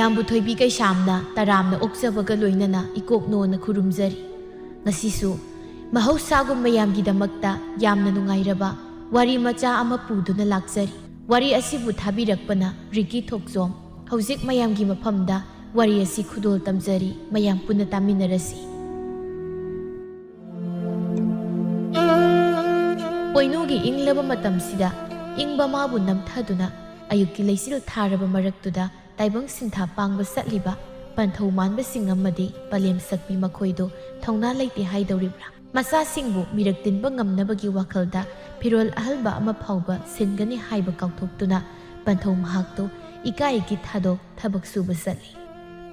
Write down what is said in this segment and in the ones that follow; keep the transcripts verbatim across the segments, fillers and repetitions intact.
ꯃꯌꯥꯝꯕꯨ ꯊꯣꯏꯕꯤ ꯀꯩꯁꯥꯝꯅ ꯇꯔꯥꯝꯅ ꯑꯣꯛꯆꯕꯒ ꯂꯣꯏꯅꯅ ꯏꯀꯣꯛꯅꯣꯅ ꯈꯨꯔꯨꯝꯖꯔꯤ꯫ ꯉꯁꯤꯁꯨ ꯃꯍꯧꯁꯥꯒꯨꯝ ꯃꯌꯥꯝꯒꯤꯗꯃꯛꯇ ꯌꯥꯝꯅ ꯅꯨꯡꯉꯥꯏꯔꯕ ꯋꯥꯔꯤ ꯃꯆꯥ ꯑꯃ ꯄꯨꯗꯨꯅ ꯂꯥꯛꯆꯔꯤ꯫ ꯋꯥꯔꯤ ꯑꯁꯤꯕꯨ ꯊꯥꯕꯤꯔꯛꯄꯅ ꯔꯤꯀꯤ ꯊꯣꯛꯆꯣꯝ꯫ ꯍꯧꯖꯤꯛ ꯃꯌꯥꯝꯒꯤ ꯃꯐꯝꯗ ꯋꯥꯔꯤ ꯑꯁꯤ ꯈꯨꯗꯣꯜ ꯇꯝꯖꯔꯤ, ꯃꯌꯥꯝ ꯄꯨꯟꯅ ꯇꯥꯃꯤꯟꯅꯔꯁꯤ꯫ ꯄꯣꯏꯅꯨꯒꯤ ꯏꯪꯂꯕ ꯃꯇꯝꯁꯤꯗ ꯏꯪꯕ ꯃꯥꯕꯨ ꯅꯝꯊꯗꯨꯅ ꯑꯌꯨꯛꯀꯤ ꯂꯩꯆꯤꯜ ꯊꯥꯔꯕ ꯃꯔꯛꯇꯨꯗ ꯇꯥꯏꯕꯪ ꯁꯤꯟꯊꯥ ꯄꯥꯡꯕ ꯆꯠꯂꯤꯕ ꯄꯟꯊꯧ ꯃꯥꯟꯕꯁꯤꯡ ꯑꯃꯗꯤ ꯄꯂꯦꯝ ꯁꯛꯄꯤ ꯃꯈꯣꯏꯗꯨ ꯊꯧꯅꯥ ꯂꯩꯇꯦ ꯍꯥꯏꯗꯧꯔꯤꯕ꯭ꯔꯥ? ꯃꯆꯥꯁꯤꯡꯕꯨ ꯃꯤꯔꯛ ꯇꯤꯟꯕ ꯉꯝꯅꯕꯒꯤ ꯋꯥꯈꯜꯗ ꯐꯤꯔꯣꯜ ꯑꯍꯜꯕ ꯑꯃ ꯐꯥꯎꯕ ꯁꯤꯟꯒꯅꯤ ꯍꯥꯏꯕ ꯀꯥꯎꯊꯣꯛꯇꯨꯅ ꯄꯟꯊꯧ ꯃꯍꯥꯛꯇꯨ ꯏꯀꯥꯏꯒꯤ ꯊꯥꯗꯣꯛ ꯊꯕꯛ ꯁꯨꯕ ꯆꯠꯂꯤ꯫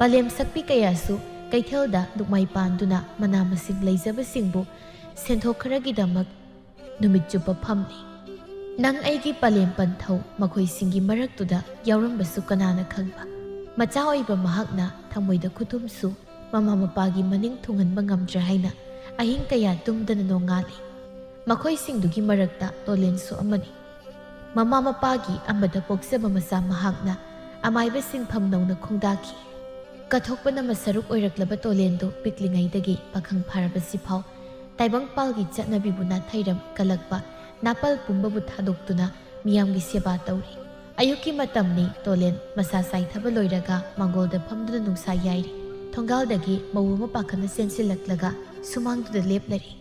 ꯄꯂꯦꯝ ꯁꯛꯄꯤ ꯀꯌꯥꯁꯨ ꯀꯩꯊꯦꯜꯗ ꯂꯨꯛꯃꯥꯏ ꯄꯥꯟꯗꯨꯅ ꯃꯅꯥ ꯃꯁꯤꯡ ꯂꯩꯖꯕꯁꯤꯡꯕꯨ ꯁꯦꯟꯊꯣꯛ ꯈꯔꯒꯤꯗꯃꯛ ꯅꯨꯃꯤꯠ ꯆꯨꯞꯄ ꯐꯝꯂꯤ꯫ ꯅꯪ ꯑꯩꯒꯤ ꯄꯂꯦꯝ ꯄꯟꯊꯧ ꯃꯈꯣꯏꯁꯤꯡꯒꯤ ꯃꯔꯛꯇꯨꯗ ꯌꯥꯎꯔꯝꯕꯁꯨ ꯀꯅꯥꯅ ꯈꯪꯕ? ꯃꯆꯥ ꯑꯣꯏꯕ ꯃꯍꯥꯛꯅ ꯊꯃꯣꯏꯗ ꯈꯨꯇꯨꯝꯁꯨ ꯃꯃꯥ ꯃꯄꯥꯒꯤ ꯃꯅꯤꯡ ꯊꯨꯡꯍꯟꯕ ꯉꯝꯗ꯭ꯔꯦ ꯍꯥꯏꯅ ꯑꯍꯤꯡ ꯀꯌꯥ ꯇꯨꯝꯗꯅ ꯅꯣꯡꯉꯥꯜꯂꯤ꯫ ꯃꯈꯣꯏꯁꯤꯡꯗꯨꯒꯤ ꯃꯔꯛꯇ ꯇꯣꯂꯦꯟꯁꯨ ꯑꯃꯅꯤ꯫ ꯃꯃꯥ ꯃꯄꯥꯒꯤ ꯑꯃꯗ ꯄꯣꯛꯆꯕ ꯃꯆꯥ ꯃꯍꯥꯛꯅ ꯑꯃꯥꯏꯕ ꯁꯤꯟꯐꯝ ꯅꯧꯅ ꯈꯣꯡꯗꯥꯈꯤ꯫ ꯀꯠꯊꯣꯛꯄꯅ ꯃꯁꯔꯨꯛ ꯑꯣꯏꯔꯛꯂꯕ ꯇꯣꯂꯦꯟꯗꯨ ꯄꯤꯛꯂꯤꯉꯩꯗꯒꯤ ꯄꯥꯈꯪ ꯐꯥꯔꯕꯁꯤꯐꯥꯎ ꯇꯥꯏꯕꯪꯄꯥꯜꯒꯤ ꯆꯠꯅꯕꯤꯕꯨ ꯅꯥꯊꯩꯔꯝ ꯀꯜꯂꯛꯄ ꯅꯥꯄꯜ ꯄꯨꯝꯕꯕꯨ ꯊꯥꯗꯣꯛꯇꯨꯅ ꯃꯤꯌꯥꯝꯒꯤ ꯁꯦꯕꯥ ꯇꯧꯔꯤ꯫ ꯑꯌꯨꯛꯀꯤ ꯃꯇꯝꯅꯤ꯫ ꯇꯣꯂꯦꯟ ꯃꯁꯥ ꯆꯥꯏꯊꯕ ꯂꯣꯏꯔꯒ ꯃꯥꯡꯒꯣꯜꯗ ꯐꯝꯗꯨꯅ ꯅꯨꯡꯁꯥ ꯌꯥꯏꯔꯤ꯫ ꯊꯣꯡꯒꯥꯜꯗꯒꯤ ꯃꯧ ꯑꯃ ꯄꯥꯈꯠꯅ ꯆꯦꯟꯁꯤꯜꯂꯛꯂꯒ ꯁꯨꯃꯥꯡꯗꯨꯗ ꯂꯦꯞꯂꯔꯤ꯫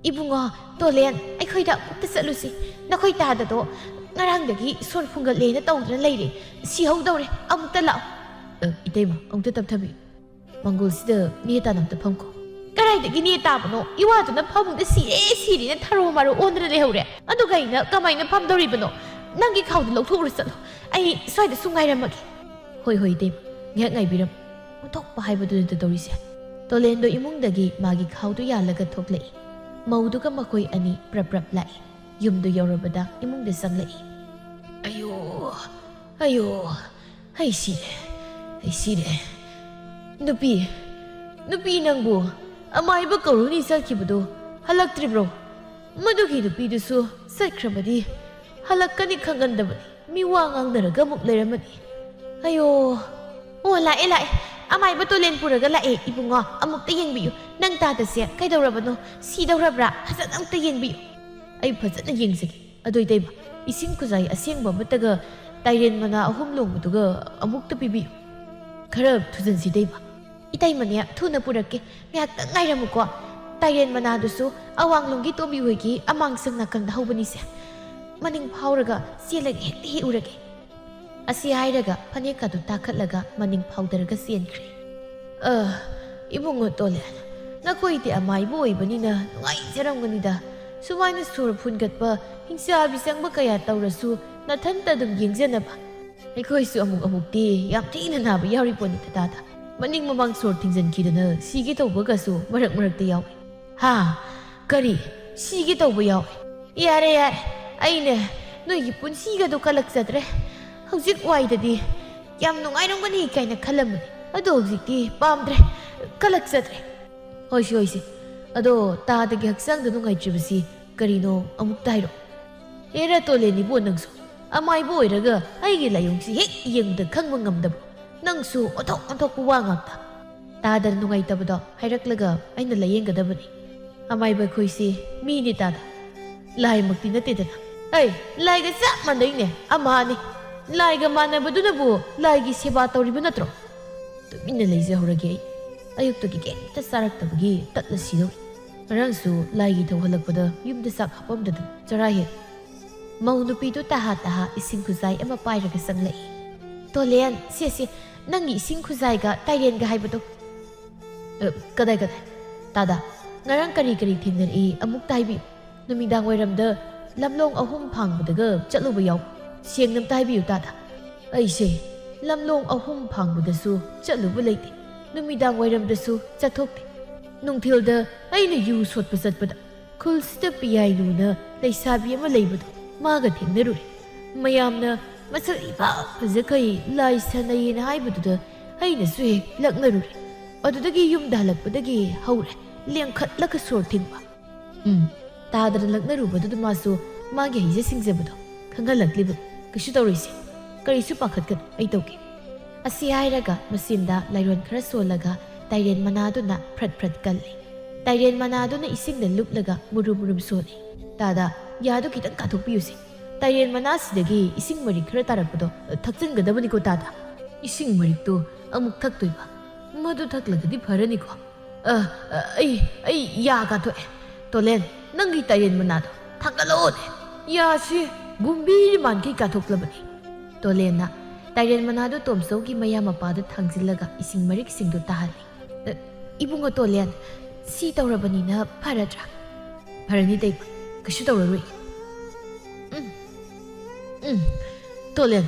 "ꯏꯕꯨꯡꯉꯣ, ꯇꯣꯂꯦꯟ, ꯑꯩꯈꯣꯏꯗ ꯑꯃꯨꯛꯇ ꯆꯠꯂꯨꯁꯤ꯫ ꯅꯈꯣꯏ ꯇꯥꯗꯗꯣ ꯉꯔꯥꯡꯗꯒꯤ ꯁꯣꯔ ꯐꯨꯡꯒꯠꯂꯦꯅ ꯇꯧꯗꯨꯅ ꯂꯩꯔꯦ꯫ ꯁꯤꯍꯧꯗꯧꯔꯦ꯫ ꯑꯃꯨꯛꯇ ꯂꯥꯛꯑꯣ꯫" "ꯑ, ꯏꯇꯩꯃ, ꯑꯃꯨꯛꯇ ꯇꯞꯊꯕꯤꯌꯨ꯫ ꯃꯪꯒꯣꯜꯁꯤꯗ ꯅꯦ ꯇꯥꯅ ꯑꯝꯇ ꯐꯝꯈꯣ꯫" "ꯀꯗꯥꯏꯗꯒꯤ ꯅꯦ ꯇꯥꯕꯅꯣ? ꯏꯋꯥꯗꯨꯅ ꯐꯃꯨꯡꯗ ꯁꯤꯔꯦ ꯁꯤꯔꯦꯅ ꯊꯔꯣ ꯃꯥꯔꯣ ꯑꯣꯟꯗꯅ ꯂꯩꯍꯧꯔꯦ꯫ ꯑꯗꯨꯒ ꯑꯩꯅ ꯀꯃꯥꯏꯅ ꯐꯝꯗꯧꯔꯤꯕꯅꯣ? ꯅꯪꯒꯤ ꯈꯥꯎꯗꯣ ꯂꯧꯊꯣꯛꯎꯔ ꯆꯠꯂꯣ꯫ ꯑꯩ ꯁ꯭ꯋꯥꯏꯗ ꯁꯨꯝ ꯉꯥꯏꯔꯝꯃꯒꯦ꯫" "ꯍꯣꯏ, ꯍꯣꯏ, ꯏꯇꯩꯃ꯫ ꯉꯥꯏꯍꯥꯛ ꯉꯥꯏꯕꯤꯔꯝꯃꯨ꯫" ꯑꯣꯟꯊꯣꯛꯄ ꯍꯥꯏꯕꯗꯨꯅꯤꯗ ꯇꯧꯔꯤꯁꯦ꯫ ꯇꯣꯂꯦꯟꯗꯣ ꯏꯃꯨꯡꯗꯒꯤ ꯃꯥꯒꯤ ꯈꯥꯎꯗꯨ ꯌꯥꯜꯂꯒ ꯊꯣꯛꯂꯛꯏ꯫ ꯃꯧꯗꯨꯒ ꯃꯈꯣꯏ ꯑꯅꯤ ꯄ꯭ꯔꯞ ꯄ꯭ꯔꯞ ꯂꯥꯛꯏ꯫ ꯌꯨꯝꯗꯨ ꯌꯧꯔꯕꯗ ꯏꯃꯨꯡꯗ ꯆꯪꯂꯛꯏ꯫ "ꯑꯌꯣ, ꯑꯌꯣ, ꯑꯩ ꯁꯤꯔꯦ, ꯑꯩ ꯁꯤꯔꯦ꯫ ꯅꯨꯄꯤ, ꯅꯨꯄꯤ ꯅꯪꯕꯨ ꯑꯃꯥꯏꯕ ꯀꯧꯔꯨꯅꯤ ꯆꯠꯈꯤꯕꯗꯨ ꯍꯜꯂꯛꯇ꯭ꯔꯤꯕ꯭ꯔꯣ? ꯃꯗꯨꯒꯤ ꯅꯨꯄꯤꯗꯨꯁꯨ ꯆꯠꯈ꯭ꯔꯕꯗꯤ ꯍꯜꯂꯛꯀꯅꯤ ꯈꯪꯒꯟꯗꯕꯅꯤ꯫ ꯃꯤ ꯋꯥ ꯉꯥꯡꯅꯔꯒ ꯑꯃꯨꯛ ꯂꯩꯔꯝꯃꯅꯤ꯫ ꯑꯌꯣ!" ꯑꯣ, ꯂꯥꯛꯑꯦ, ꯂꯥꯛꯑꯦ꯫ ꯑꯃꯥꯏꯕ ꯇꯣꯂꯦꯟ ꯄꯨꯔꯒ ꯂꯥꯛꯑꯦ, ꯏꯕꯨꯡꯉꯣ꯫ ꯑꯃꯨꯛꯇ ꯌꯦꯡꯕꯤꯌꯨ꯫ ꯅꯪ ꯇꯥꯗꯁꯦ ꯀꯩꯗꯧꯔꯕꯅꯣ? ꯁꯤꯗꯧꯔꯕ꯭ꯔꯥ? ꯐꯖꯅ ꯑꯃꯨꯛꯇ ꯌꯦꯡꯕꯤꯌꯨ꯫ ꯑꯩ ꯐꯖꯅ ꯌꯦꯡꯖꯒꯦ꯫ ꯑꯗꯨ ꯏꯇꯩꯃ, ꯏꯁꯤꯡ ꯈꯨꯖꯥꯏ ꯑꯁꯦꯡꯕ ꯑꯃꯠꯇꯒ ꯇꯥꯏꯔꯦꯟ ꯃꯅꯥ ꯑꯍꯨꯝ ꯂꯣꯡꯕꯗꯨꯒ ꯑꯃꯨꯛꯇ ꯄꯤꯕꯤꯌꯨ꯫ ꯈꯔ ꯊꯨꯖꯟꯁꯤ ꯏꯇꯩꯃ꯫ ꯏꯇꯩꯃꯅꯦ, ꯊꯨꯅ ꯄꯨꯔꯛꯀꯦ꯫ ꯉꯥꯏꯍꯥꯛꯇꯪ ꯉꯥꯏꯔꯝꯃꯨꯀꯣ꯫ ꯇꯥꯏꯔꯦꯟ ꯃꯅꯥꯗꯨꯁꯨ ꯑꯋꯥꯡꯂꯣꯝꯒꯤ ꯇꯣꯝꯕꯤ ꯍꯣꯏꯒꯤ ꯑꯃꯥꯡꯁꯪ ꯅꯥꯀꯟꯗ ꯍꯧꯕꯅꯤꯁꯦ꯫ ꯃꯅꯤꯡ ꯐꯥꯎꯔꯒ ꯆꯦꯜꯂꯒ ꯍꯦꯛꯇ ꯍꯦꯛꯎꯔꯒꯦ꯫ ꯑꯁꯤ ꯍꯥꯏꯔꯒ ꯐꯅꯦꯛꯀꯗꯨ ꯇꯥꯈꯠꯂꯒ ꯃꯅꯤꯡ ꯐꯥꯎꯗꯔꯒ ꯆꯦꯟꯈ꯭ꯔꯦ꯫ ꯑ, ꯏꯕꯨꯡꯉꯣ ꯇꯣꯂꯦꯟ, ꯅꯈꯣꯏꯗꯤ ꯑꯃꯥꯏꯕ ꯑꯣꯏꯕꯅꯤꯅ ꯅꯨꯡꯉꯥꯏꯖꯔꯝꯒꯅꯤꯗ꯫ ꯁꯨꯃꯥꯏꯅ ꯁꯣꯔ ꯐꯨꯟꯒꯠꯄ, ꯍꯤꯡꯆꯥꯕꯤ ꯆꯪꯕ ꯀꯌꯥ ꯇꯧꯔꯁꯨ ꯅꯊꯟꯇ ꯑꯗꯨꯝ ꯌꯦꯡꯖꯅꯕ꯫ ꯑꯩꯈꯣꯏꯁꯨ ꯑꯃꯨꯛ ꯑꯃꯨꯛꯇꯤ ꯌꯥꯝ ꯊꯤꯅ ꯅꯥꯕ ꯌꯥꯎꯔꯤ ꯄꯣꯠꯅꯤꯗ ꯇꯥꯗ꯫ ꯃꯅꯤꯡ ꯃꯃꯥꯡ ꯁꯣꯔ ꯊꯤꯡꯖꯤꯟꯈꯤꯗꯅ ꯁꯤꯒꯦ ꯇꯧꯕꯒꯁꯨ ꯃꯔꯛ ꯃꯔꯛꯇ ꯌꯥꯎꯏ꯫ ꯍꯥ? ꯀꯔꯤ? ꯁꯤꯒꯦ ꯇꯧꯕ ꯌꯥꯎꯏ? ꯌꯥꯔꯦ, ꯌꯥꯔꯦ꯫ ꯑꯩꯅꯦ ꯅꯣꯏꯒꯤ ꯄꯨꯟꯁꯤꯒꯗꯣ ꯀꯜꯂꯛꯆꯗ꯭ꯔꯦ꯫ ꯍꯧꯖꯤꯛ ꯋꯥꯏꯗꯗꯤ ꯌꯥꯝ ꯅꯨꯡꯉꯥꯏꯔꯝꯒꯅꯤ ꯀꯥꯏꯅ ꯈꯜꯂꯝꯕꯅꯤ꯫ ꯑꯗꯣ ꯍꯧꯖꯤꯛꯇꯤ ꯄꯥꯝꯗ꯭ꯔꯦ, ꯀꯜꯂꯛꯆꯗ꯭ꯔꯦ꯫ ꯍꯣꯏꯁꯦ, ꯍꯣꯏꯁꯦ꯫ ꯑꯗꯣ ꯇꯥꯗꯒꯤ ꯍꯛꯆꯥꯡꯗ ꯅꯨꯡꯉꯥꯏꯇ꯭ꯔꯤꯕꯁꯤ ꯀꯔꯤꯅꯣ ꯑꯃꯨꯛꯇ ꯍꯥꯏꯔꯛꯑꯣ꯫ ꯑꯦꯔꯥ ꯇꯣꯂꯦꯟ ꯏꯕꯣ, ꯅꯪꯁꯨ ꯑꯃꯥꯏꯕ ꯑꯣꯏꯔꯒ ꯑꯩꯒꯤ ꯂꯥꯏꯑꯣꯡꯁꯤ ꯍꯦꯛ ꯌꯦꯡꯕꯗ ꯈꯪꯕ ꯉꯝꯗꯕ? ꯅꯪꯁꯨ ꯑꯣꯟꯊꯣꯛ ꯑꯣꯟꯊꯣꯛꯄ ꯋꯥ ꯉꯥꯛꯇ꯫ ꯇꯥꯗꯅ ꯅꯨꯡꯉꯥꯏꯇꯕꯗꯣ ꯍꯥꯏꯔꯛꯂꯒ ꯑꯩꯅ ꯂꯥꯏꯌꯦꯡꯒꯗꯕꯅꯤ꯫ ꯑꯃꯥꯏꯕ ꯑꯩꯈꯣꯏꯁꯤ ꯃꯤꯅꯤ ꯇꯥꯗ, ꯂꯥꯏꯃꯛꯇꯤ ꯅꯠꯇꯦꯗꯅ꯫ ꯑꯩ ꯂꯥꯏꯒ ꯆꯞ ꯃꯥꯟꯅꯩꯅꯦ, ꯑꯃꯍꯥꯅꯤ꯫ ꯂꯥꯏꯒ ꯃꯥꯟꯅꯕꯗꯨꯅꯕꯨ ꯂꯥꯏꯒꯤ ꯁꯦꯕꯥ ꯇꯧꯔꯤꯕ ꯅꯠꯇ꯭ꯔꯣ? ꯇꯨꯃꯤꯟꯅ ꯂꯩꯖꯍꯧꯔꯒꯦ ꯑꯩ꯫ ꯑꯌꯨꯛꯇꯒꯤ ꯀꯩꯝꯇ ꯆꯥꯔꯛꯇꯕꯒꯤ ꯇꯠꯂ ꯁꯤꯗꯧꯔꯦ꯫ ꯉꯔꯥꯡꯁꯨ ꯂꯥꯏꯒꯤ ꯊꯧꯍꯜꯂꯛꯄꯗ ꯌꯨꯝꯗ ꯆꯥꯛ ꯍꯥꯞꯄꯝꯗꯗꯅ ꯆꯔꯥ ꯍꯦꯜꯂꯦ꯫ ꯃꯧ ꯅꯨꯄꯤꯗꯨ ꯇꯍꯥ ꯇꯍꯥ ꯏꯁꯤꯡ ꯈꯨꯖꯥꯏ ꯑꯃ ꯄꯥꯏꯔꯒ ꯆꯪꯂꯛꯏ꯫ "ꯇꯣꯂꯦꯟ, ꯁꯦ, ꯁꯦ, ꯅꯪꯒꯤ ꯏꯁꯤꯡ ꯈꯨꯖꯥꯏꯒ ꯇꯥꯏꯔꯦꯟꯒ ꯍꯥꯏꯕꯗꯣ?" "ꯑ, ꯀꯗꯥꯏ, ꯀꯗꯥꯏ?" "ꯇꯥꯗ, ꯉꯔꯥꯡ ꯀꯔꯤ ꯀꯔꯤ ꯊꯦꯡꯅꯔꯛꯏ ꯑꯃꯨꯛꯇ ꯍꯥꯏꯕꯤꯌꯨ꯫ ꯅꯨꯃꯤꯗꯥꯡ ꯋꯥꯏꯔꯝꯗ ꯂꯝꯂꯣꯡ ꯑꯍꯨꯝ ꯐꯥꯡꯕꯗꯒ ꯆꯠꯂꯨꯕ ꯌꯥꯎ꯫ ꯁꯦꯡꯅ ꯑꯝꯇ ꯍꯥꯏꯕꯤꯌꯨ ꯇꯥꯗ꯫" "ꯑꯩꯁꯦ ꯂꯝꯂꯣꯡ ꯑꯍꯨꯝ ꯐꯥꯡꯕꯗꯁꯨ ꯆꯠꯂꯨꯕ ꯂꯩꯇꯦ꯫ ꯅꯨꯃꯤꯗꯥꯡ ꯋꯥꯏꯔꯝꯗꯁꯨ ꯆꯠꯊꯣꯛꯇꯦ꯫ ꯅꯨꯡꯊꯤꯜꯗ ꯑꯩꯅ ꯌꯨ ꯁꯣꯠꯄ ꯆꯠꯄꯗ ꯈꯨꯜꯁꯤꯗ ꯄꯤꯌꯥꯏꯅꯨꯅ ꯂꯩꯁꯥꯕꯤ ꯑꯃ ꯂꯩꯕꯗꯣ, ꯃꯥꯒ ꯊꯦꯡꯅꯔꯨꯔꯦ꯫ ꯃꯌꯥꯝꯅ ꯃꯁꯛ ꯏꯐ ꯐꯖꯈꯩ ꯂꯥꯏ ꯁꯥꯟꯅꯩꯌꯦꯅ ꯍꯥꯏꯕꯗꯨꯗ ꯑꯩꯅꯁꯨ ꯍꯦꯛ ꯂꯛꯅꯔꯨꯔꯦ꯫ ꯑꯗꯨꯗꯒꯤ ꯌꯨꯝꯗ ꯍꯜꯂꯛꯄꯗꯒꯤ ꯍꯧꯔꯦ ꯂꯦꯡꯈꯠꯂꯒ ꯁꯣꯔ ꯊꯤꯡꯕ꯫" ꯎꯝ, ꯇꯥꯗꯅ ꯂꯛꯅꯔꯨꯕꯗꯨꯗ ꯃꯥꯁꯨ ꯃꯥꯒꯤ ꯍꯩꯖ ꯁꯤꯡꯖꯕꯗꯣ ꯈꯪꯍꯜꯂꯛꯂꯤꯕꯅꯤ꯫ "ꯀꯩꯁꯨ ꯇꯧꯔꯣꯏꯁꯦ, ꯀꯔꯤꯁꯨ ꯄꯥꯈꯠꯀꯅꯨ, ꯑꯩ ꯇꯧꯒꯦ꯫" ꯑꯁꯤ ꯍꯥꯏꯔꯒ ꯃꯆꯤꯟꯗ ꯂꯥꯏꯔꯣꯟ ꯈꯔ ꯁꯣꯜꯂꯒ ꯇꯥꯏꯔꯦꯟ ꯃꯅꯥꯗꯨꯅ ꯐ꯭ꯔꯠ ꯐ꯭ꯔꯠ ꯀꯜꯂꯤ꯫ ꯇꯥꯏꯔꯦꯟ ꯃꯅꯥꯗꯨꯅ ꯏꯁꯤꯡꯗ ꯂꯨꯞꯂꯒ ꯃꯨꯔꯨꯝ ꯃꯨꯔꯨꯝ ꯁꯣꯜꯂꯤ꯫ "ꯇꯥꯗ, ꯌꯥꯗꯨ ꯈꯤꯇꯪ ꯀꯥꯊꯣꯛꯄꯤꯌꯨꯁꯦ꯫ ꯇꯥꯏꯔꯦꯟ ꯃꯅꯥꯁꯤꯗꯒꯤ ꯏꯁꯤꯡ ꯃꯔꯤꯛ ꯈꯔ ꯇꯥꯔꯛꯄꯗꯣ ꯊꯛꯆꯤꯟꯒꯗꯕꯅꯤꯀꯣ ꯇꯥꯗ꯫ ꯏꯁꯤꯡ ꯃꯔꯤꯛꯇꯨ ꯑꯃꯨꯛ ꯊꯛꯇꯣꯏꯕ? ꯃꯗꯨ ꯊꯛꯂꯒꯗꯤ ꯐꯔꯅꯤꯀꯣ?" "ꯑ, ꯑ, ꯑꯩ, ꯑꯩ ꯌꯥ ꯀꯥꯊꯣꯛꯑꯦ꯫ ꯇꯣꯂꯦꯟ, ꯅꯪꯒꯤ ꯇꯥꯏꯔꯦꯟ ꯃꯅꯥꯗꯣ ꯊꯥꯡꯒꯠꯂꯛꯑꯣꯅꯦ꯫ ꯌꯥꯁꯤ ꯒꯨꯝꯕꯤ ꯃꯥꯟꯈꯩ ꯀꯥꯊꯣꯛꯂꯕꯅꯤ꯫" ꯇꯣꯂꯦꯟꯅ ꯇꯥꯏꯔꯦꯟ ꯃꯅꯥꯗꯨ ꯇꯣꯝꯆꯧꯒꯤ ꯃꯌꯥ ꯃꯄꯥꯗ ꯊꯥꯡꯖꯤꯜꯂꯒ ꯏꯁꯤꯡ ꯃꯔꯤꯛꯁꯤꯡꯗꯨ ꯇꯥꯍꯜꯂꯤ꯫ "ꯑ, ꯏꯕꯨꯡꯉꯣ ꯇꯣꯂꯦꯟ, ꯁꯤ ꯇꯧꯔꯕꯅꯤꯅ ꯐꯔꯗ꯭ꯔꯥ?" "ꯐꯔꯅꯤ ꯇꯩꯃ, ꯀꯩꯁꯨ ꯇꯧꯔꯔꯣꯏ꯫" "ꯎꯝ, ꯎꯝ, ꯇꯣꯂꯦꯟ,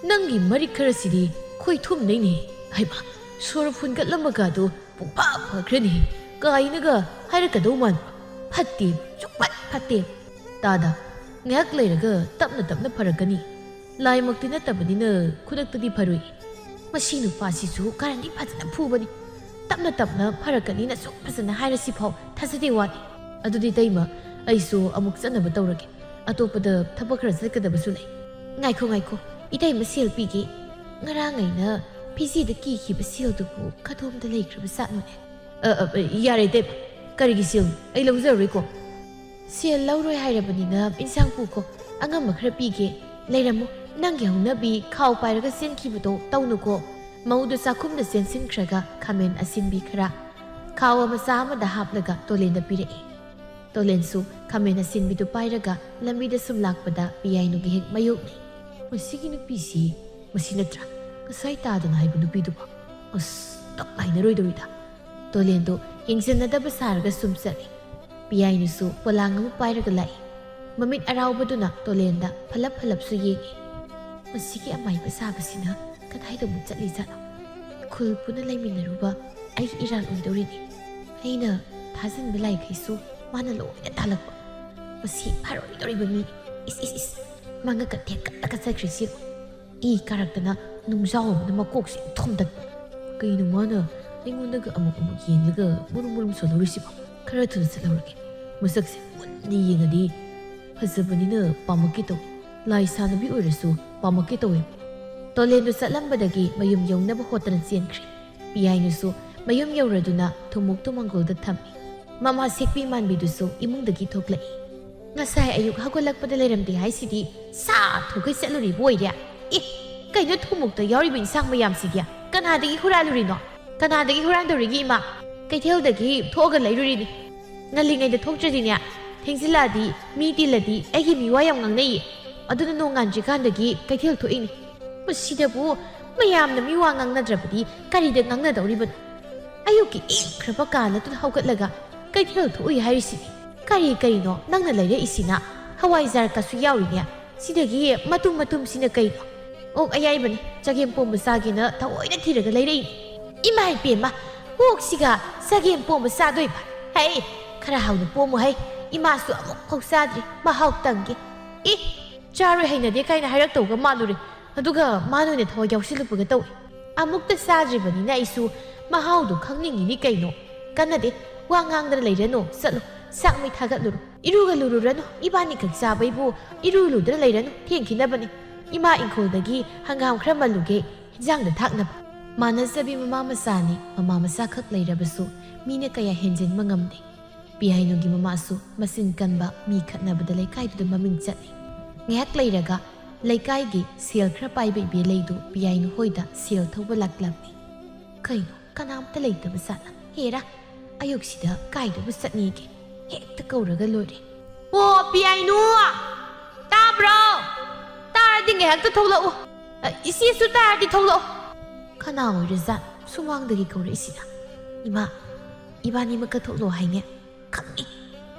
ꯅꯪꯒꯤ ꯃꯔꯤꯛ ꯈꯔꯁꯤꯗꯤ ꯈꯣꯏ ꯊꯨꯝꯅꯩꯅꯦ꯫ ꯍꯩꯃꯥ, ꯁꯣꯔ ꯐꯨꯟꯒꯠꯂꯝꯕꯒꯗꯣ ꯄꯨꯡꯐꯥ ꯐꯈ꯭ꯔꯦꯅꯦ꯫ ꯀꯥꯏꯅꯒ ꯍꯥꯏꯔꯛꯀꯗꯧ ꯃꯥꯟꯕ꯫ ꯐꯠꯇꯦ, ꯆꯨꯞꯄꯠ ꯐꯠꯇꯦ꯫ ꯇꯥꯗ, ꯉꯥꯏꯍꯥꯛ ꯂꯩꯔꯒ ꯇꯞꯅ ꯇꯞꯅ ꯐꯔꯛꯀꯅꯤ꯫ ꯂꯥꯏꯃꯛꯇꯤ ꯅꯠꯇꯕꯅꯤꯅ ꯈꯨꯗꯛꯇꯗꯤ ꯐꯔꯣꯏ꯫ ꯃꯁꯤ ꯅꯨꯄꯥꯁꯤꯁꯨ ꯀꯥꯔꯟꯗꯤ ꯐꯖꯅ ꯐꯨꯕꯅꯤ꯫ ꯇꯞꯅ ꯇꯞꯅ ꯐꯔꯛꯀꯅꯤꯅ ꯑꯁꯨꯛ ꯐꯖꯅ ꯍꯥꯏꯔꯁꯤꯐꯥꯎ ꯊꯥꯖꯗꯦ ꯋꯥꯅꯤ꯫ ꯑꯗꯨꯗꯤ ꯇꯩꯃ, ꯑꯩꯁꯨ ꯑꯃꯨꯛ ꯆꯠꯅꯕ ꯇꯧꯔꯒꯦ꯫ ꯑꯇꯣꯞꯄꯗ ꯊꯕꯛ ꯈꯔ ꯆꯠꯀꯗꯕꯁꯨ ꯂꯩ꯫" "ꯉꯥꯏꯈꯣ, ꯉꯥꯏꯈꯣ, ꯏꯇꯩꯃ ꯁꯦꯜ ꯄꯤꯒꯦ꯫ ꯉꯔꯥꯡ ꯑꯩꯅ ꯐꯤꯖꯤꯗ ꯀꯤꯈꯤꯕ ꯁꯦꯜꯗꯨꯕꯨ ꯀꯗꯣꯝꯗ ꯂꯩꯈ꯭ꯔꯕ ꯖꯥꯠꯅꯣꯅꯦ?" "ꯑ, ꯑ, ꯌꯥꯔꯦ ꯏꯇꯩꯃ, ꯀꯔꯤꯒꯤ ꯁꯦꯜꯅꯣ? ꯑꯩ ꯂꯧꯖꯔꯔꯣꯏꯀꯣ꯫" "ꯁꯦꯜ ꯂꯧꯔꯣꯏ ꯍꯥꯏꯔꯕꯅꯤꯅ ꯏꯟꯁꯥꯡ ꯄꯨꯀꯣ, ꯑꯉꯝꯕ ꯈꯔ ꯄꯤꯒꯦ꯫ ꯂꯩꯔꯝꯃꯣ, ꯅꯪꯒꯤ ꯍꯧꯅꯕꯤ ꯈꯥꯎ ꯄꯥꯏꯔꯒ ꯆꯦꯟꯈꯤꯕꯗꯣ ꯇꯧꯅꯨꯀꯣ꯫" ꯃꯧꯗꯨ ꯆꯥꯛꯈꯨꯝꯗ ꯆꯦꯟꯁꯤꯟꯈ꯭ꯔꯒ ꯈꯥꯃꯦꯟ ꯑꯁꯤꯟꯕꯤ ꯈꯔ ꯈꯥꯎ ꯃꯆꯥ ꯑꯃꯗ ꯍꯥꯞꯂꯒ ꯇꯣꯂꯦꯟꯗ ꯄꯤꯔꯛꯏ꯫ ꯇꯣꯂꯦꯟꯁꯨ ꯈꯥꯃꯦꯟ ꯑꯁꯤꯟꯕꯤꯗꯨ ꯄꯥꯏꯔꯒ ꯂꯝꯕꯤꯗ ꯁꯨꯝ ꯂꯥꯛꯄꯗ ꯄꯤꯌꯥꯏꯅꯨꯒꯤ ꯍꯦꯛ ꯃꯥꯌꯣꯛꯅꯩ꯫ "ꯃꯁꯤꯒꯤ ꯅꯨꯄꯤꯁꯤ, ꯃꯁꯤ ꯅꯠꯇ꯭ꯔꯥ ꯉꯁꯥꯏ ꯇꯥꯗꯅ ꯍꯥꯏꯕ ꯅꯨꯄꯤꯗꯨꯕꯣ? ꯑꯁ, ꯇꯞ ꯍꯥꯏꯅꯔꯣꯏꯗꯧꯔꯤꯗ꯫" ꯇꯣꯂꯦꯟꯗꯨ ꯌꯦꯡꯁꯤꯟꯅꯗꯕ ꯁꯥꯔꯒ ꯁꯨꯝ ꯆꯠꯂꯤ꯫ ꯄꯤꯌꯥꯏꯅꯨꯁꯨ ꯄꯣꯂꯥꯡ ꯑꯃ ꯄꯥꯏꯔꯒ ꯂꯥꯛꯏ꯫ ꯃꯃꯤꯠ ꯑꯔꯥꯎꯕꯗꯨꯅ ꯇꯣꯂꯦꯟꯗ ꯐꯂꯞ ꯐꯂꯞꯁꯨ ꯌꯦꯡꯏ꯫ "ꯃꯁꯤꯒꯤ ꯑꯃꯥꯏꯕ ꯁꯥꯕꯁꯤꯅ ꯀꯗꯥꯏꯗ ꯑꯃꯨꯛ ꯆꯠꯂꯤꯖꯥꯠꯅꯣ? ꯈꯨꯜ ꯄꯨꯟꯅ ꯂꯩꯃꯤꯟꯅꯔꯨꯕ ꯑꯩꯒꯤ ꯏꯔꯥꯜ ꯑꯣꯏꯗꯧꯔꯤꯅꯤ꯫ ꯑꯩꯅ ꯊꯥꯖꯤꯟꯕ ꯂꯥꯏꯈꯩꯁꯨ ꯃꯥꯅ ꯂꯣꯏꯅ ꯇꯥꯜꯂꯛꯄ꯫ ꯃꯁꯤ ꯐꯔꯣꯏꯗꯧꯔꯤꯕ ꯃꯤꯅꯤ꯫ ꯏꯁ, ꯏꯁ, ꯏꯁ, ꯃꯉꯛꯀ ꯊꯦꯛꯀꯠꯂꯒ ꯆꯠꯈ꯭ꯔꯤꯁꯤ ꯌꯦꯡꯉꯨ꯫" ꯏ ꯀꯥꯔꯛꯇꯅ ꯅꯨꯡꯖꯥꯎ ꯑꯃꯅ ꯃꯀꯣꯛꯁꯦ ꯊꯣꯝꯗꯠꯄ꯫ ꯀꯩꯅꯣ ꯃꯥꯅ ꯑꯩꯉꯣꯟꯗꯒ ꯑꯃꯨꯛ ꯑꯃꯨꯛ ꯌꯦꯡꯂꯒ ꯃꯨꯔꯨꯝ ꯃꯨꯔꯨꯝ ꯁꯣꯜꯍꯧꯔꯤꯁꯤꯕꯣ? ꯈꯔ ꯊꯨꯅ ꯆꯠꯍꯧꯔꯒꯦ꯫ ꯃꯁꯛꯁꯦ ꯃꯨꯟꯅ ꯌꯦꯡꯉꯗꯤ ꯐꯖꯕꯅꯤꯅ ꯄꯥꯝꯃꯛꯀꯦ ꯇꯧꯏ꯫ ꯂꯥꯏ ꯁꯥꯟꯅꯕꯤ ꯑꯣꯏꯔꯁꯨ ꯄꯥꯝꯃꯛꯀꯦ ꯇꯧꯋꯦ꯫ ꯇꯣꯂꯦꯟꯗꯨ ꯆꯠꯂꯝꯕꯗꯒꯤ ꯃꯌꯨꯝ ꯌꯧꯅꯕ ꯍꯣꯠꯇꯅ ꯆꯦꯟꯈ꯭ꯔꯦ꯫ ꯄꯤꯌꯥꯏꯅꯨꯁꯨ ꯃꯌꯨꯝ ꯌꯧꯔꯗꯨꯅ ꯊꯨꯝꯃꯣꯛꯇꯨ ꯃꯪꯒꯣꯜꯗ ꯊꯝꯃꯤ꯫ ꯃꯃꯥ ꯁꯦꯛꯄꯤ ꯃꯥꯟꯕꯤꯗꯨꯁꯨ ꯏꯃꯨꯡꯗꯒꯤ ꯊꯣꯛꯂꯛꯏ꯫ "ꯉꯁꯥꯏ ꯑꯌꯨꯛ ꯍꯧꯒꯠꯂꯛꯄꯗ ꯂꯩꯔꯝꯗꯦ ꯍꯥꯏꯁꯤꯗꯤ ꯁꯥ ꯊꯨꯒꯩ ꯆꯠꯂꯨꯔꯤꯕ ꯑꯣꯏꯔꯦ꯫ ꯑꯦ, ꯀꯩꯅꯣ ꯊꯨꯝꯃꯣꯛꯇ ꯌꯥꯎꯔꯤꯕ ꯏꯟꯁꯥꯡ ꯃꯌꯥꯝꯁꯤꯗꯤ? ꯀꯅꯥꯗꯒꯤ ꯍꯨꯔꯥꯜꯂꯨꯔꯤꯅꯣ? ꯀꯅꯥꯗꯒꯤ ꯍꯨꯔꯥꯟꯗꯧꯔꯤꯒꯦ ꯏꯃꯥ? ꯀꯩꯊꯦꯜꯗꯒꯤ ꯊꯣꯛꯑꯒ ꯂꯩꯔꯨꯔꯤꯅꯤ꯫ ꯉꯜꯂꯤꯉꯩꯗ ꯊꯣꯛꯇ꯭ꯔꯗꯤꯅꯦ, ꯊꯦꯡꯖꯤꯜꯂꯛꯑꯗꯤ ꯃꯤ ꯇꯤꯜꯂꯗꯤ ꯑꯩꯒꯤ ꯃꯤꯋꯥ ꯌꯥꯝ ꯉꯥꯡꯅꯩꯌꯦ꯫ ꯑꯗꯨꯅ ꯅꯣꯡꯉꯥꯟꯗ꯭ꯔꯤꯀꯥꯟꯗꯒꯤ ꯀꯩꯊꯦꯜ ꯊꯣꯛꯏꯅꯤ꯫ ꯃꯁꯤꯗꯕꯨ ꯃꯌꯥꯝꯅ ꯃꯤꯋꯥ ꯉꯥꯡꯅꯗ꯭ꯔꯕꯗꯤ ꯀꯔꯤꯗ ꯉꯥꯡꯅꯗꯧꯔꯤꯕꯅꯣ? ꯑꯌꯨꯛꯀꯤ ꯏꯪꯈ꯭ꯔꯕ ꯀꯥꯂꯗꯨꯗ ꯍꯧꯒꯠꯂꯒ ꯀꯩꯊꯦꯜ ꯊꯣꯛꯎꯏ ꯍꯥꯏꯔꯤꯁꯤꯅꯤ꯫ ꯀꯔꯤ ꯀꯔꯤꯅꯣ ꯅꯪꯅ ꯂꯩꯔꯛꯏꯁꯤꯅ? ꯍꯋꯥꯏꯖꯥꯔ ꯀꯁꯨ ꯌꯥꯎꯔꯤꯅꯦ꯫ ꯁꯤꯗꯒꯤ ꯃꯇꯨꯝ ꯃꯇꯨꯝꯁꯤꯅ ꯀꯩꯅꯣ? ꯑꯣꯛ ꯑꯌꯥꯏꯕꯅꯤ, ꯆꯒꯦꯝ ꯄꯣꯝꯕ ꯆꯥꯒꯦꯅ ꯊꯑꯣꯏꯅ ꯊꯤꯔꯒ ꯂꯩꯔꯛꯏꯅꯤ꯫ ꯏꯃꯥ ꯏꯄꯦꯝꯃ, ꯑꯣꯛꯁꯤꯒ ꯆꯒꯦꯝ ꯄꯣꯝꯕ ꯆꯥꯗꯣꯏꯕ? ꯍꯩ, ꯈꯔ ꯍꯥꯎꯅ ꯄꯣꯝꯃꯨ ꯍꯩ꯫ ꯏꯃꯥꯁꯨ ꯑꯃꯨꯛ ꯐꯥꯎ ꯆꯥꯗ꯭ꯔꯤ, ꯃꯍꯥꯎ ꯇꯪꯒꯦ꯫ ꯏ, ꯆꯥꯔꯣꯏ ꯍꯩꯅꯗꯦ ꯀꯥꯏꯅ ꯍꯥꯏꯔꯛꯇꯧꯒ ꯃꯥꯜꯂꯨꯔꯦ꯫ ꯑꯗꯨꯒ ꯃꯥꯅ ꯑꯣꯏꯅ ꯊꯋꯥꯏ ꯌꯥꯎꯁꯤꯜꯂꯛꯄꯒ ꯇꯧꯏ꯫ ꯑꯃꯨꯛꯇ ꯆꯥꯗ꯭ꯔꯤꯕꯅꯤꯅ ꯑꯩꯁꯨ ꯃꯍꯥꯎꯗꯣ ꯈꯪꯅꯤꯡꯉꯤꯅꯤ ꯀꯩꯅꯣ꯫ ꯀꯟꯅꯗꯦ, ꯋꯥ ꯉꯥꯡꯗꯅ ꯂꯩꯔꯅꯨ, ꯆꯠꯂꯣ, ꯆꯥꯛ ꯃꯩ ꯊꯥꯒꯠꯂꯨꯔꯣ꯫ ꯏꯔꯨꯒ ꯂꯨꯔꯨꯔꯅꯨ, ꯏꯕꯥꯅꯤꯈꯛ ꯆꯥꯕꯩꯕꯨ ꯏꯔꯨ ꯂꯨꯗꯅ ꯂꯩꯔꯅꯨ, ꯊꯦꯡꯈꯤꯅꯕꯅꯤ꯫ ꯏꯃꯥ ꯏꯪꯈꯣꯜꯗꯒꯤ ꯍꯪꯒꯥꯝ ꯈꯔ ꯃꯜꯂꯨꯒꯦ, ꯏꯟꯖꯥꯡꯗ ꯊꯥꯛꯅꯕ꯫ ꯃꯥꯟꯅꯖꯕꯤ ꯃꯃꯥ ꯃꯆꯥꯅꯤ, ꯃꯃꯥ ꯃꯆꯥꯈꯛ ꯂꯩꯔꯕꯁꯨ ꯃꯤꯅ ꯀꯌꯥ ꯍꯦꯟꯖꯤꯟꯕ ꯉꯝꯗꯦ꯫ ꯄꯤꯌꯥꯏꯅꯨꯒꯤ ꯃꯃꯥꯁꯨ ꯃꯆꯤꯟ ꯀꯟꯕ, ꯃꯤ ꯈꯠꯅꯕꯗ ꯂꯩꯀꯥꯏꯗꯨꯗ ꯃꯃꯤꯡ ꯆꯠꯂꯤ꯫ ꯉꯥꯏꯍꯥꯛ ꯂꯩꯔꯒ ꯂꯩꯀꯥꯏꯒꯤ ꯁꯦꯜ ꯈꯔ ꯄꯥꯏꯕ ꯏꯕꯦ ꯂꯩꯗꯨ ꯄꯤꯌꯥꯏꯅꯨ ꯍꯣꯏꯗ ꯁꯦꯜ ꯊꯧꯕ ꯂꯥꯛꯂꯝꯃꯤ꯫ ꯀꯩꯅꯣ, ꯀꯅꯥꯝꯇ ꯂꯩꯇꯕ ꯖꯥꯠꯂ? ꯍꯦꯔꯥ, ꯑꯌꯨꯛꯁꯤꯗ ꯀꯥꯏꯗꯕꯨ ꯆꯠꯅꯤꯒꯦ? ꯍꯦꯛꯇ ꯀꯧꯔꯒ ꯂꯣꯏꯔꯦ꯫ "ꯑꯣ, ꯄꯤꯌꯥꯏꯅꯨ! ꯇꯥꯕ꯭ꯔꯣ? ꯇꯥꯔꯗꯤ ꯉꯥꯏꯍꯥꯛꯇ ꯊꯣꯛꯂꯛꯎ꯫ ꯑ, ꯏꯆꯦꯁꯨ ꯇꯥꯔꯗꯤ ꯊꯣꯛꯂꯛꯎ꯫" ꯀꯅꯥ ꯑꯣꯏꯔꯖꯥꯠ ꯁꯨꯃꯥꯡꯗꯒꯤ ꯀꯧꯔꯛꯏꯁꯤꯅ? ꯏꯃꯥ, ꯏꯕꯥꯅꯤꯃꯛꯀ ꯊꯣꯛꯂꯣ ꯍꯥꯏꯅꯦ꯫ ꯈꯪꯉꯤ꯫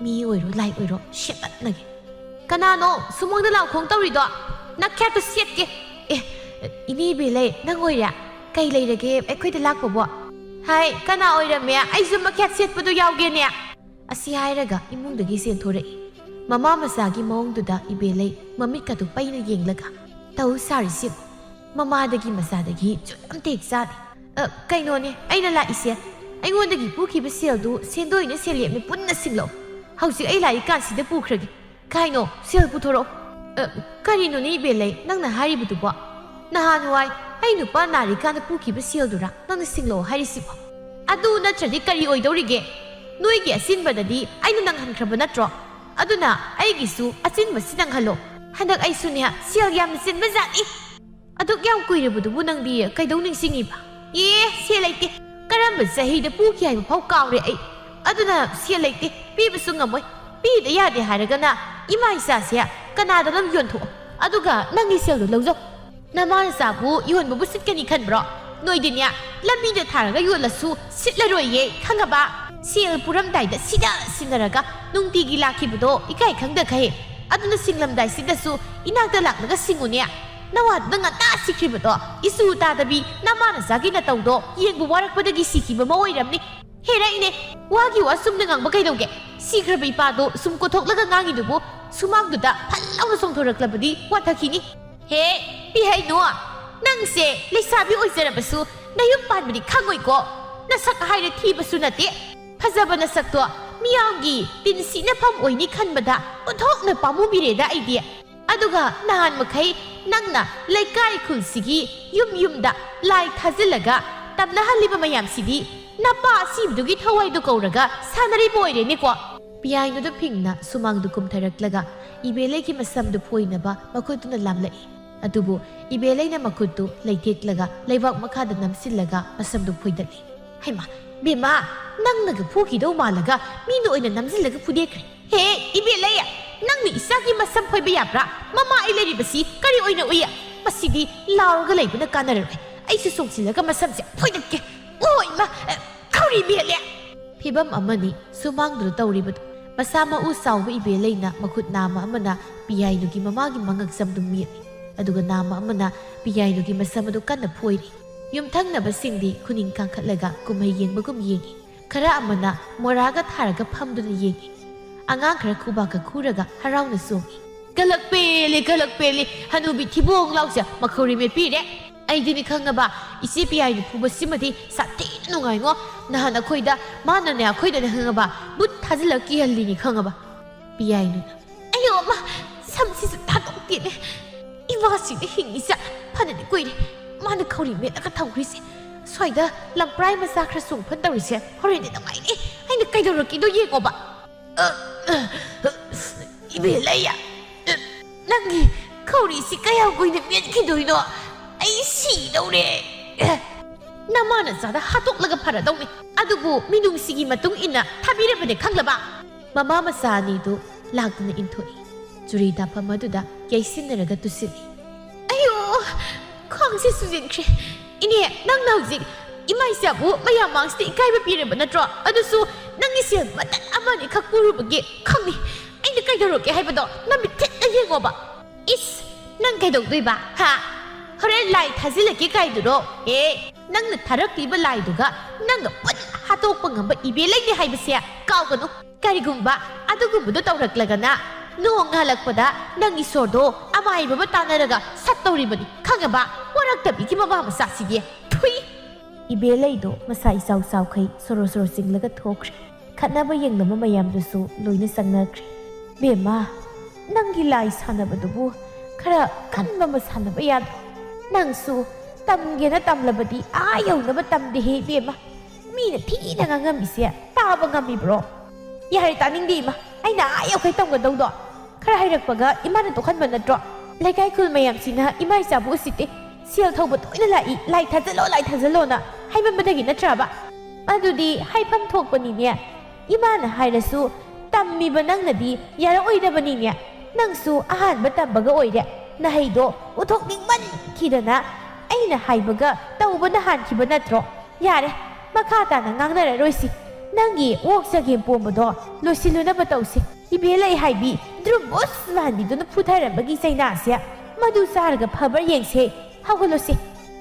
ꯃꯤ ꯑꯣꯏꯔꯣ ꯂꯥꯏ ꯑꯣꯏꯔꯣ ꯁꯦꯠꯇꯠꯅꯒꯦ꯫ "ꯀꯅꯥꯅꯣ ꯁꯨꯃꯥꯡꯗ ꯂꯥꯎꯈꯣꯡ ꯇꯧꯔꯤꯗꯣ? ꯅꯈꯌꯥꯠꯇꯨ ꯁꯦꯠꯀꯦ꯫" "ꯑꯦ, ꯏꯅꯦ ꯏꯕꯦꯂꯩ, ꯅꯪ ꯑꯣꯏꯔꯦ? ꯀꯩ ꯂꯩꯔꯒꯦ ꯑꯩꯈꯣꯏꯗ ꯂꯥꯛꯄꯕꯣ?" "ꯍꯥꯏ, ꯀꯅꯥ ꯑꯣꯏꯔꯝꯃꯦ? ꯑꯩꯁꯨ ꯃꯈꯌꯥꯠ ꯁꯦꯠꯄꯗꯣ ꯌꯥꯎꯒꯦꯅꯦ꯫" ꯑꯁꯤ ꯍꯥꯏꯔꯒ ꯏꯃꯨꯡꯗꯒꯤ ꯆꯦꯟꯊꯣꯔꯛꯏ꯫ ꯃꯃꯥ ꯃꯆꯥꯒꯤ ꯃꯑꯣꯡꯗꯨꯗ ꯏꯕꯦꯂꯩ ꯃꯃꯤꯠꯀꯗꯨ ꯄꯩꯅ ꯌꯦꯡꯂꯒ, "ꯇꯧ ꯁꯥꯔꯤꯁꯤ ꯌꯦꯡꯉꯨ꯫ ꯃꯃꯥꯗꯒꯤ ꯃꯆꯥꯗꯒꯤ ꯆꯨꯠ ꯑꯝꯇ ꯍꯦꯛ ꯆꯥꯗꯦ꯫ ꯑ, ꯀꯩꯅꯣꯅꯦ ꯑꯩꯅ ꯂꯥꯛꯏꯁꯦ? ꯑꯩꯉꯣꯟꯗꯒꯤ ꯄꯨꯈꯤꯕ ꯁꯦꯜꯗꯨ ꯁꯦꯟꯗꯣꯏꯅ ꯁꯦꯜꯌꯦꯞꯅ ꯄꯨꯟꯅ ꯁꯤꯡꯂꯛꯑꯣ꯫ ꯍꯧꯖꯤꯛ ꯑꯩ ꯂꯥꯛꯏꯀꯥꯟꯁꯤꯗ ꯄꯨꯈ꯭ꯔꯒꯦ꯫ ꯀꯥꯏꯅꯣ, ꯁꯦꯜ ꯄꯨꯊꯣꯔꯛꯑꯣ꯫" "ꯑ, ꯀꯔꯤꯅꯣꯅꯦ ꯏꯕꯦꯂꯩ ꯅꯪꯅ ꯍꯥꯏꯔꯤꯕꯗꯨꯕꯣ?" ꯅꯍꯥꯟꯋꯥꯏ ꯑꯩ ꯅꯨꯄꯥ ꯅꯥꯔꯤꯀꯥꯟꯗ ꯄꯨꯈꯤꯕ ꯁꯦꯜꯗꯨꯔꯥ ꯅꯪꯅ ꯁꯤꯡꯂꯛꯑꯣ ꯍꯥꯏꯔꯤꯁꯤꯕꯣ? ꯑꯗꯨ ꯅꯠꯇ꯭ꯔꯗꯤ ꯀꯔꯤ ꯑꯣꯏꯗꯧꯔꯤꯒꯦ? ꯅꯣꯏꯒꯤ ꯑꯆꯤꯟꯕꯗꯗꯤ ꯑꯩꯅ ꯅꯪꯍꯟꯈ꯭ꯔꯕ ꯅꯠꯇ꯭ꯔꯣ? ꯑꯗꯨꯅ ꯑꯩꯒꯤꯁꯨ ꯑꯆꯤꯟꯕꯁꯤ ꯅꯪꯍꯜꯂꯣ꯫ ꯍꯟꯗꯛ ꯑꯩꯁꯨꯅꯦ ꯁꯦꯜ ꯌꯥꯝꯅ ꯆꯤꯟꯕ ꯖꯥꯠꯅꯤ꯫ ꯑꯗꯨꯛ ꯌꯥꯝ ꯀꯨꯏꯔꯕꯗꯨꯕꯨ ꯅꯪꯗꯤ ꯀꯩꯗꯧ ꯅꯤꯡꯁꯤꯡꯉꯤꯕ? ꯑꯦ, ꯁꯦꯜ ꯂꯩꯇꯦ꯫ ꯀꯔꯝꯕ ꯆꯍꯤꯗ ꯄꯨꯈꯤ ꯍꯥꯏꯕ ꯐꯥꯎ ꯀꯥꯎꯔꯦ ꯑꯩ꯫ ꯑꯗꯨꯅ ꯁꯦꯜ ꯂꯩꯇꯦ, ꯄꯤꯕꯁꯨ ꯉꯝꯃꯣꯏ꯫ ꯄꯤꯗ ꯌꯥꯗꯦ ꯍꯥꯏꯔꯒꯅ ꯏꯃꯥ ꯏꯆꯥꯁꯦ ꯀꯅꯥꯗꯅꯣꯝ ꯌꯣꯟꯊꯣꯛꯑꯣ, ꯑꯗꯨꯒ ꯅꯪꯒꯤ ꯁꯦꯜꯗꯣ ꯂꯧꯖꯧ꯫ ꯅꯃꯥ ꯅꯆꯥꯕꯨ ꯌꯣꯟꯕꯕꯨ ꯁꯤꯠꯀꯅꯤ ꯈꯟꯕ꯭ꯔꯣ? ꯅꯣꯏꯗꯤꯅꯦ, ꯂꯝꯕꯤꯗ ꯊꯥꯔꯒ ꯌꯣꯜꯂꯁꯨ ꯁꯤꯠꯂꯔꯣꯏꯌꯦ, ꯈꯪꯉꯕ? ꯁꯦꯜ ꯄꯨꯔꯝꯗꯥꯏꯗ ꯁꯤꯗ ꯁꯤꯟꯅꯔꯒ ꯅꯨꯡꯇꯤꯒꯤ ꯂꯥꯛꯈꯤꯕꯗꯣ ꯏꯀꯥꯏ ꯈꯪꯗꯈꯩ꯫ ꯑꯗꯨꯅ ꯁꯤꯡꯂꯝꯗꯥꯏꯁꯤꯗꯁꯨ ꯏꯅꯥꯛꯇ ꯂꯥꯛꯂꯒ ꯁꯤꯡꯉꯨꯅꯦ꯫ ꯅꯋꯥꯗꯨꯅ ꯉꯟꯇꯥ ꯁꯤꯈ꯭ꯔꯤꯕꯗꯣ ꯏꯁꯨ ꯇꯥꯗꯕꯤ ꯅꯃꯥ ꯅꯆꯥꯒꯤ ꯅꯇꯧꯗꯣ ꯌꯦꯡꯕ ꯋꯥꯔꯛꯄꯗꯒꯤ ꯁꯤꯈꯤꯕ ꯑꯃ ꯑꯣꯏꯔꯝꯅꯤ꯫ ꯍꯦꯔꯛꯏꯅꯦ, ꯋꯥꯒꯤ ꯋꯥ ꯆꯨꯝꯅ ꯉꯥꯡꯕ ꯀꯩꯗꯧꯒꯦ? ꯁꯤꯈ꯭ꯔꯕ ꯏꯄꯥꯗꯣ ꯁꯨꯝ ꯀꯣꯊꯣꯛꯂꯒ ꯉꯥꯡꯉꯤꯗꯨꯕꯨ ꯁꯨꯃꯥꯡꯗꯨꯗ ꯐꯠ ꯂꯥꯎꯅ ꯆꯣꯡꯊꯣꯔꯛꯂꯕꯗꯤ ꯋꯥꯊꯛꯈꯤꯅꯤ꯫ ꯍꯦ, ꯄꯤꯍꯩꯅꯨ, ꯅꯪꯁꯦ ꯂꯩꯁꯥꯕꯤ ꯑꯣꯏꯖꯔꯕꯁꯨ ꯅꯌꯨꯝ ꯄꯥꯟꯕꯗꯤ ꯈꯪꯉꯣꯏꯀꯣ꯫ ꯅꯁꯛ ꯍꯥꯏꯔꯦ ꯊꯤꯕꯁꯨ ꯅꯠꯇꯦ꯫ ꯐꯖꯕ ꯅꯁꯛꯇꯣ ꯃꯤꯌꯥꯝꯒꯤ ꯇꯤꯟ ꯁꯤꯠꯅꯐꯝ ꯑꯣꯏꯅꯤ ꯈꯟꯕꯗ ꯑꯣꯟꯊꯣꯛꯅ ꯄꯥꯝꯃꯨꯕꯤꯔꯦꯗ ꯑꯩꯗꯤ꯫ ꯑꯗꯨꯒ ꯅꯍꯥꯟ ꯃꯈꯩ ꯅꯪꯅ ꯂꯩꯀꯥꯏ ꯈꯨꯜꯁꯤꯒꯤ ꯌꯨꯝ ꯌꯨꯝꯗ ꯂꯥꯏ ꯊꯥꯖꯤꯜꯂꯒ ꯇꯝꯅꯍꯜꯂꯤꯕ ꯃꯌꯥꯝꯁꯤꯗꯤ ꯅꯄꯥ ꯑꯁꯤꯕꯗꯨꯒꯤ ꯊꯋꯥꯏꯗꯨ ꯀꯧꯔꯒ ꯁꯥꯟꯅꯔꯤꯕ ꯑꯣꯏꯔꯦꯅꯦꯀꯣ꯫ ꯄꯤꯌꯥꯏꯅꯨꯗ ꯐꯤꯡꯅ ꯁꯨꯃꯥꯡꯗꯨ ꯀꯨꯝꯊꯔꯛꯂꯒ ꯏꯕꯦꯂꯩꯒꯤ ꯃꯁꯝꯗꯨ ꯐꯣꯏꯅꯕ ꯃꯈꯨꯠꯇꯨꯅ ꯂꯥꯝꯂꯛꯏ꯫ ꯑꯗꯨꯕꯨ ꯏꯕꯦꯂꯩꯅ ꯃꯈꯨꯠꯇꯨ ꯂꯩꯊꯦꯛꯂꯒ ꯂꯩꯕꯥꯛ ꯃꯈꯥꯗ ꯅꯝꯁꯤꯜꯂꯒ ꯃꯁꯝꯗꯨ ꯐꯣꯏꯗꯠꯂꯤ꯫ ꯍꯩꯃꯥ, ꯕꯦꯝꯃ, ꯅꯪꯅꯒ ꯐꯨꯈꯤꯗꯧ ꯃꯥꯜꯂꯒ ꯃꯤꯅ ꯑꯣꯏꯅ ꯅꯝꯁꯤꯜꯂꯒ ꯐꯨꯗꯦꯛꯈ꯭ꯔꯦ꯫ ꯍꯦ, ꯏꯕꯦꯂꯩ, ꯅꯪꯅ ꯏꯆꯥꯒꯤ ꯃꯁꯝ ꯐꯣꯏꯕ ꯌꯥꯕ꯭ꯔꯥ? ꯃꯃꯥ ꯑꯩ ꯂꯩꯔꯤꯕꯁꯤ ꯀꯔꯤ ꯑꯣꯏꯅ ꯎꯏ? ꯃꯁꯤꯗꯤ ꯂꯥꯎꯔꯒ ꯂꯩꯕꯅ ꯀꯥꯟꯅꯔꯔꯣꯏ꯫ ꯑꯩꯁꯨ ꯆꯣꯡꯁꯤꯜꯂꯒ ꯃꯁꯝꯁꯦ ꯐꯣꯏꯗꯠꯀꯦ꯫ ꯑꯣ ꯏꯃꯥ, ꯑ, ꯈꯧꯔꯤ ꯃꯦꯠꯂꯦ꯫ ꯐꯤꯚꯝ ꯑꯃꯅꯤ ꯁꯨꯃꯥꯡꯗꯨꯗ ꯇꯧꯔꯤꯕꯗꯨ꯫ ꯃꯁꯥ ꯃꯎ ꯆꯥꯎꯕ ꯏꯕꯦꯂꯩꯅ ꯃꯈꯨꯠ ꯅꯥꯝꯃ ꯑꯃꯅ ꯄꯤꯌꯥꯏꯅꯨꯒꯤ ꯃꯃꯥꯒꯤ ꯃꯉꯛꯁꯝꯗꯨ ꯃꯦꯠꯂꯤ, ꯑꯗꯨꯒ ꯅꯥꯝꯃ ꯑꯃꯅ ꯄꯤꯌꯥꯏꯅꯨꯒꯤ ꯃꯁꯝ ꯑꯗꯨ ꯀꯟꯅ ꯐꯣꯏꯔꯤ꯫ ꯌꯨꯝꯊꯪꯅꯕꯁꯤꯡꯗꯤ ꯈꯨꯅꯤꯡ ꯀꯥꯡꯈꯠꯂꯒ ꯀꯨꯝꯍꯩ ꯌꯦꯡꯕꯒꯨꯝ ꯌꯦꯡꯉꯤ꯫ ꯈꯔ ꯑꯃꯅ ꯃꯣꯔꯥꯒ ꯊꯥꯔꯒ ꯐꯝꯗꯨꯅ ꯌꯦꯡꯉꯤ꯫ ꯑꯉꯥꯡ ꯈꯔ ꯈꯨꯕꯥꯛꯀ ꯈꯨꯔꯒ ꯍꯔꯥꯎꯅ ꯆꯣꯡꯉꯤ꯫ "ꯀꯂꯛ ꯄꯦꯜꯂꯦ, ꯀꯂꯛ ꯄꯦꯜꯂꯦ, ꯍꯅꯨꯕꯤ ꯊꯤꯕꯣꯡ ꯂꯥꯎꯁꯦ ꯃꯈꯧꯔꯤ ꯃꯦꯠꯄꯤꯔꯦ꯫ ꯑꯩꯗꯤꯅꯦ ꯈꯪꯉꯕ, ꯏꯆꯦ ꯄꯤꯌꯥꯏꯅꯨ ꯐꯨꯕꯁꯤꯃꯗꯤ ꯁꯥꯊꯤꯅ ꯅꯨꯡꯉꯥꯏꯉꯣ꯫ ꯅꯍꯥꯟ ꯑꯩꯈꯣꯏꯗ, ꯃꯥꯅꯅꯦ ꯑꯩꯈꯣꯏꯗꯅꯦ ꯈꯪꯉꯕ, ꯕꯨꯠ ꯊꯥꯖꯤꯜꯂꯒ ꯀꯤꯍꯜꯂꯤꯅꯤ ꯈꯪꯉꯕ꯫" ꯄꯤꯌꯥꯏꯅꯨꯅ, "ꯑꯌꯣ ꯑꯃ, ꯁꯝꯁꯤꯁꯨ ꯊꯥꯗꯣꯛꯇꯦꯅꯦ꯫ ꯏꯃꯥꯁꯤꯅ ꯍꯤꯡꯉꯤꯁꯦ ꯐꯅꯗꯤ ꯀꯨꯏꯔꯦ ꯃꯥꯅ ꯈꯧꯔꯤ ꯃꯦꯠꯂꯒ ꯊꯝꯈ꯭ꯔꯤꯁꯦ꯫ ꯁ꯭ꯋꯥꯏꯗ ꯂꯝꯄ꯭ꯔꯥꯏ ꯃꯆꯥ ꯈꯔ ꯆꯣꯡꯐꯟ ꯇꯧꯔꯤꯁꯦ ꯍꯣꯔꯦꯟꯗꯤ ꯅꯨꯡꯉꯥꯏꯅꯤ꯫ ꯑꯩꯅ ꯀꯩꯗꯧꯔꯛꯀꯦꯗꯣ ꯌꯦꯡꯉꯣꯕ꯫ ꯑ, ꯑ, ꯏꯕꯦꯜꯂꯩ, ꯑ, ꯅꯪꯒꯤ ꯈꯧꯔꯤꯁꯤ ꯀꯌꯥꯝ ꯀꯨꯏꯅ ꯃꯦꯠꯈꯤꯗꯣꯏꯅꯣ? ꯑꯩ ꯁꯤꯗꯧꯔꯦ꯫ ꯑ, ꯅꯃꯥ ꯅꯆꯥꯗ ꯍꯥꯠꯇꯣꯛꯂꯒ ꯐꯔꯗꯧꯅꯤ꯫ ꯑꯗꯨꯕꯨ ꯃꯤꯅꯨꯡꯁꯤꯒꯤ ꯃꯇꯨꯡ ꯏꯟꯅ ꯊꯥꯕꯤꯔꯕꯅꯦ, ꯈꯪꯂꯕ? ꯃꯃꯥ ꯃꯆꯥ ꯑꯅꯤꯗꯨ ꯂꯥꯛꯇꯨꯅ ꯏꯟꯊꯣꯛꯏ꯫ ꯆꯨꯔꯤ ꯇꯥꯐꯝ ꯑꯗꯨꯗ ꯌꯩꯁꯤꯟꯅꯔꯒ ꯇꯨꯁꯤꯜꯂꯤ꯫ ꯑꯌꯣ! ꯈ꯭ꯋꯥꯡꯁꯦ ꯁꯨꯖꯤꯟꯈ꯭ꯔꯦ꯫ ꯏꯅꯦ, ꯅꯪꯅ ꯍꯧꯖꯤꯛ ꯏꯃꯥ ꯏꯆꯥꯕꯨ ꯃꯌꯥꯝ ꯃꯥꯡꯁꯤꯗ ꯏꯀꯥꯏꯕ ꯄꯤꯔꯕ ꯅꯠꯇ꯭ꯔꯣ? ꯑꯗꯨꯁꯨ ꯅꯪꯒꯤ ꯁꯦꯜ ꯃꯇꯠ ꯑꯃ ꯑꯅꯤꯈꯛ ꯄꯨꯔꯨꯕꯒꯤ ꯈꯪꯉꯤ꯫ ꯑꯩꯅ ꯀꯩꯗꯧꯔꯛꯀꯦ ꯍꯥꯏꯕꯗꯣ ꯅꯃꯤꯠ ꯊꯤꯠꯅ ꯌꯦꯡꯉꯣꯕ꯫ ꯏꯁ! ꯅꯪ ꯀꯩꯗꯧꯗꯣꯏꯕ? ꯍꯥ? ꯍꯣꯔꯦꯟ ꯂꯥꯏ ꯊꯥꯖꯤꯜꯂꯛꯀꯦ ꯀꯥꯏꯗꯨꯔꯣ? ꯑꯦ! ꯅꯪꯅ ꯊꯥꯔꯛꯂꯤꯕ ꯂꯥꯏꯗꯨꯒ ꯅꯪꯒ ꯄꯨꯟꯅ ꯍꯥꯠꯇꯣꯛꯄ ꯉꯝꯕ ꯏꯕꯦꯜꯂꯩꯅꯤ ꯍꯥꯏꯕꯁꯦ ꯀꯥꯎꯒꯅꯨ꯫ ꯀꯔꯤꯒꯨꯝꯕ ꯑꯗꯨꯒꯨꯝꯕꯗꯣ ꯇꯧꯔꯛꯂꯒꯅ ꯅꯣꯡ ꯉꯥꯜꯂꯛꯄꯗ ꯅꯪ ꯏꯁꯣꯔꯗꯣ ꯑꯃꯥꯏꯕ ꯑꯃ ꯇꯥꯟꯅꯔꯒ ꯁꯠꯇꯧꯔꯤꯕꯅꯤ, ꯈꯪꯉꯕ? ꯋꯥꯔꯛꯇꯕꯤꯒꯤ ꯃꯃꯥ ꯃꯆꯥꯁꯤꯗꯤ꯫ ꯊꯨꯏ! ꯏꯕꯦꯜꯂꯩꯗꯣ ꯃꯁꯥ ꯏꯆꯥꯎ ꯆꯥꯎꯈꯩ ꯁꯣꯔꯣ ꯁꯣꯔꯣ ꯆꯤꯡꯂꯒ ꯊꯣꯛꯈ꯭ꯔꯦ꯫ ꯈꯠꯅꯕ ꯌꯦꯡꯂꯝꯕ ꯃꯌꯥꯝꯗꯨꯁꯨ ꯂꯣꯏꯅ ꯆꯪꯅꯈ꯭ꯔꯦ꯫ "ꯕꯦꯝꯃ, ꯅꯪꯒꯤ ꯂꯥꯏ ꯁꯥꯟꯅꯕꯗꯨꯕꯨ ꯈꯔ ꯀꯟꯕ ꯑꯃ ꯁꯥꯟꯅꯕ ꯌꯥꯗ꯭ꯔꯣ? ꯅꯪꯁꯨ ꯇꯝꯒꯦꯅ ꯇꯝꯂꯕꯗꯤ ꯑꯥ ꯌꯧꯅꯕ ꯇꯝꯗꯦꯍꯦ ꯏꯕꯦꯝꯃ꯫ ꯃꯤꯅ ꯊꯤꯅ ꯉꯥꯡꯉꯝꯃꯤꯁꯦ ꯇꯥꯕ ꯉꯝꯃꯤꯕ꯭ꯔꯣ?" "ꯌꯥꯔꯦ, ꯇꯥꯅꯤꯡꯗꯦ ꯏꯃꯥ꯫ ꯑꯩꯅ ꯑꯥ ꯌꯧꯈꯩ ꯇꯝꯒꯗꯧꯗꯣ?" "ꯈꯔ ꯍꯩꯔꯛꯄꯒ ꯏꯃꯥꯅ ꯇꯣꯛꯍꯟꯕ ꯅꯠꯇ꯭ꯔꯣ? ꯂꯩꯀꯥꯏ ꯈꯨꯜ ꯃꯌꯥꯝꯁꯤꯅ ꯏꯃꯥ ꯏꯆꯥꯕꯨ ꯎꯁꯤꯠꯇꯦ꯫ ꯁꯦꯜ ꯊꯧꯕ ꯇꯣꯏꯅ ꯂꯥꯛꯏ, ꯂꯥꯏ ꯊꯥꯖꯜꯂꯣ, ꯂꯥꯏ ꯊꯥꯖꯜꯂꯣꯅ ꯍꯥꯏꯃꯟꯕꯗꯒꯤ ꯅꯠꯇ꯭ꯔꯕ? ꯑꯗꯨꯗꯤ ꯍꯥꯏꯐꯝ ꯊꯣꯛꯄꯅꯤꯅꯦ꯫ ꯏꯃꯥꯅ ꯍꯥꯏꯔꯁꯨ ꯇꯝꯃꯤꯕ ꯅꯪꯅꯗꯤ ꯌꯥꯔꯛꯑꯣꯏꯗꯕꯅꯤꯅꯦ꯫ ꯅꯪꯁꯨ ꯑꯍꯥꯟꯕ ꯇꯝꯕꯒ ꯑꯣꯏꯔꯦ꯫ ꯅꯍꯩꯗꯣ ꯎꯠꯊꯣꯛꯅꯤꯡꯃꯟꯈꯤꯗꯅ ꯑꯩꯅ ꯍꯥꯏꯕꯒ ꯇꯧꯕꯅ ꯍꯥꯟꯈꯤꯕ ꯅꯠꯇ꯭ꯔꯣ? ꯌꯥꯔꯦ, ꯃꯈꯥ ꯇꯥꯅ ꯉꯥꯡꯅꯔꯔꯣꯏꯁꯤ꯫ ꯅꯪꯒꯤ ꯑꯣꯛ ꯆꯒꯦꯝ ꯄꯣꯝꯕꯗꯣ ꯂꯣꯏꯁꯤꯜꯂꯨꯅꯕ ꯇꯧꯁꯤ꯫ ꯏꯕꯦꯜꯂꯩ ꯍꯥꯏꯕꯤ ꯗ꯭ꯔꯨꯝꯕꯨꯁ ꯃꯥꯟꯕꯤꯗꯨꯅ ꯐꯨꯊꯔꯝꯕꯒꯤ ꯆꯩꯅꯥꯁꯦ ꯃꯗꯨ ꯆꯥꯔꯒ ꯐꯕ꯭ꯔꯥ ꯌꯦꯡꯁꯦ꯫ ꯍꯧꯒꯠꯂꯣꯁꯦ꯫"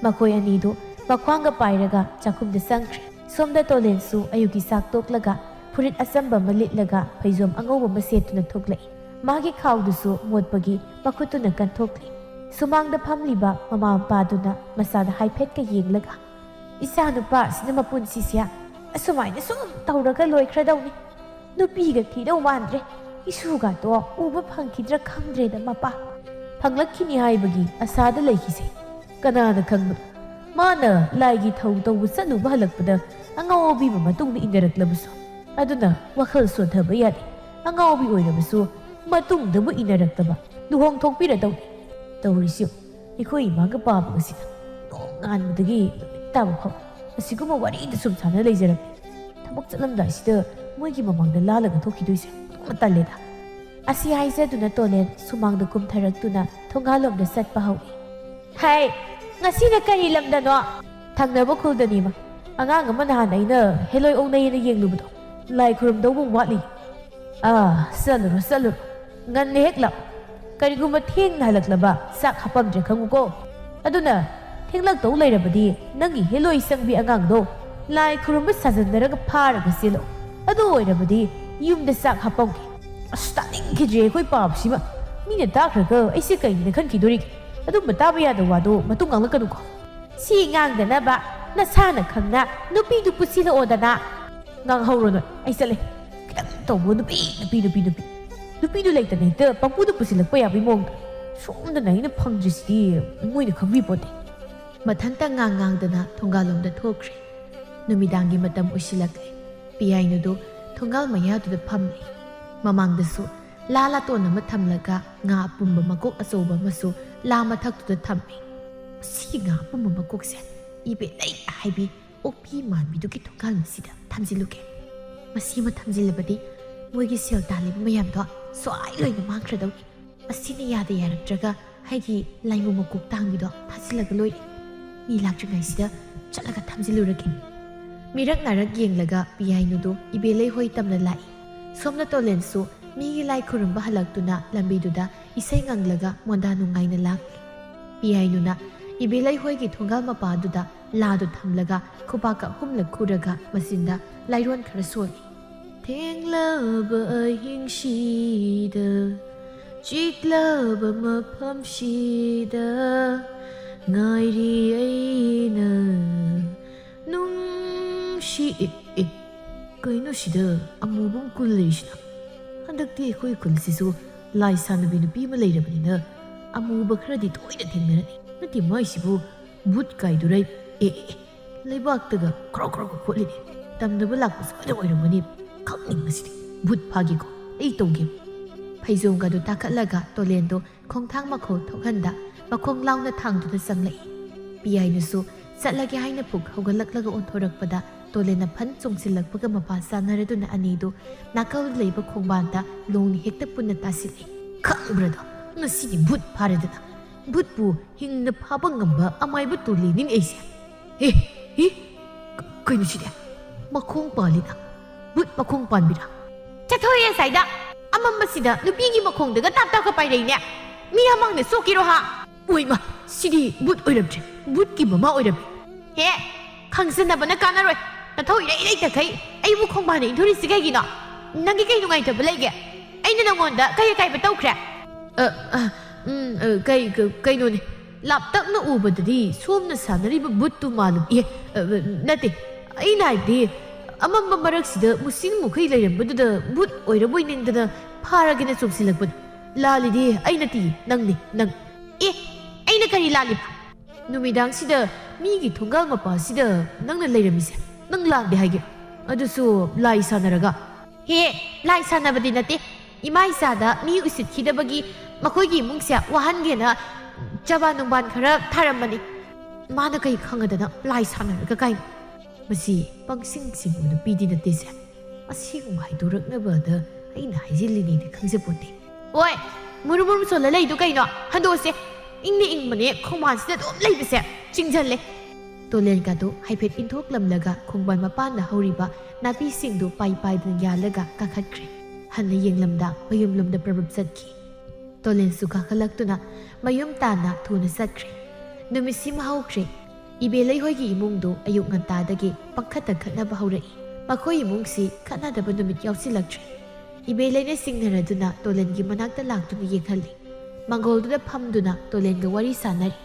ꯃꯈꯣꯏ ꯑꯅꯤꯗꯨ ꯃꯈ꯭ꯋꯥꯡꯒ ꯄꯥꯏꯔꯒ ꯆꯥꯛꯈꯨꯝꯗ ꯆꯪꯈ꯭ꯔꯦ꯫ ꯁꯣꯝꯗ ꯇꯣꯂꯦꯟꯁꯨ ꯑꯌꯨꯛꯀꯤ ꯆꯥꯛ ꯇꯣꯛꯂꯒ ꯐꯨꯔꯤꯠ ꯑꯆꯝꯕ ꯑꯃ ꯂꯤꯠꯂꯒ ꯐꯩꯖꯣꯝ ꯑꯉꯧꯕ ꯑꯃ ꯁꯦꯠꯇꯨꯅ ꯊꯣꯛꯂꯛꯏ꯫ ꯃꯥꯒꯤ ꯈꯥꯎꯗꯨꯁꯨ ꯃꯣꯠꯄꯒꯤ ꯃꯈꯨꯠꯇꯨꯅ ꯀꯟꯊꯣꯛꯂꯤ꯫ ꯁꯨꯃꯥꯡꯗ ꯐꯝꯂꯤꯕ ꯃꯃꯥ ꯃꯄꯥꯗꯨꯅ ꯃꯆꯥꯗ ꯍꯥꯏꯐꯦꯠꯀ ꯌꯦꯡꯂꯒ, "ꯏꯆꯥ ꯅꯨꯄꯥ ꯑꯁꯤꯅ ꯃꯄꯨꯟꯁꯤꯁꯦ ꯑꯁꯨꯃꯥꯏꯅ ꯁꯨꯝ ꯇꯧꯔꯒ ꯂꯣꯏꯈ꯭ꯔꯗꯧꯅꯤ꯫ ꯅꯨꯄꯤꯒ ꯊꯤꯗꯧ ꯃꯥꯟꯗ꯭ꯔꯦ꯫ ꯏꯁꯨꯒꯗꯣ ꯎꯕ ꯐꯪꯈꯤꯗ꯭ꯔꯥ ꯈꯪꯗ꯭ꯔꯦꯗ ꯃꯄꯥ꯫" ꯐꯪꯂꯛꯈꯤꯅꯤ ꯍꯥꯏꯕꯒꯤ ꯑꯁꯥꯗ ꯂꯩꯈꯤꯁꯦ꯫ ꯀꯅꯥꯅ ꯈꯪꯕꯅꯣ? ꯃꯥꯅ ꯂꯥꯏꯒꯤ ꯊꯧ ꯇꯧꯕ ꯆꯠꯂꯨꯕ ꯍꯜꯂꯛꯄꯗ ꯑꯉꯥꯎꯕꯤꯕꯨ ꯃꯇꯨꯡꯗ ꯏꯟꯅꯔꯛꯂꯕꯁꯨ꯫ ꯑꯗꯨꯅ ꯋꯥꯈꯜ ꯁꯣꯟꯊꯕ ꯌꯥꯗꯦ꯫ ꯑꯉꯥꯎꯕꯤ ꯑꯣꯏꯔꯕꯁꯨ ꯃꯇꯨꯡꯗꯕꯨ ꯏꯟꯅꯔꯛꯇꯕ ꯂꯨꯍꯣꯡ ꯊꯣꯛꯄꯤꯔꯗꯧꯅꯤ꯫ ꯇꯧꯔꯤꯁꯤ ꯌꯦꯡꯉꯨ, ꯑꯩꯈꯣꯏ ꯏꯃꯥꯒ ꯄꯥꯕꯒꯁꯤꯅ ꯅꯣꯡꯉꯥꯟꯕꯗꯒꯤ ꯅꯨꯃꯤꯠ ꯇꯥꯕ ꯐꯥꯎ ꯑꯁꯤꯒꯨꯝꯕ ꯋꯥꯔꯤꯗ ꯁꯨꯝ ꯁꯥꯟꯅ ꯂꯩꯖꯔꯕꯅꯤ꯫ ꯊꯕꯛ ꯆꯠꯂꯝꯗꯥꯏꯁꯤꯗ ꯃꯣꯏꯒꯤ ꯃꯃꯥꯡꯗ ꯂꯥꯜꯂꯒ ꯊꯣꯛꯈꯤꯗꯣꯏꯁꯦ ꯑꯗꯨꯝ ꯇꯜꯂꯦꯗ꯫ ꯑꯁꯤ ꯍꯥꯏꯖꯗꯨꯅ ꯇꯣꯂꯦꯟ ꯁꯨꯃꯥꯡꯗ ꯀꯨꯝꯊꯔꯛꯇꯨꯅ ꯊꯣꯡꯒꯥꯜꯂꯣꯝꯗ ꯆꯠꯄ ꯍꯧꯏ꯫ "ꯍꯥꯏ, ꯉꯁꯤꯅ ꯀꯔꯤ ꯂꯝꯗꯅꯣ?" "ꯊꯪꯅꯕ ꯈꯨꯜꯗꯅꯤꯃ꯫ ꯑꯉꯥꯡ ꯑꯃ ꯅꯍꯥꯟ ꯑꯩꯅ ꯍꯦꯂꯣꯏ ꯑꯣꯛꯅꯩꯌꯦꯅ ꯌꯦꯡꯂꯨꯕꯗꯣ꯫ ꯂꯥꯏ ꯈꯨꯔꯨꯝꯗꯧꯕ ꯋꯥꯠꯂꯤ꯫" "ꯑꯥ, ꯆꯠꯂꯨꯔꯣ, ꯆꯠꯂꯨꯔꯣ꯫ ꯉꯟꯅ ꯍꯦꯛ ꯂꯥꯛ꯫ ꯀꯔꯤꯒꯨꯝꯕ ꯊꯦꯡꯅ ꯍꯜꯂꯛꯂꯕ ꯆꯥꯛ ꯍꯥꯞꯄꯝꯗ꯭ꯔꯦ ꯈꯪꯉꯨꯀꯣ꯫ ꯑꯗꯨꯅ ꯊꯦꯡꯂꯛꯇꯧ ꯂꯩꯔꯕꯗꯤ ꯅꯪꯒꯤ ꯍꯦꯂꯣꯏ ꯆꯪꯕꯤ ꯑꯉꯥꯡꯗꯣ ꯂꯥꯏ ꯈꯨꯔꯨꯝꯕ ꯁꯥꯖꯟꯅꯔꯒ ꯐꯥꯔꯒ ꯆꯦꯜꯂꯛꯑꯣ꯫ ꯑꯗꯨ ꯑꯣꯏꯔꯕꯗꯤ ꯌꯨꯝꯗ ꯆꯥꯛ ꯍꯥꯞꯄꯝꯒꯦ꯫" ꯑꯁ, ꯇꯥꯅꯤꯡꯈꯤꯗ꯭ꯔꯦ ꯑꯩꯈꯣꯏ ꯄꯥꯕꯁꯤꯃ꯫ ꯃꯤꯅ ꯇꯥꯈ꯭ꯔꯒ ꯑꯩꯁꯦ ꯀꯩꯅꯦꯅ ꯈꯟꯈꯤꯗꯣꯔꯤꯒꯦ? ꯑꯗꯨꯝꯕ ꯇꯥꯕ ꯌꯥꯗꯕ ꯋꯥꯗꯣ ꯃꯇꯨꯡ ꯉꯥꯡꯂꯛꯀꯅꯨꯀꯣ꯫ "ꯁꯤ ꯉꯥꯡꯗꯅꯕ ꯅꯁꯥꯅ ꯈꯪꯅ ꯅꯨꯄꯤꯗꯨ ꯄꯨꯁꯤꯜꯂꯛꯑꯣꯗꯅ꯫" "ꯉꯥꯡꯍꯧꯔꯣ ꯅꯣꯏ, ꯑꯩ ꯆꯠꯂꯦ꯫ ꯈꯤꯇꯪ ꯇꯧꯕ ꯅꯨꯄꯤ, ꯅꯨꯄꯤ, ꯅꯨꯄꯤ, ꯅꯨꯄꯤ꯫ ꯅꯨꯄꯤꯗꯨ ꯂꯩꯇꯅ ꯍꯦꯛꯇ ꯄꯪꯄꯨꯗ ꯄꯨꯁꯤꯜꯂꯛꯄ ꯌꯥꯕꯒꯤ ꯃꯑꯣꯡꯗ꯫ ꯁꯣꯝꯗꯅ ꯑꯩꯅ ꯐꯪꯗ꯭ꯔꯤꯁꯤꯗꯤ ꯃꯣꯏꯅ ꯈꯪꯕꯤ ꯄꯣꯠꯇꯦ꯫" ꯃꯊꯟꯇ ꯉꯥꯡ ꯉꯥꯡꯗꯅ ꯊꯣꯡꯒꯥꯜꯂꯣꯝꯗ ꯊꯣꯛꯈ꯭ꯔꯦ꯫ ꯅꯨꯃꯤꯗꯥꯡꯒꯤ ꯃꯇꯝ ꯑꯣꯏꯁꯤꯜꯂꯛꯂꯦ꯫ ꯄꯤꯌꯥꯏꯅꯨꯗꯨ ꯊꯣꯡꯒꯥꯜ ꯃꯌꯥꯗꯨꯗ ꯐꯝꯂꯤ꯫ ꯃꯃꯥꯡꯗꯁꯨ ꯂꯥ ꯂꯥꯇꯣꯟ ꯑꯃ ꯊꯝꯂꯒ ꯉꯥ ꯑꯄꯨꯝꯕ ꯃꯀꯣꯛ ꯑꯆꯧꯕ ꯑꯃꯁꯨ ꯂꯥ ꯃꯊꯛꯇꯨꯗ ꯊꯝꯃꯤ꯫ ꯃꯁꯤꯒꯤ ꯉꯥ ꯑꯄꯨꯝꯕ ꯃꯀꯣꯛꯁꯦ ꯏꯕꯦꯂꯩ ꯍꯥꯏꯕꯤ ꯑꯣꯛꯄꯤ ꯃꯥꯟꯕꯤꯗꯨꯒꯤ ꯊꯣꯡꯒꯥꯜ ꯃꯁꯤꯗ ꯊꯝꯖꯤꯜꯂꯨꯒꯦ꯫ ꯃꯁꯤ ꯑꯃ ꯊꯝꯖꯤꯜꯂꯕꯗꯤ ꯃꯣꯏꯒꯤ ꯁꯦꯜ ꯇꯥꯜꯂꯤꯕ ꯃꯌꯥꯝꯗꯣ ꯁ꯭ꯋꯥꯏ ꯂꯣꯏꯅ ꯃꯥꯡꯈ꯭ꯔꯗꯧꯅꯤ꯫ ꯑꯁꯤꯅ ꯌꯥꯗ ꯌꯥꯔꯛꯇ꯭ꯔꯒ ꯑꯩꯒꯤ ꯂꯥꯏꯃꯨ ꯃꯀꯣꯛ ꯇꯥꯡꯕꯤꯗꯣ ꯐꯥꯖꯤꯜꯂꯒ ꯂꯣꯏꯔꯦ꯫ ꯃꯤ ꯂꯥꯛꯇ꯭ꯔꯤꯉꯩꯁꯤꯗ ꯆꯠꯂꯒ ꯊꯝꯖꯤꯜꯂꯨꯔꯒꯦ꯫ ꯃꯤꯔꯛ ꯅꯥꯔꯛ ꯌꯦꯡꯂꯒ ꯄꯤꯌꯥꯏꯅꯨꯗꯨ ꯏꯕꯦꯂꯩ ꯍꯣꯏ ꯇꯝꯅ ꯂꯥꯛꯏ꯫ ꯁꯣꯝꯅ ꯇꯣꯂꯦꯟꯁꯨ ꯃꯤꯒꯤ ꯂꯥꯏ ꯈꯨꯔꯨꯝꯕ ꯍꯜꯂꯛꯇꯨꯅ ꯂꯝꯕꯤꯗꯨꯗ ꯏꯁꯩ ꯉꯪꯂꯒ ꯃꯣꯟꯗꯥ ꯅꯨꯡꯉꯥꯏꯅ ꯂꯥꯛꯂꯤ꯫ ꯄꯤꯌꯥꯏꯅꯨꯅ ꯏꯕꯦꯂꯩ ꯍꯣꯏꯒꯤ ꯊꯣꯡꯒꯥꯜ ꯃꯄꯥꯗꯨꯗ ꯂꯥꯗꯨ ꯊꯝꯂꯒ ꯈꯨꯕꯥꯛꯀ ꯑꯍꯨꯝꯂꯛ ꯈꯨꯔꯒ ꯃꯆꯤꯟꯗ ꯂꯥꯏꯔꯣꯟ ꯈꯔ ꯁꯣꯜꯂꯤ꯫ "ꯊꯦꯡꯂꯕ ꯑꯍꯤꯡꯁꯤꯗ, ꯆꯤꯛꯂꯕ ꯃꯐꯝꯁꯤꯗ, ꯉꯥꯏꯔꯤ ꯑꯩꯅ ꯅꯨꯡꯁꯤ"꯫ ꯑꯦ, ꯑꯦ, ꯀꯩꯅꯣ ꯁꯤꯗ ꯑꯃꯨꯕ ꯑꯃ ꯀꯨꯜ ꯂꯩꯔꯤꯁꯤꯅ? ꯍꯟꯗꯛꯇꯤ ꯑꯩꯈꯣꯏ ꯈꯨꯜꯁꯤꯁꯨ ꯂꯥꯏ ꯁꯥꯟꯅꯕꯤ ꯅꯨꯄꯤ ꯑꯃ ꯂꯩꯔꯕꯅꯤꯅ ꯑꯃꯨꯕ ꯈꯔꯗꯤ ꯇꯣꯏꯅ ꯊꯦꯡꯅꯔꯅꯤ꯫ ꯅꯠꯇꯦ, ꯃꯥꯏꯁꯤꯕꯨ ꯚꯨꯠ ꯀꯥꯏꯗꯨꯔ? ꯑꯦ, ꯑꯦ, ꯑꯦ, ꯂꯩꯕꯥꯛꯇꯒ ꯈ꯭ꯔꯣ ꯈ꯭ꯔꯣꯒ ꯈꯣꯠꯂꯤꯅꯦ꯫ ꯇꯝꯅꯕ ꯂꯥꯛꯄ ꯁꯣꯏꯗꯅ ꯑꯣꯏꯔꯝꯒꯅꯤ꯫ ꯈꯪꯅꯤꯡꯕꯁꯤꯗꯤ꯫ ꯚꯨꯠ ꯐꯥꯒꯦꯀꯣ, ꯑꯩ ꯇꯧꯒꯦ꯫ ꯐꯩꯖꯣꯝꯒꯗꯨ ꯇꯥꯈꯠꯂꯒ ꯇꯣꯂꯦꯟꯗꯣ ꯈꯣꯡꯊꯥꯡ ꯃꯈꯣꯜ ꯊꯣꯛꯍꯟꯗ ꯃꯈꯣꯡ ꯂꯥꯎꯅ ꯊꯥꯡꯗꯨꯅ ꯆꯪꯂꯛꯏ꯫ ꯄꯤꯌꯥꯏꯅꯁꯨ ꯆꯠꯂꯒꯦ ꯍꯥꯏꯅ ꯄꯨꯛ ꯍꯧꯒꯠꯂꯛꯂꯒ ꯑꯣꯟꯊꯣꯔꯛꯄꯗ ꯇꯣꯂꯦꯟꯅ ꯐꯟ ꯆꯣꯡꯁꯤꯜꯂꯛꯄꯒ ꯃꯄꯥ ꯆꯥꯅꯔꯗꯨꯅ ꯑꯅꯤꯗꯨ ꯅꯥꯀꯜꯗ ꯂꯩꯕ ꯈꯣꯡꯕꯥꯟꯗ ꯂꯣꯡꯅ ꯍꯦꯛꯇ ꯄꯨꯟꯅ ꯇꯥꯁꯤꯜꯂꯤ꯫ ꯈꯪꯕ꯭ꯔꯗꯣ, ꯉꯁꯤꯗꯤ ꯚꯨꯠ ꯐꯥꯔꯦꯗꯅ꯫ ꯚꯨꯠꯄꯨ ꯍꯤꯡꯅ ꯐꯥꯕ ꯉꯝꯕ ꯑꯃꯥꯏꯕ ꯇꯣꯂꯦꯟꯅꯤꯅꯦ ꯑꯩꯁꯦ꯫ ꯍꯦ, ꯍꯤ, ꯀ-, ꯀꯩꯅꯣ ꯁꯤꯗꯤ? ꯃꯈꯣꯡ ꯄꯥꯜꯂꯤꯅ꯫ ꯚꯨꯠ ꯃꯈꯣꯡ ꯄꯥꯟꯕꯤꯔꯥ? ꯆꯠꯊꯣꯛꯑꯦ ꯑꯁꯥꯏꯗ꯫ ꯑꯃꯝꯕꯁꯤꯗ ꯅꯨꯄꯤꯒꯤ ꯃꯈꯣꯡꯗꯒ ꯇꯥꯞ ꯇꯥꯞꯀ ꯄꯥꯏꯔꯛꯏꯅꯦ꯫ ꯃꯤ ꯑꯃꯥꯡꯅ ꯁꯣꯛꯀꯦꯔꯣ ꯍꯥ? ꯑꯣꯏꯃ, ꯁꯤꯗꯤ ꯚꯨꯠ ꯑꯣꯏꯔꯝꯗ꯭ꯔꯦ꯫ ꯚꯨꯠꯀꯤ ꯃꯃꯥ ꯑꯣꯏꯔꯝꯃꯦ꯫ ꯍꯦ, ꯈꯪꯖꯟꯅꯕꯅ ꯀꯥꯟꯅꯔꯣꯏ꯫ ꯅꯊꯧ ꯏꯔꯩ ꯂꯩꯇꯈꯩ ꯑꯩꯕꯨ ꯈꯣꯡꯕꯥꯟꯗ ꯏꯟꯊꯨꯔꯤꯁꯤ ꯀꯩꯒꯤꯅꯣ? ꯅꯪꯒꯤ ꯀꯩ ꯅꯨꯡꯉꯥꯏꯇꯕ ꯂꯩꯒꯦ? ꯑꯩꯅ ꯅꯪꯉꯣꯟꯗ ꯀꯩ ꯑꯀꯥꯏꯕ ꯇꯧꯈ꯭ꯔꯦ? ꯑ, ꯑ, ꯎꯝ, ꯑ, ꯀꯩ, ꯀ-, ꯀꯩꯅꯣꯅꯦ? ꯂꯥꯞꯇꯛꯅ ꯎꯕꯗꯗꯤ ꯁꯣꯝꯅ ꯁꯥꯟꯅꯔꯤꯕ ꯚꯨꯠꯇꯨ ꯃꯥꯜꯂꯨ-, ꯑꯦ, ꯑ, ꯅꯠꯇꯦ, ꯑꯩꯅ ꯍꯥꯏꯕꯗꯤ ꯑꯃꯝꯕ ꯃꯔꯛꯁꯤꯗ ꯃꯨꯁꯤꯟ ꯃꯨꯈꯩ ꯂꯩꯔꯝꯕꯗꯨꯗ ꯚꯨꯠ ꯑꯣꯏꯔꯕꯣꯏ ꯅꯤꯡꯗꯅ ꯐꯥꯔꯒꯦꯅ ꯆꯣꯡꯁꯤꯜꯂꯛꯄꯅꯤ꯫ ꯂꯥꯜꯂꯤꯗꯤ ꯑꯩ ꯅꯠꯇꯤꯌꯦ, ꯅꯪꯅꯤ, ꯅꯪ꯫ ꯑꯦ, ꯑꯩꯅ ꯀꯔꯤ ꯂꯥꯜꯂꯤꯕ? ꯅꯨꯃꯤꯗꯥꯡꯁꯤꯗ ꯃꯤꯒꯤ ꯊꯣꯡꯒꯥꯜ ꯃꯄꯥꯁꯤꯗ ꯅꯪꯅ ꯂꯩꯔꯝꯃꯤꯁꯦ ꯅꯪ ꯂꯥꯟꯗꯦ ꯍꯥꯏꯒꯦ? ꯑꯗꯨꯁꯨ ꯂꯥꯏ ꯁꯥꯟꯅꯔꯒ? ꯍꯦ, ꯂꯥꯏ ꯁꯥꯟꯅꯕꯗꯤ ꯅꯠꯇꯦ꯫ ꯏꯃꯥ ꯏꯆꯥꯗ ꯃꯤ ꯎꯁꯤꯠꯈꯤꯗꯕꯒꯤ ꯃꯈꯣꯏꯒꯤ ꯏꯃꯨꯡꯁꯦ ꯋꯥꯍꯟꯒꯦꯅ ꯆꯕꯥ ꯅꯨꯡꯕꯥꯟ ꯈꯔ ꯊꯥꯔꯝꯕꯅꯤ꯫ ꯃꯥꯅ ꯀꯩ ꯈꯪꯉꯗꯅ ꯂꯥꯏ ꯁꯥꯟꯅꯔꯒ ꯀꯥꯏꯅ? ꯃꯁꯤ ꯄꯪꯁꯤꯡ ꯁꯤꯡꯕ ꯅꯨꯄꯤꯗꯤ ꯅꯠꯇꯦꯁꯦ꯫ ꯑꯁꯦꯡꯕ ꯍꯥꯏꯗꯣꯔꯛꯅꯕꯗ ꯑꯩꯅ ꯍꯥꯏꯖꯤꯜꯂꯤꯅꯦꯗꯤ ꯈꯪꯖꯄꯣꯠꯇꯦ꯫ ꯑꯣꯏ, ꯃꯨꯔꯨꯝ ꯃꯨꯔꯨꯝ ꯁꯣꯜꯂ ꯂꯩꯗꯨ ꯀꯩꯅꯣ? ꯍꯟꯗꯣꯛꯑꯁꯦ꯫ ꯏꯪꯅ ꯏꯪꯕꯅꯦ ꯈꯣꯡꯕꯥꯟꯁꯤꯗ ꯑꯗꯨꯝ ꯂꯩꯕꯁꯦ꯫ ꯆꯤꯡꯖꯜꯂꯦ꯫ ꯇꯣꯂꯦꯟꯒꯗꯨ ꯍꯥꯏꯐꯦꯠ ꯏꯟꯊꯣꯛꯂꯝꯂꯒ ꯈꯣꯡꯕꯥꯟ ꯃꯄꯥꯟꯗ ꯍꯧꯔꯤꯕ ꯅꯥꯄꯤꯁꯤꯡꯗꯨ ꯄꯥꯏ ꯄꯥꯏꯗꯨꯅ ꯌꯥꯜꯂꯒ ꯀꯥꯈꯠꯈ꯭ꯔꯦ꯫ ꯍꯟꯅ ꯌꯦꯡꯂꯝꯗ ꯃꯌꯨꯝꯂꯣꯝꯗ ꯄ꯭ꯔꯕꯞ ꯆꯠꯈꯤ꯫ ꯇꯣꯂꯦꯟꯁꯨ ꯀꯥꯈꯠꯂꯛꯇꯨꯅ ꯃꯌꯨꯝ ꯇꯥꯟꯅ ꯊꯨꯅ ꯆꯠꯈ꯭ꯔꯦ꯫ ꯅꯨꯃꯤꯠꯁꯤꯃ ꯍꯧꯈ꯭ꯔꯦ꯫ ꯏꯕꯦꯂꯩ ꯍꯣꯏꯒꯤ ꯏꯃꯨꯡꯗꯨ ꯑꯌꯨꯛ ꯉꯟꯇꯥꯗꯒꯤ ꯄꯪꯈꯠꯇ ꯈꯠꯅꯕ ꯍꯧꯔꯛꯏ꯫ ꯃꯈꯣꯏ ꯏꯃꯨꯡꯁꯤ ꯈꯠꯅꯗꯕ ꯅꯨꯃꯤꯠ ꯌꯥꯎꯁꯤꯜꯂꯛꯇ꯭ꯔꯦ꯫ ꯏꯕꯦꯂꯩꯅ ꯆꯤꯡꯅꯔꯗꯨꯅ ꯇꯣꯂꯦꯟꯒꯤ ꯃꯅꯥꯛꯇ ꯂꯥꯛꯇꯨꯅ ꯌꯦꯡꯍꯜꯂꯤ꯫ ꯃꯥꯡꯒꯣꯜꯗꯨꯗ ꯐꯝꯗꯨꯅ ꯇꯣꯂꯦꯟꯒ ꯋꯥꯔꯤ ꯁꯥꯟꯅꯔꯤ꯫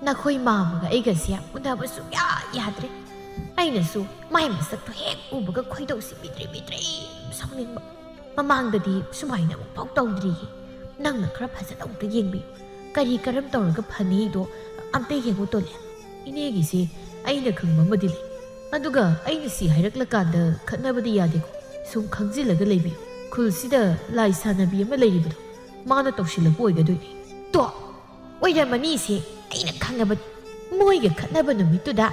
ꯅꯈꯣꯏ ꯃꯥꯝꯃꯒ ꯑꯩꯒꯁꯦ ꯎꯅꯕ ꯁꯨꯡꯌꯥ ꯌꯥꯗ꯭ꯔꯦ꯫ ꯑꯩꯅꯁꯨ ꯃꯥꯏ ꯃꯁꯛꯇꯣ ꯍꯦꯛ ꯎꯕꯒ ꯈꯣꯏꯗꯧꯁꯤ ꯄꯤꯗ꯭ꯔꯤ ꯄꯤꯗ꯭ꯔꯤ ꯁꯥꯎꯅꯤꯡꯕ꯫ ꯃꯃꯥꯡꯗꯗꯤ ꯁꯨꯃꯥꯏꯅ ꯑꯃꯨꯛꯐꯥꯎ ꯇꯧꯗ꯭ꯔꯤꯌꯦ꯫ ꯅꯪꯅ ꯈꯔ ꯐꯖꯅ ꯑꯃꯨꯛꯇ ꯌꯦꯡꯕꯤꯌꯨ꯫ ꯀꯔꯤ ꯀꯔꯝ ꯇꯧꯔꯒ ꯐꯅꯤꯗꯣ ꯑꯝꯇ ꯌꯦꯡꯉꯨ, ꯇꯣꯂꯦꯟ꯫ ꯏꯅꯦꯒꯤꯁꯤ ꯑꯩꯅ ꯈꯪꯕ ꯑꯃꯗꯤ ꯂꯩ꯫ ꯑꯗꯨꯒ ꯑꯩꯅ ꯁꯤ ꯍꯥꯏꯔꯛꯂꯀꯥꯟꯗ ꯈꯠꯅꯕꯗꯤ ꯌꯥꯗꯦꯀꯣ꯫ ꯁꯨꯝ ꯈꯪꯖꯤꯜꯂꯒ ꯂꯩꯕꯤꯌꯨ꯫ ꯈꯨꯜꯁꯤꯗ ꯂꯥꯏ ꯁꯥꯟꯅꯕꯤ ꯑꯃ ꯂꯩꯔꯤꯕꯗꯣ, ꯃꯥꯅ ꯇꯧꯁꯤꯜꯂꯛꯄ ꯑꯣꯏꯒꯗꯣꯏꯅꯤ꯫ ꯇꯣ! ꯑꯣꯏꯔꯝꯃꯅꯤꯁꯦ, ꯑꯩꯅ ꯈꯪꯉꯕꯅꯤ꯫ ꯃꯣꯏꯒ ꯈꯠꯅꯕ ꯅꯨꯃꯤꯠꯇꯨꯗ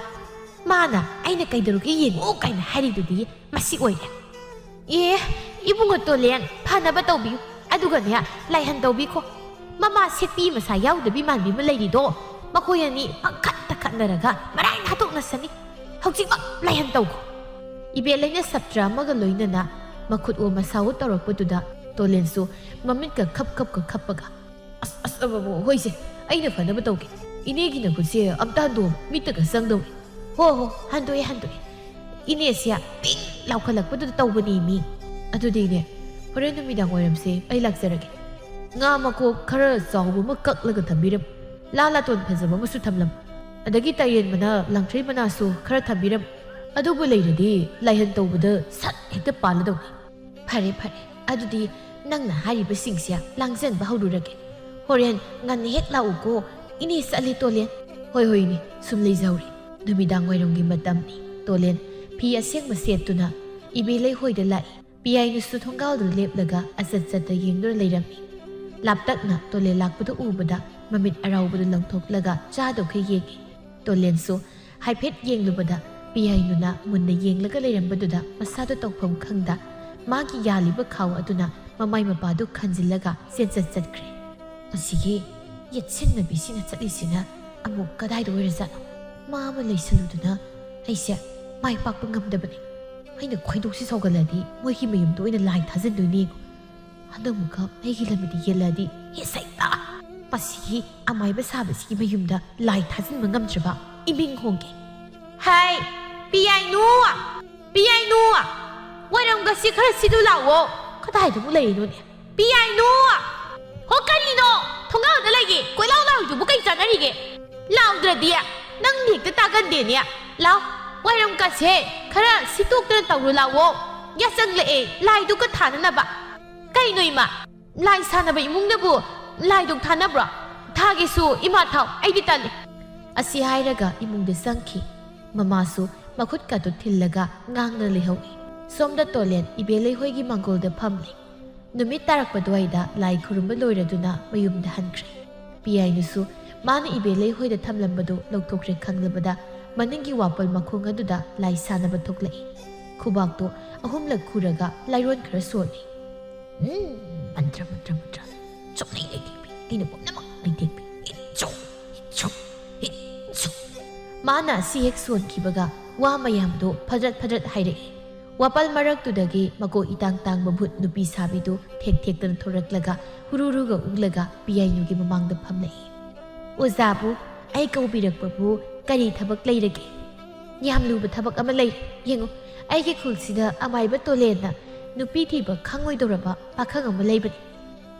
ꯃꯥꯅ "ꯑꯩꯅ ꯀꯩꯗꯧꯔꯒꯦ ꯌꯦꯡꯉꯨ" ꯀꯥꯏꯅ ꯍꯥꯏꯔꯤꯗꯨꯗꯤ ꯃꯁꯤ ꯑꯣꯏꯔꯦ꯫ ꯑꯦ, ꯏꯕꯨꯡꯉꯣ ꯇꯣꯂꯦꯟ, ꯐꯅꯕ ꯇꯧꯕꯤꯌꯨ꯫ ꯑꯗꯨꯒꯅꯦ, ꯂꯥꯏꯍꯟ ꯇꯧꯕꯤꯈꯣ꯫ ꯃꯃꯥ ꯁꯦꯠꯄꯤ ꯃꯁꯥ ꯌꯥꯎꯗꯕꯤ ꯃꯥꯟꯕꯤ ꯑꯃ ꯂꯩꯔꯤꯗꯣ, ꯃꯈꯣꯏ ꯑꯅꯤ ꯄꯪꯈꯠꯇ ꯈꯠꯅꯔꯒ ꯃꯔꯥꯏ ꯊꯥꯗꯣꯛꯅꯁꯅꯤ꯫ ꯍꯧꯖꯤꯛꯃꯛ ꯂꯥꯏꯍꯟ ꯇꯧꯈꯣ꯫ ꯏꯕꯦꯂꯩꯅ ꯁꯥꯇ꯭ꯔ ꯑꯃꯒ ꯂꯣꯏꯅꯅ ꯃꯈꯨꯠ ꯑꯣ ꯃꯁꯥ ꯑꯣ ꯇꯧꯔꯛꯄꯗꯨꯗ ꯇꯣꯂꯦꯟꯁꯨ ꯃꯃꯤꯠꯀ ꯈꯞ ꯈꯞꯀ ꯈꯞꯄꯒ, "ꯑꯁ, ꯑꯁ, ꯑꯕ, ꯑꯕ, ꯍꯣꯏꯁꯦ, ꯑꯩꯅ ꯐꯅꯕ ꯇꯧꯒꯦ꯫ ꯏꯅꯦꯒꯤ ꯅꯈꯨꯠꯁꯦ ꯑꯝꯇ ꯍꯟꯗꯣꯛꯑꯣ, ꯃꯤꯠꯇꯒ ꯆꯪꯗꯧꯔꯦ꯫ ꯍꯣ, ꯍꯣ, ꯍꯟꯗꯣꯛꯑꯦ, ꯍꯟꯗꯣꯛꯑꯦ꯫ ꯏꯅꯦꯁꯦ ꯄꯤꯡ ꯂꯥꯎꯈꯠꯂꯛꯄꯗꯨꯗ ꯇꯧꯕꯅꯦ ꯃꯤ꯫ ꯑꯗꯨꯗꯤ ꯏꯅꯦ, ꯍꯣꯔꯦꯟ ꯅꯨꯃꯤꯗꯥꯡ ꯋꯥꯏꯔꯝꯁꯦ ꯑꯩ ꯂꯥꯛꯆꯔꯒꯦ꯫ ꯉꯥ ꯃꯀꯣꯛ ꯈꯔ ꯆꯥꯎꯕ ꯑꯃ ꯀꯛꯂꯒ ꯊꯝꯕꯤꯔꯝꯃꯨ꯫ ꯂꯥ ꯂꯥꯇꯣꯟ ꯐꯖꯕ ꯑꯃꯁꯨ ꯊꯝꯂꯝꯃꯨ꯫ ꯑꯗꯒꯤ ꯇꯥꯏꯔꯦꯟ ꯃꯅꯥ, ꯂꯥꯡꯊ꯭ꯔꯩ ꯃꯅꯥꯁꯨ ꯈꯔ ꯊꯝꯕꯤꯔꯝꯃꯨ꯫ ꯑꯗꯨꯕꯨ ꯂꯩꯔꯗꯤ ꯂꯥꯏꯍꯟ ꯇꯧꯕꯗ ꯁꯠ ꯍꯦꯛꯇ ꯄꯥꯜꯂꯗꯧꯅꯤ"꯫ "ꯐꯔꯦ, ꯐꯔꯦ꯫ ꯑꯗꯨꯗꯤ ꯅꯪꯅ ꯍꯥꯏꯔꯤꯕꯁꯤꯡꯁꯦ ꯂꯥꯡꯖꯟꯕ ꯍꯧꯔꯨꯔꯒꯦ꯫ ꯍꯣꯔꯦꯟ ꯉꯟꯅ ꯍꯦꯛ ꯂꯥꯛꯎꯀꯣ꯫ ꯏꯅꯦ ꯆꯠꯂꯦ, ꯇꯣꯂꯦꯟ꯫" "ꯍꯣꯏ, ꯍꯣꯏ, ꯏꯅꯦ꯫ ꯁꯨꯝ ꯂꯩꯖꯍꯧꯔꯤ"꯫ ꯅꯨꯃꯤꯗꯥꯡ ꯋꯥꯏꯔꯝꯒꯤ ꯃꯇꯝꯅꯤ꯫ ꯇꯣꯂꯦꯟ ꯐꯤ ꯑꯁꯦꯡꯕ ꯁꯦꯠꯇꯨꯅ ꯏꯕꯦꯂꯩ ꯍꯣꯏꯗ ꯂꯥꯛꯏ꯫ ꯄꯤꯌꯥꯏꯅꯨꯁꯨ ꯊꯣꯡꯒꯥꯜꯗ ꯂꯦꯞꯂꯒ ꯑꯆꯠ ꯆꯠꯇ ꯌꯦꯡꯗꯨꯅ ꯂꯩꯔꯝꯃꯤ꯫ ꯂꯥꯞꯇꯛꯅ ꯇꯣꯂꯦꯟ ꯂꯥꯛꯄꯗꯨ ꯎꯕꯗ ꯃꯃꯤꯠ ꯑꯔꯥꯎꯕꯗꯨ ꯂꯪꯊꯣꯛꯂꯒ ꯆꯥꯗꯧꯈꯩ ꯌꯦꯡꯉꯤ꯫ ꯇꯣꯂꯦꯟꯁꯨ ꯍꯥꯏꯐꯦꯠ ꯌꯦꯡꯂꯨꯕꯗ ꯄꯤꯌꯥꯏꯅꯨꯅ ꯃꯨꯟꯅ ꯌꯦꯡꯂꯒ ꯂꯩꯔꯝꯕꯗꯨꯗ ꯃꯁꯥꯗꯨ ꯇꯧꯐꯝ ꯈꯪꯗ ꯃꯥꯒꯤ ꯌꯥꯜꯂꯤꯕ ꯈꯥꯎ ꯑꯗꯨꯅ ꯃꯃꯥꯏ ꯃꯄꯥꯗꯨ ꯈꯟꯖꯤꯜꯂꯒ ꯆꯦꯟꯆꯠ ꯆꯠꯈ꯭ꯔꯦ꯫ "ꯃꯁꯤꯒꯤ ꯌꯦꯠꯁꯤꯟꯅꯕꯤꯁꯤꯅ ꯆꯠꯂꯤꯁꯤꯅ ꯑꯃꯨꯛ ꯀꯗꯥꯏꯗ ꯑꯣꯏꯔꯖꯥꯠꯅꯣ? ꯃꯥ ꯑꯃ ꯂꯩꯁꯜꯂꯨꯗꯅ ꯑꯩꯁꯦ ꯃꯥꯏ ꯄꯥꯛꯄ ꯉꯝꯗꯕꯅꯤ꯫ ꯑꯩꯅ ꯈꯣꯏꯗꯧꯁꯤ ꯁꯥꯎꯒꯠꯂꯗꯤ ꯃꯣꯏꯒꯤ ꯃꯌꯨꯝꯗ ꯑꯣꯏꯅ ꯂꯥꯏ ꯊꯥꯖꯤꯟꯗꯣꯏꯅꯤ꯫ ꯍꯟꯗꯛꯃꯨꯛꯀ ꯑꯩꯒꯤ ꯂꯝꯕꯤꯗ ꯌꯦꯜꯂꯛꯑꯗꯤ ꯍꯦ ꯁꯩꯇ! ꯃꯁꯤꯒꯤ ꯑꯃꯥꯏꯕ ꯁꯥꯕꯁꯤꯒꯤ ꯃꯌꯨꯝꯗ ꯂꯥꯏ ꯊꯥꯖꯤꯟꯕ ꯉꯝꯗ꯭ꯔꯕ ꯏꯃꯤꯡ ꯍꯣꯡꯒꯦ꯫ ꯍꯥꯏ, ꯄꯤꯌꯥꯏꯅꯨ! ꯄꯤꯌꯥꯏꯅꯨ! ꯋꯥꯏꯔꯝꯒꯁꯤ ꯈꯔ ꯁꯤꯠꯂꯨ ꯂꯥꯛꯑꯣ꯫ ꯀꯗꯥꯏꯗꯕꯨ ꯂꯩꯔꯤꯅꯣꯅꯦ? ꯄꯤꯌꯥꯏꯅꯨ! ꯍꯣ, ꯀꯔꯤꯅꯣ? ꯊꯣꯡꯒꯥꯜꯗ ꯂꯩꯒꯦ꯫ ꯀꯣꯏꯂꯥꯎ ꯂꯥꯎꯔꯤꯗꯨꯕꯨ ꯀꯩ ꯆꯥꯟꯅꯔꯤꯒꯦ? ꯂꯥꯎꯗ꯭ꯔꯗꯤ ꯅꯪꯗꯤ ꯍꯦꯛꯇ ꯇꯥꯒꯟꯗꯦꯅꯦ꯫ ꯂꯥꯎ, ꯋꯥꯏꯔꯝꯒꯁꯦ ꯈꯔ ꯁꯤꯠꯇꯣꯛꯇꯅ ꯇꯧꯔꯨ ꯂꯥꯛꯑꯣ꯫ ꯌꯥꯆꯪꯂꯛꯑꯦ, ꯂꯥꯏꯗꯨꯒ ꯊꯥꯅꯅꯕ꯫ ꯀꯩꯅꯣ ꯏꯃꯥ? ꯂꯥꯏ ꯁꯥꯟꯅꯕ ꯏꯃꯨꯡꯅꯕꯨ ꯂꯥꯏꯗꯨꯛ ꯊꯥꯅꯕ꯭ꯔꯣ? "ꯊꯥꯒꯦꯁꯨ ꯏꯃꯥ ꯊꯥꯎ, ꯑꯩꯗꯤ ꯇꯜꯂꯤ!" ꯑꯁꯤ ꯍꯥꯏꯔꯒ ꯏꯃꯨꯡꯗ ꯆꯪꯈꯤ꯫ ꯃꯃꯥꯁꯨ ꯃꯈꯨꯠꯀꯗꯨ ꯊꯤꯜꯂꯒ ꯉꯥꯡꯅ ꯂꯩꯍꯧꯏ꯫ ꯁꯣꯝꯗ ꯇꯣꯂꯦꯟ ꯏꯕꯦꯂꯩꯍꯣꯏꯒꯤ ꯃꯥꯡꯒꯣꯜꯗ ꯐꯝꯂꯤ꯫ ꯅꯨꯃꯤꯠ ꯇꯥꯔꯛꯄ ꯑꯗꯨꯋꯥꯏꯗ ꯂꯥꯏ ꯈꯨꯔꯨꯝꯕ ꯂꯣꯏꯔꯗꯨꯅ ꯃꯌꯨꯝꯗ ꯍꯟꯈ꯭ꯔꯦ꯫ ꯄꯤꯌꯥꯏꯅꯨꯁꯨ ꯃꯥꯅ ꯏꯕꯦꯂꯩꯍꯣꯏꯗ ꯊꯝꯂꯝꯕꯗꯨ ꯂꯧꯊꯣꯛꯈ꯭ꯔꯦ ꯈꯪꯂꯕꯗ ꯃꯅꯤꯡꯒꯤ ꯋꯥꯄꯜ ꯃꯈꯣꯡ ꯑꯗꯨꯗ ꯂꯥꯏ ꯁꯥꯟꯅꯕ ꯊꯣꯛꯂꯛꯏ꯫ ꯈꯨꯕꯥꯛꯇꯨ ꯑꯍꯨꯝꯂꯛ ꯈꯨꯔꯒ ꯂꯥꯏꯔꯣꯟ ꯈꯔ ꯁꯣꯜꯂꯤ꯫ ꯎꯝ, ꯃꯟꯇ꯭ꯔ, ꯃꯟꯇ꯭ꯔ, ꯃꯟꯇ꯭ꯔ꯫ ꯆꯣꯛꯅꯩ ꯂꯩꯇꯦꯡꯕꯤ, ꯇꯤꯟꯅ ꯄꯨꯝꯅꯃꯛ ꯂꯩꯇꯦꯡꯕꯤ꯫ ꯏꯠꯆꯣ, ꯏꯠꯆꯣ, ꯏꯠꯆꯣ꯫ ꯃꯥꯅ ꯑꯁꯤ ꯍꯦꯛ ꯁꯣꯟꯈꯤꯕꯒ ꯋꯥ ꯃꯌꯥꯝꯗꯨ ꯐꯗ꯭ꯔꯠ ꯐꯗ꯭ꯔꯠ ꯍꯥꯏꯔꯛꯏ꯫ ꯋꯥꯄꯜ ꯃꯔꯛꯇꯨꯗꯒꯤ ꯃꯀꯣꯛ ꯏꯇꯥꯡ ꯇꯥꯡꯕ ꯚꯨꯠ ꯅꯨꯄꯤ ꯁꯥꯕꯤꯗꯨ ꯊꯦꯛ ꯊꯦꯛꯇꯅ ꯊꯣꯔꯛꯂꯒ ꯍꯨꯔꯨꯔꯨꯒ ꯎꯛꯂꯒ ꯄꯤꯌꯥꯏꯅꯨꯒꯤ ꯃꯃꯥꯡꯗ ꯐꯝꯂꯛꯏ꯫ "ꯑꯣꯖꯥꯕꯨ ꯑꯩ ꯀꯧꯕꯤꯔꯛꯄꯕꯨ ꯀꯔꯤ ꯊꯕꯛ ꯂꯩꯔꯒꯦ?" "ꯌꯥꯝ ꯂꯨꯕ ꯊꯕꯛ ꯑꯃ ꯂꯩ꯫ ꯌꯦꯡꯉꯨ, ꯑꯩꯒꯤ ꯈꯨꯜꯁꯤꯗ ꯑꯃꯥꯏꯕ ꯇꯣꯂꯦꯟꯅ ꯅꯨꯄꯤ ꯊꯤꯕ ꯈꯪꯉꯣꯏꯗꯧꯔꯕ ꯄꯥꯈꯪ ꯑꯃ ꯂꯩꯕꯅꯤ꯫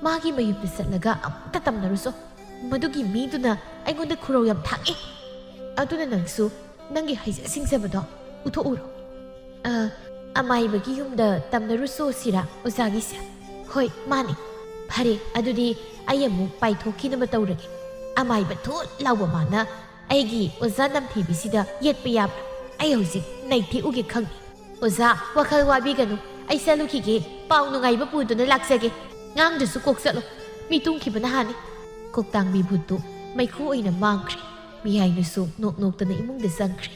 ꯃꯥꯒꯤ ꯃꯌꯨꯝꯗ ꯆꯠꯂꯒ ꯑꯃꯨꯛꯇ ꯇꯝꯅꯔꯨꯆꯣ꯫ ꯃꯗꯨꯒꯤ ꯃꯤꯗꯨꯅ ꯑꯩꯉꯣꯟꯗ ꯈꯨꯔꯧ ꯌꯥꯝ ꯊꯥꯡꯏ꯫ ꯑꯗꯨꯅ ꯅꯪꯁꯨ ꯅꯪꯒꯤ ꯍꯩꯖ ꯁꯤꯡꯖꯕꯗꯣ ꯎꯠꯊꯣꯛꯎꯔꯣ꯫" "ꯑ, ꯑꯃꯥꯏꯕꯒꯤ ꯌꯨꯝꯗ ꯇꯝꯅꯔꯨꯆꯣ ꯁꯤꯔꯥ ꯑꯣꯖꯥꯒꯤꯁꯦ?" "ꯍꯣꯏ, ꯃꯥꯅꯤ꯫" "ꯐꯔꯦ, ꯑꯗꯨꯗꯤ ꯑꯩ ꯑꯃꯨꯛ ꯄꯥꯏꯊꯣꯛꯈꯤꯅꯕ ꯇꯧꯔꯒꯦ꯫ ꯑꯃꯥꯏꯕ ꯊꯨꯠ ꯂꯥꯎꯕ ꯃꯥꯅ ꯑꯩꯒꯤ ꯑꯣꯖꯥ ꯅꯝꯊꯤꯕꯤꯁꯤꯗ ꯌꯦꯠꯄ ꯌꯥꯕ꯭ꯔꯥ? ꯑꯩ ꯍꯧꯖꯤꯛ ꯅꯩꯊꯦꯛꯎꯒꯦ ꯈꯪꯉꯤ꯫ ꯑꯣꯖꯥ, ꯋꯥꯈꯜ ꯋꯥꯕꯤꯒꯅꯨ꯫ ꯑꯩ ꯆꯠꯂꯨꯈꯤꯒꯦ꯫ ꯄꯥꯎ ꯅꯨꯡꯉꯥꯏꯕ ꯄꯨꯗꯨꯅ ꯂꯥꯛꯆꯒꯦ꯫ ꯉꯥꯡꯗ꯭ꯔꯁꯨ ꯀꯣꯛ ꯆꯠꯂꯣ꯫ ꯃꯤ ꯇꯨꯝꯈꯤꯕꯅ ꯍꯥꯟꯅꯤ꯫" ꯀꯣꯛꯇꯥꯡꯕꯤ ꯚꯨꯠꯇꯨ ꯃꯩꯈꯨ ꯑꯣꯏꯅ ꯃꯥꯡꯈ꯭ꯔꯦ꯫ ꯃꯤꯌꯥꯏꯅꯁꯨ ꯅꯣꯛ ꯅꯣꯛꯇꯅ ꯏꯃꯨꯡꯗ ꯆꯪꯈ꯭ꯔꯦ꯫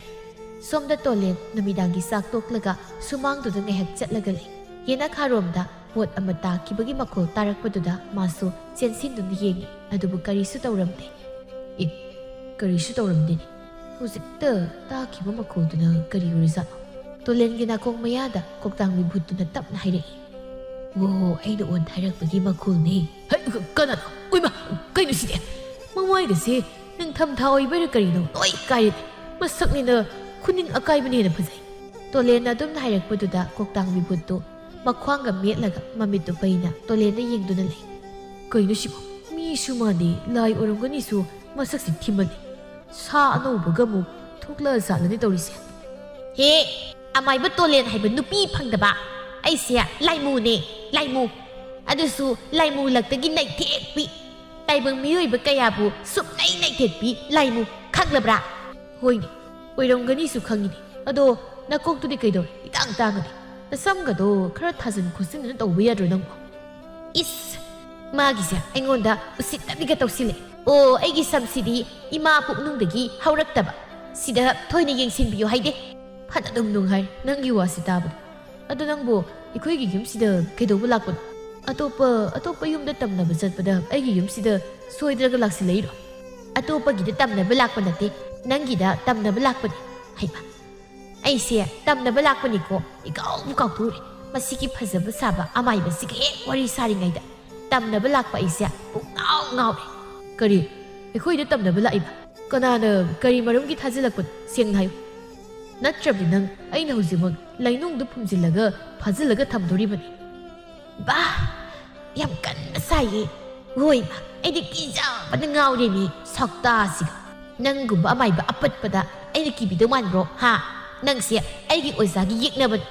ꯁꯣꯝꯗ ꯇꯣꯂꯦꯟ ꯅꯨꯃꯤꯗꯥꯡꯒꯤ ꯆꯥꯛ ꯇꯣꯛꯂꯒ ꯁꯨꯃꯥꯡꯗꯨꯗ ꯉꯥꯏꯍꯥꯛ ꯆꯠꯂꯒ ꯂꯩ꯫ ꯌꯦꯅꯈꯥꯔꯣꯝꯗ ꯄꯣꯠ ꯑꯃ ꯇꯥꯈꯤꯕꯒꯤ ꯃꯈꯣꯜ ꯇꯥꯔꯛꯄꯗꯨꯗ ꯃꯥꯁꯨ ꯆꯦꯟꯁꯤꯟꯗꯨꯅ ꯌꯦꯡꯉꯤ, ꯑꯗꯨꯕꯨ ꯀꯔꯤꯁꯨ ꯇꯧꯔꯝꯗꯦ꯫ "ꯑꯦ, ꯀꯔꯤꯁꯨ ꯇꯧꯔꯝꯗꯦꯅꯦ꯫ ꯍꯧꯖꯤꯛꯇ ꯇꯥꯈꯤꯕ ꯃꯈꯣꯜꯗꯨꯅ ꯀꯔꯤ ꯑꯣꯏꯔꯖꯥꯠꯅꯣ?" ꯇꯣꯂꯦꯟꯒꯤ ꯅꯥꯀꯣꯡ ꯃꯌꯥꯗ ꯀꯣꯛꯇꯥꯡꯕꯤ ꯚꯨꯠꯇꯨꯅ ꯇꯞꯅ ꯍꯥꯏꯔꯛꯏ꯫ "ꯑꯣ, ꯑꯩꯅ ꯑꯣꯟꯊꯥꯔꯛꯄꯒꯤ ꯃꯈꯣꯜꯅꯦ꯫" "ꯍꯩ, ꯀꯅꯥꯅꯣ? ꯎꯏꯃꯥ, ꯀꯩꯅꯣ ꯁꯤꯗꯤ? ꯃꯃꯥꯏꯒꯁꯦ ꯅꯤꯡꯊꯝꯊꯥ ꯑꯣꯏꯕꯩꯔꯥ ꯀꯔꯤꯅꯣ ꯂꯣꯏ ꯀꯥꯏꯔꯦ꯫ ꯃꯁꯛꯅꯤꯅ ꯈꯨꯅꯤꯡ ꯑꯀꯥꯏꯕꯅ ꯍꯦꯟꯅ ꯐꯖꯩ꯫" ꯇꯣꯂꯦꯟꯅ ꯑꯗꯨꯝꯅ ꯍꯥꯏꯔꯛꯄꯗꯨꯗ ꯀꯣꯛꯇꯥꯡꯕꯤ ꯚꯨꯠꯇꯨ ꯃꯈ꯭ꯋꯥꯡꯒ ꯃꯦꯠꯂꯒ ꯃꯃꯤꯠꯇꯨ ꯄꯩꯅ ꯇꯣꯂꯦꯟꯗ ꯌꯦꯡꯗꯨꯅ ꯂꯩ꯫ "ꯀꯩꯅꯣ ꯁꯤꯕꯣ? ꯃꯤꯁꯨ ꯃꯥꯟꯗꯦ, ꯂꯥꯏ ꯑꯣꯏꯔꯝꯒꯅꯤꯁꯨ ꯃꯁꯛꯁꯤ ꯊꯤꯃꯜꯂꯦ꯫ ꯁꯥ ꯑꯅꯧꯕꯒ ꯑꯃꯨꯛ ꯊꯣꯛꯂꯛꯑꯖꯥꯠꯂꯅꯦ ꯇꯧꯔꯤꯁꯦ꯫" "ꯍꯦ, ꯑꯃꯥꯏꯕ ꯇꯣꯂꯦꯟ ꯍꯥꯏꯕ ꯅꯨꯄꯤ ꯐꯪꯗꯕ꯫ ꯑꯩꯁꯦ ꯂꯥꯏꯃꯨꯅꯦ, ꯂꯥꯏꯃꯨ꯫ ꯑꯗꯨꯁꯨ ꯂꯥꯏꯃꯨ ꯂꯛꯇꯒꯤ ꯅꯩꯊꯦꯛꯄꯤ꯫ ꯇꯥꯏꯕꯪ ꯃꯤꯑꯣꯏꯕ ꯀꯌꯥꯕꯨ ꯁꯨꯞꯅꯩ ꯅꯩꯊꯦꯠꯄꯤ ꯂꯥꯏꯃꯨ, ꯈꯪꯂꯕ꯭ꯔꯥ? ꯍꯣꯏꯅꯦ, ꯑꯣꯏꯔꯝꯒꯅꯤꯁꯨ ꯈꯪꯉꯤꯅꯦ꯫ ꯑꯗꯣ ꯅꯀꯣꯛꯇꯨꯗꯤ ꯀꯩꯗꯧꯔꯦ? ꯏꯇꯥꯡ ꯇꯥꯡꯉꯗꯤ꯫ ꯅꯁꯝꯒꯗꯣ ꯈꯔ ꯊꯥꯖꯤꯟ ꯈꯣꯠꯆꯤꯟꯗꯅ ꯇꯧꯕ ꯌꯥꯗ꯭ꯔꯣ ꯅꯪꯕꯣ? ꯏꯁ! ꯃꯥꯒꯤꯁꯦ ꯑꯩꯉꯣꯟꯗ ꯎꯁꯤꯠꯇꯕꯤꯒ ꯇꯧꯁꯤꯜꯂꯦ꯫ ꯑꯣ, ꯑꯩꯒꯤ ꯁꯝꯁꯤꯗꯤ ꯏꯃꯥ ꯄꯨꯛꯅꯨꯡꯗꯒꯤ ꯍꯧꯔꯛꯇꯕ꯫ ꯁꯤꯗ ꯊꯣꯏꯅ ꯌꯦꯡꯁꯤꯟꯕꯤꯌꯨ ꯍꯥꯏꯗꯦ꯫ ꯐꯅ ꯑꯗꯨꯝ ꯅꯨꯡꯉꯥꯏ ꯅꯪꯒꯤ ꯋꯥꯁꯤ ꯇꯥꯕꯗ꯫ ꯑꯗꯣ ꯅꯪꯕꯨ ꯑꯩꯈꯣꯏꯒꯤ ꯌꯨꯝꯁꯤꯗ ꯀꯩꯗꯧꯕ ꯂꯥꯛꯄꯅꯣ? ꯑꯇꯣꯞꯄ, ꯑꯇꯣꯞꯄ ꯌꯨꯝꯗ ꯇꯝꯅꯕ ꯆꯠꯄꯗ ꯑꯩꯒꯤ ꯌꯨꯝꯁꯤꯗ ꯁꯣꯏꯗ꯭ꯔꯒ ꯂꯥꯛꯁꯤꯜꯂꯛꯏꯔꯣ? ꯑꯇꯣꯞꯄꯒꯤꯗ ꯇꯝꯅꯕ ꯂꯥꯛꯄ ꯅꯠꯇꯦ, ꯅꯪꯒꯤꯗ ꯇꯝꯅꯕ ꯂꯥꯛꯄꯅꯦ꯫ ꯍꯩꯃꯥ, ꯑꯩꯁꯦ ꯇꯝꯅꯕ ꯂꯥꯛꯄꯅꯤꯀꯣ, ꯏꯀꯥꯎꯕꯨ ꯀꯥꯎꯊꯣꯛꯎꯔꯦ꯫ ꯃꯁꯤꯒꯤ ꯐꯖꯕ ꯁꯥꯕ ꯑꯃꯥꯏꯕꯁꯤꯒ ꯍꯦꯛ ꯋꯥꯔꯤ ꯁꯥꯔꯤꯉꯩꯗ ꯇꯝꯅꯕ ꯂꯥꯛꯄ ꯑꯩꯁꯦ ꯄꯨꯡꯉꯥꯎ ꯉꯥꯎꯔꯦ꯫ ꯀꯔꯤ? ꯑꯩꯈꯣꯏꯗ ꯇꯝꯅꯕ ꯂꯥꯛꯏꯕ? ꯀꯅꯥꯅ ꯀꯔꯤ ꯃꯔꯝꯒꯤ ꯊꯥꯖꯤꯜꯂꯛꯄꯅꯣ? ꯁꯦꯡꯅ ꯍꯥꯏꯌꯨ꯫ ꯅꯠꯇ꯭ꯔꯕꯗꯤ ꯅꯪ ꯑꯩꯅ ꯍꯧꯖꯤꯛꯃꯛ ꯂꯩꯅꯨꯡꯗ ꯐꯨꯝꯖꯤꯜꯂꯒ ꯐꯥꯖꯤꯜꯂꯒ ꯊꯝꯗꯣꯔꯤꯕꯅꯤ꯫ ꯕꯥ! ꯌꯥꯝ ꯀꯟꯕ ꯁꯥꯏꯌꯦ꯫ ꯍꯣꯏ, ꯑꯩꯗꯤ ꯀꯤꯖꯕꯅ ꯉꯥꯎꯔꯦꯅꯦ, ꯁꯛꯇꯥꯁꯤꯒ꯫ ꯅꯪꯒꯨꯝꯕ ꯑꯃꯥꯏꯕ ꯑꯄꯠꯄꯗ ꯑꯩꯅ ꯀꯤꯕꯤꯗꯧ ꯃꯥꯟꯕ꯭ꯔꯣ, ꯍꯥ? ꯅꯪꯁꯦ ꯑꯩꯒꯤ ꯑꯣꯖꯥꯒꯤ ꯌꯦꯛꯅꯕꯅꯤ꯫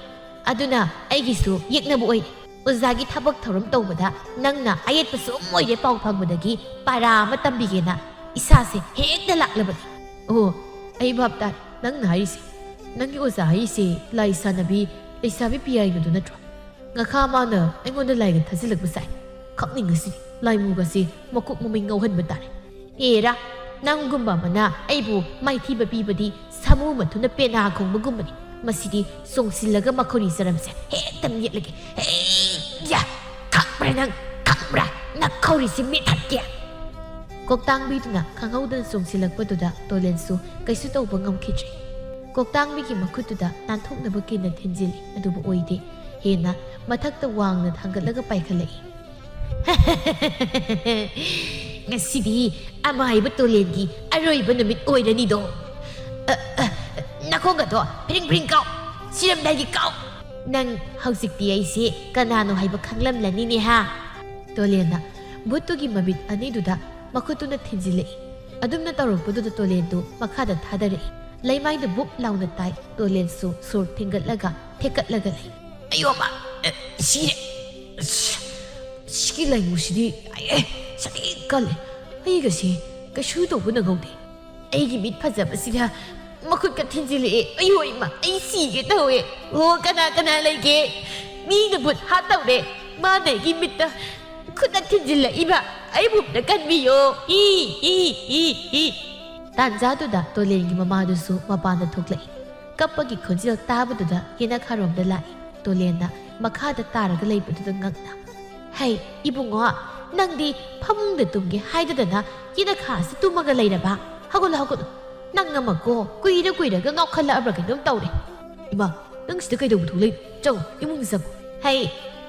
ꯑꯗꯨꯅ ꯑꯩꯒꯤꯁꯨ ꯌꯦꯛꯅꯕ ꯑꯣꯏꯔꯦ꯫ ꯑꯣꯖꯥꯒꯤ ꯊꯕꯛ ꯊꯧꯔꯝ ꯇꯧꯕꯗ ꯅꯪꯅ ꯑꯌꯦꯠꯄ ꯁꯨꯝ ꯑꯣꯏꯔꯦ ꯄꯥꯎ ꯐꯪꯕꯗꯒꯤ ꯄꯥꯔꯥ ꯑꯃ ꯇꯝꯕꯤꯒꯦꯅ ꯏꯁꯥꯁꯦ ꯍꯦꯛꯇ ꯂꯥꯛꯂꯕꯅꯤ꯫ ꯑꯣ, ꯑꯩ ꯚꯥꯞ ꯇꯥꯔꯦ ꯅꯪꯅ ꯍꯥꯏꯔꯤꯁꯦ꯫ ꯅꯪꯒꯤ ꯑꯣꯖꯥ ꯍꯥꯏꯔꯤꯁꯦ ꯂꯥꯏ ꯁꯥꯟꯅꯕꯤ ꯂꯩꯁꯥꯕꯤ ꯄꯤꯌꯥꯏꯅꯨꯗꯨ ꯅꯠꯇ꯭ꯔꯣ? ꯉꯈꯥ ꯃꯥꯅ ꯑꯩꯉꯣꯟꯗ ꯂꯥꯏꯒ ꯊꯥꯖꯤꯜꯂꯛꯄ ꯁꯥꯏ꯫ ꯈꯪꯅꯤꯡꯉꯁꯤ ꯂꯥꯏꯃꯨꯒꯁꯤ ꯃꯀꯣꯛ ꯃꯃꯩ ꯉꯥꯎꯍꯟꯕ ꯇꯥꯔꯦ꯫ ꯑꯦꯔꯥ, ꯅꯪꯒꯨꯝꯕ ꯑꯃꯅ ꯑꯩꯕꯨ ꯃꯥꯏꯊꯤꯕ ꯄꯤꯕꯗꯤ ꯁꯥꯃꯨ ꯃꯊꯨꯅ ꯄꯦꯅꯥ ꯈꯣꯡꯕꯒꯨꯝꯕꯅꯤ꯫ ꯃꯁꯤꯗꯤ ꯆꯣꯡꯁꯤꯜꯂꯒ ꯃꯈꯧꯔꯤ ꯆꯔꯝꯁꯦ ꯍꯦꯛꯇ ꯃꯦꯠꯂꯒꯦ꯫ ꯍꯦ! ꯌꯥ! ꯈꯪꯕ꯭ꯔꯥ ꯅꯪ? ꯈꯪꯕ꯭ꯔꯥ? ꯅꯈꯧꯔꯤꯁꯤ ꯃꯦꯠꯊꯠꯀꯦ! ꯀꯣꯛꯇꯥꯡꯕꯤꯗꯨꯅ ꯈꯪꯍꯧꯗꯅ ꯆꯣꯡꯁꯤꯜꯂꯛꯄꯗꯨꯗ ꯇꯣꯂꯦꯟꯁꯨ ꯀꯩꯁꯨ ꯇꯧꯕ ꯉꯝꯈꯤꯗ꯭ꯔꯦ꯫ ꯀꯣꯛꯇꯥꯡꯕꯤꯒꯤ ꯃꯈꯨꯠꯇꯨꯗ ꯅꯥꯟꯊꯣꯛꯅꯕ ꯀꯤꯟꯅ ꯊꯤꯟꯖꯤꯜꯂꯤ, ꯑꯗꯨꯕꯨ ꯑꯣꯏꯗꯦ꯫ ꯍꯦꯟꯅ ꯃꯊꯛꯇ ꯋꯥꯡꯅ ꯊꯥꯡꯒꯠꯂꯒ ꯄꯥꯏꯈꯠꯂꯛꯏ꯫ ꯉꯁꯤꯗꯤ ꯑꯃꯥꯏꯕ ꯇꯣꯂꯦꯟꯒꯤ ꯑꯔꯣꯏꯕ ꯅꯨꯃꯤꯠ ꯑꯣꯏꯔꯅꯤꯗꯣ꯫ ꯑ, ꯑ, ꯅꯈꯣꯡꯒꯗꯣ ꯐꯤꯔꯤꯡ ꯐꯤꯔꯤꯡ ꯀꯥꯎ, ꯁꯤꯔꯝꯗꯥꯏꯒꯤ ꯀꯥꯎ꯫ ꯅꯪ ꯍꯧꯖꯤꯛꯇꯤ ꯑꯩꯁꯦ ꯀꯅꯥꯅꯣ ꯍꯥꯏꯕ ꯈꯪꯂꯝꯂꯅꯤꯅꯦ ꯍꯥ? ꯇꯣꯂꯦꯟꯅ ꯚꯨꯠꯇꯨꯒꯤ ꯃꯃꯤꯠ ꯑꯅꯤꯗꯨꯗ ꯃꯈꯨꯠꯇꯨꯅ ꯊꯤꯟꯖꯤꯜꯂꯛꯏ꯫ ꯑꯗꯨꯝꯅ ꯇꯧꯔꯛꯄꯗꯨꯗ ꯇꯣꯂꯦꯟꯗꯨ ꯃꯈꯥꯗ ꯊꯥꯗꯔꯛꯏ꯫ ꯂꯩꯃꯥꯏꯗ ꯕꯨꯞ ꯂꯥꯎꯅ ꯇꯥꯏ꯫ ꯇꯣꯂꯦꯟꯁꯨ ꯁꯣꯔ ꯊꯤꯡꯒꯠꯂꯒ ꯊꯦꯛꯀꯠꯂꯒ ꯂꯩ꯫ ꯑꯌꯣꯃ! ꯑꯦ, ꯁꯤꯔꯦ! ꯑꯁ, ꯁꯤꯒꯤ ꯂꯥꯏꯃꯨꯁꯤꯗꯤ, ꯑꯦ, ꯆꯍꯤ ꯀꯜꯂꯦ꯫ ꯑꯩꯒꯁꯦ ꯀꯩꯁꯨ ꯇꯧꯕ ꯅꯪꯍꯧꯗꯦ꯫ ꯑꯩꯒꯤ ꯃꯤꯠ ꯐꯖꯕꯁꯤꯅ ꯃꯈꯨꯠꯀ ꯊꯤꯟꯖꯤꯜꯂꯛꯑꯦ꯫ ꯑꯌꯣ ꯏꯃꯥ, ꯑꯩ ꯁꯤꯒꯦ ꯇꯧꯋꯦ꯫ ꯑꯣ, ꯀꯅꯥ ꯀꯅꯥ ꯂꯩꯒꯦ? ꯃꯤꯅ ꯚꯨꯠ ꯍꯥꯠꯇꯧꯔꯦ꯫ ꯃꯥꯅ ꯑꯩꯒꯤ ꯃꯤꯠꯇ ꯈꯨꯠꯅ ꯊꯤꯟꯖꯤꯜꯂꯛꯏꯕ꯫ ꯑꯩꯕꯨ ꯑꯝꯇ ꯀꯟꯕꯤꯌꯣ꯫ E, E, E, E. ꯇꯥꯟꯖꯥꯗꯨꯗ ꯇꯣꯂꯦꯟꯒꯤ ꯃꯃꯥꯗꯨꯁꯨ ꯃꯄꯥꯟꯗ ꯊꯣꯛꯂꯛꯏ꯫ ꯀꯞꯄꯒꯤ ꯈꯣꯟꯖꯦꯜ ꯇꯥꯕꯗꯨꯗ ꯌꯦꯅꯈꯥꯔꯣꯝꯗ ꯂꯥꯛꯏ꯫ ꯇꯣꯂꯦꯟꯅ ꯃꯈꯥꯗ ꯇꯥꯔꯒ ꯂꯩꯕꯗꯨꯗ ꯉꯛꯅ, "ꯍꯩ, ꯏꯕꯨꯡꯉꯣ, ꯅꯪꯗꯤ ꯐꯃꯨꯡꯗ ꯇꯨꯝꯒꯦ ꯍꯥꯏꯗꯗꯅ ꯌꯦꯅꯈꯥꯁꯤ ꯇꯨꯝꯃꯒ ꯂꯩꯔꯕ? ꯍꯧꯒꯠꯂꯣ, ꯍꯧꯒꯠꯂꯣ꯫ ꯅꯪ ꯑꯃꯀꯣ ꯀꯨꯏꯔ ꯀꯨꯏꯔꯒ ꯉꯥꯎꯈꯠꯂꯛꯑꯕ꯭ꯔꯥ ꯀꯩꯅꯣꯝ ꯇꯧꯔꯦ꯫ ꯏꯃꯥ, ꯅꯪ ꯁꯤꯗ ꯀꯩꯗꯧꯕ ꯊꯣꯛꯂꯛꯏ? ꯆꯪꯉꯣ, ꯏꯃꯨꯡꯗ ꯆꯪꯉꯣ꯫" "ꯍꯩ,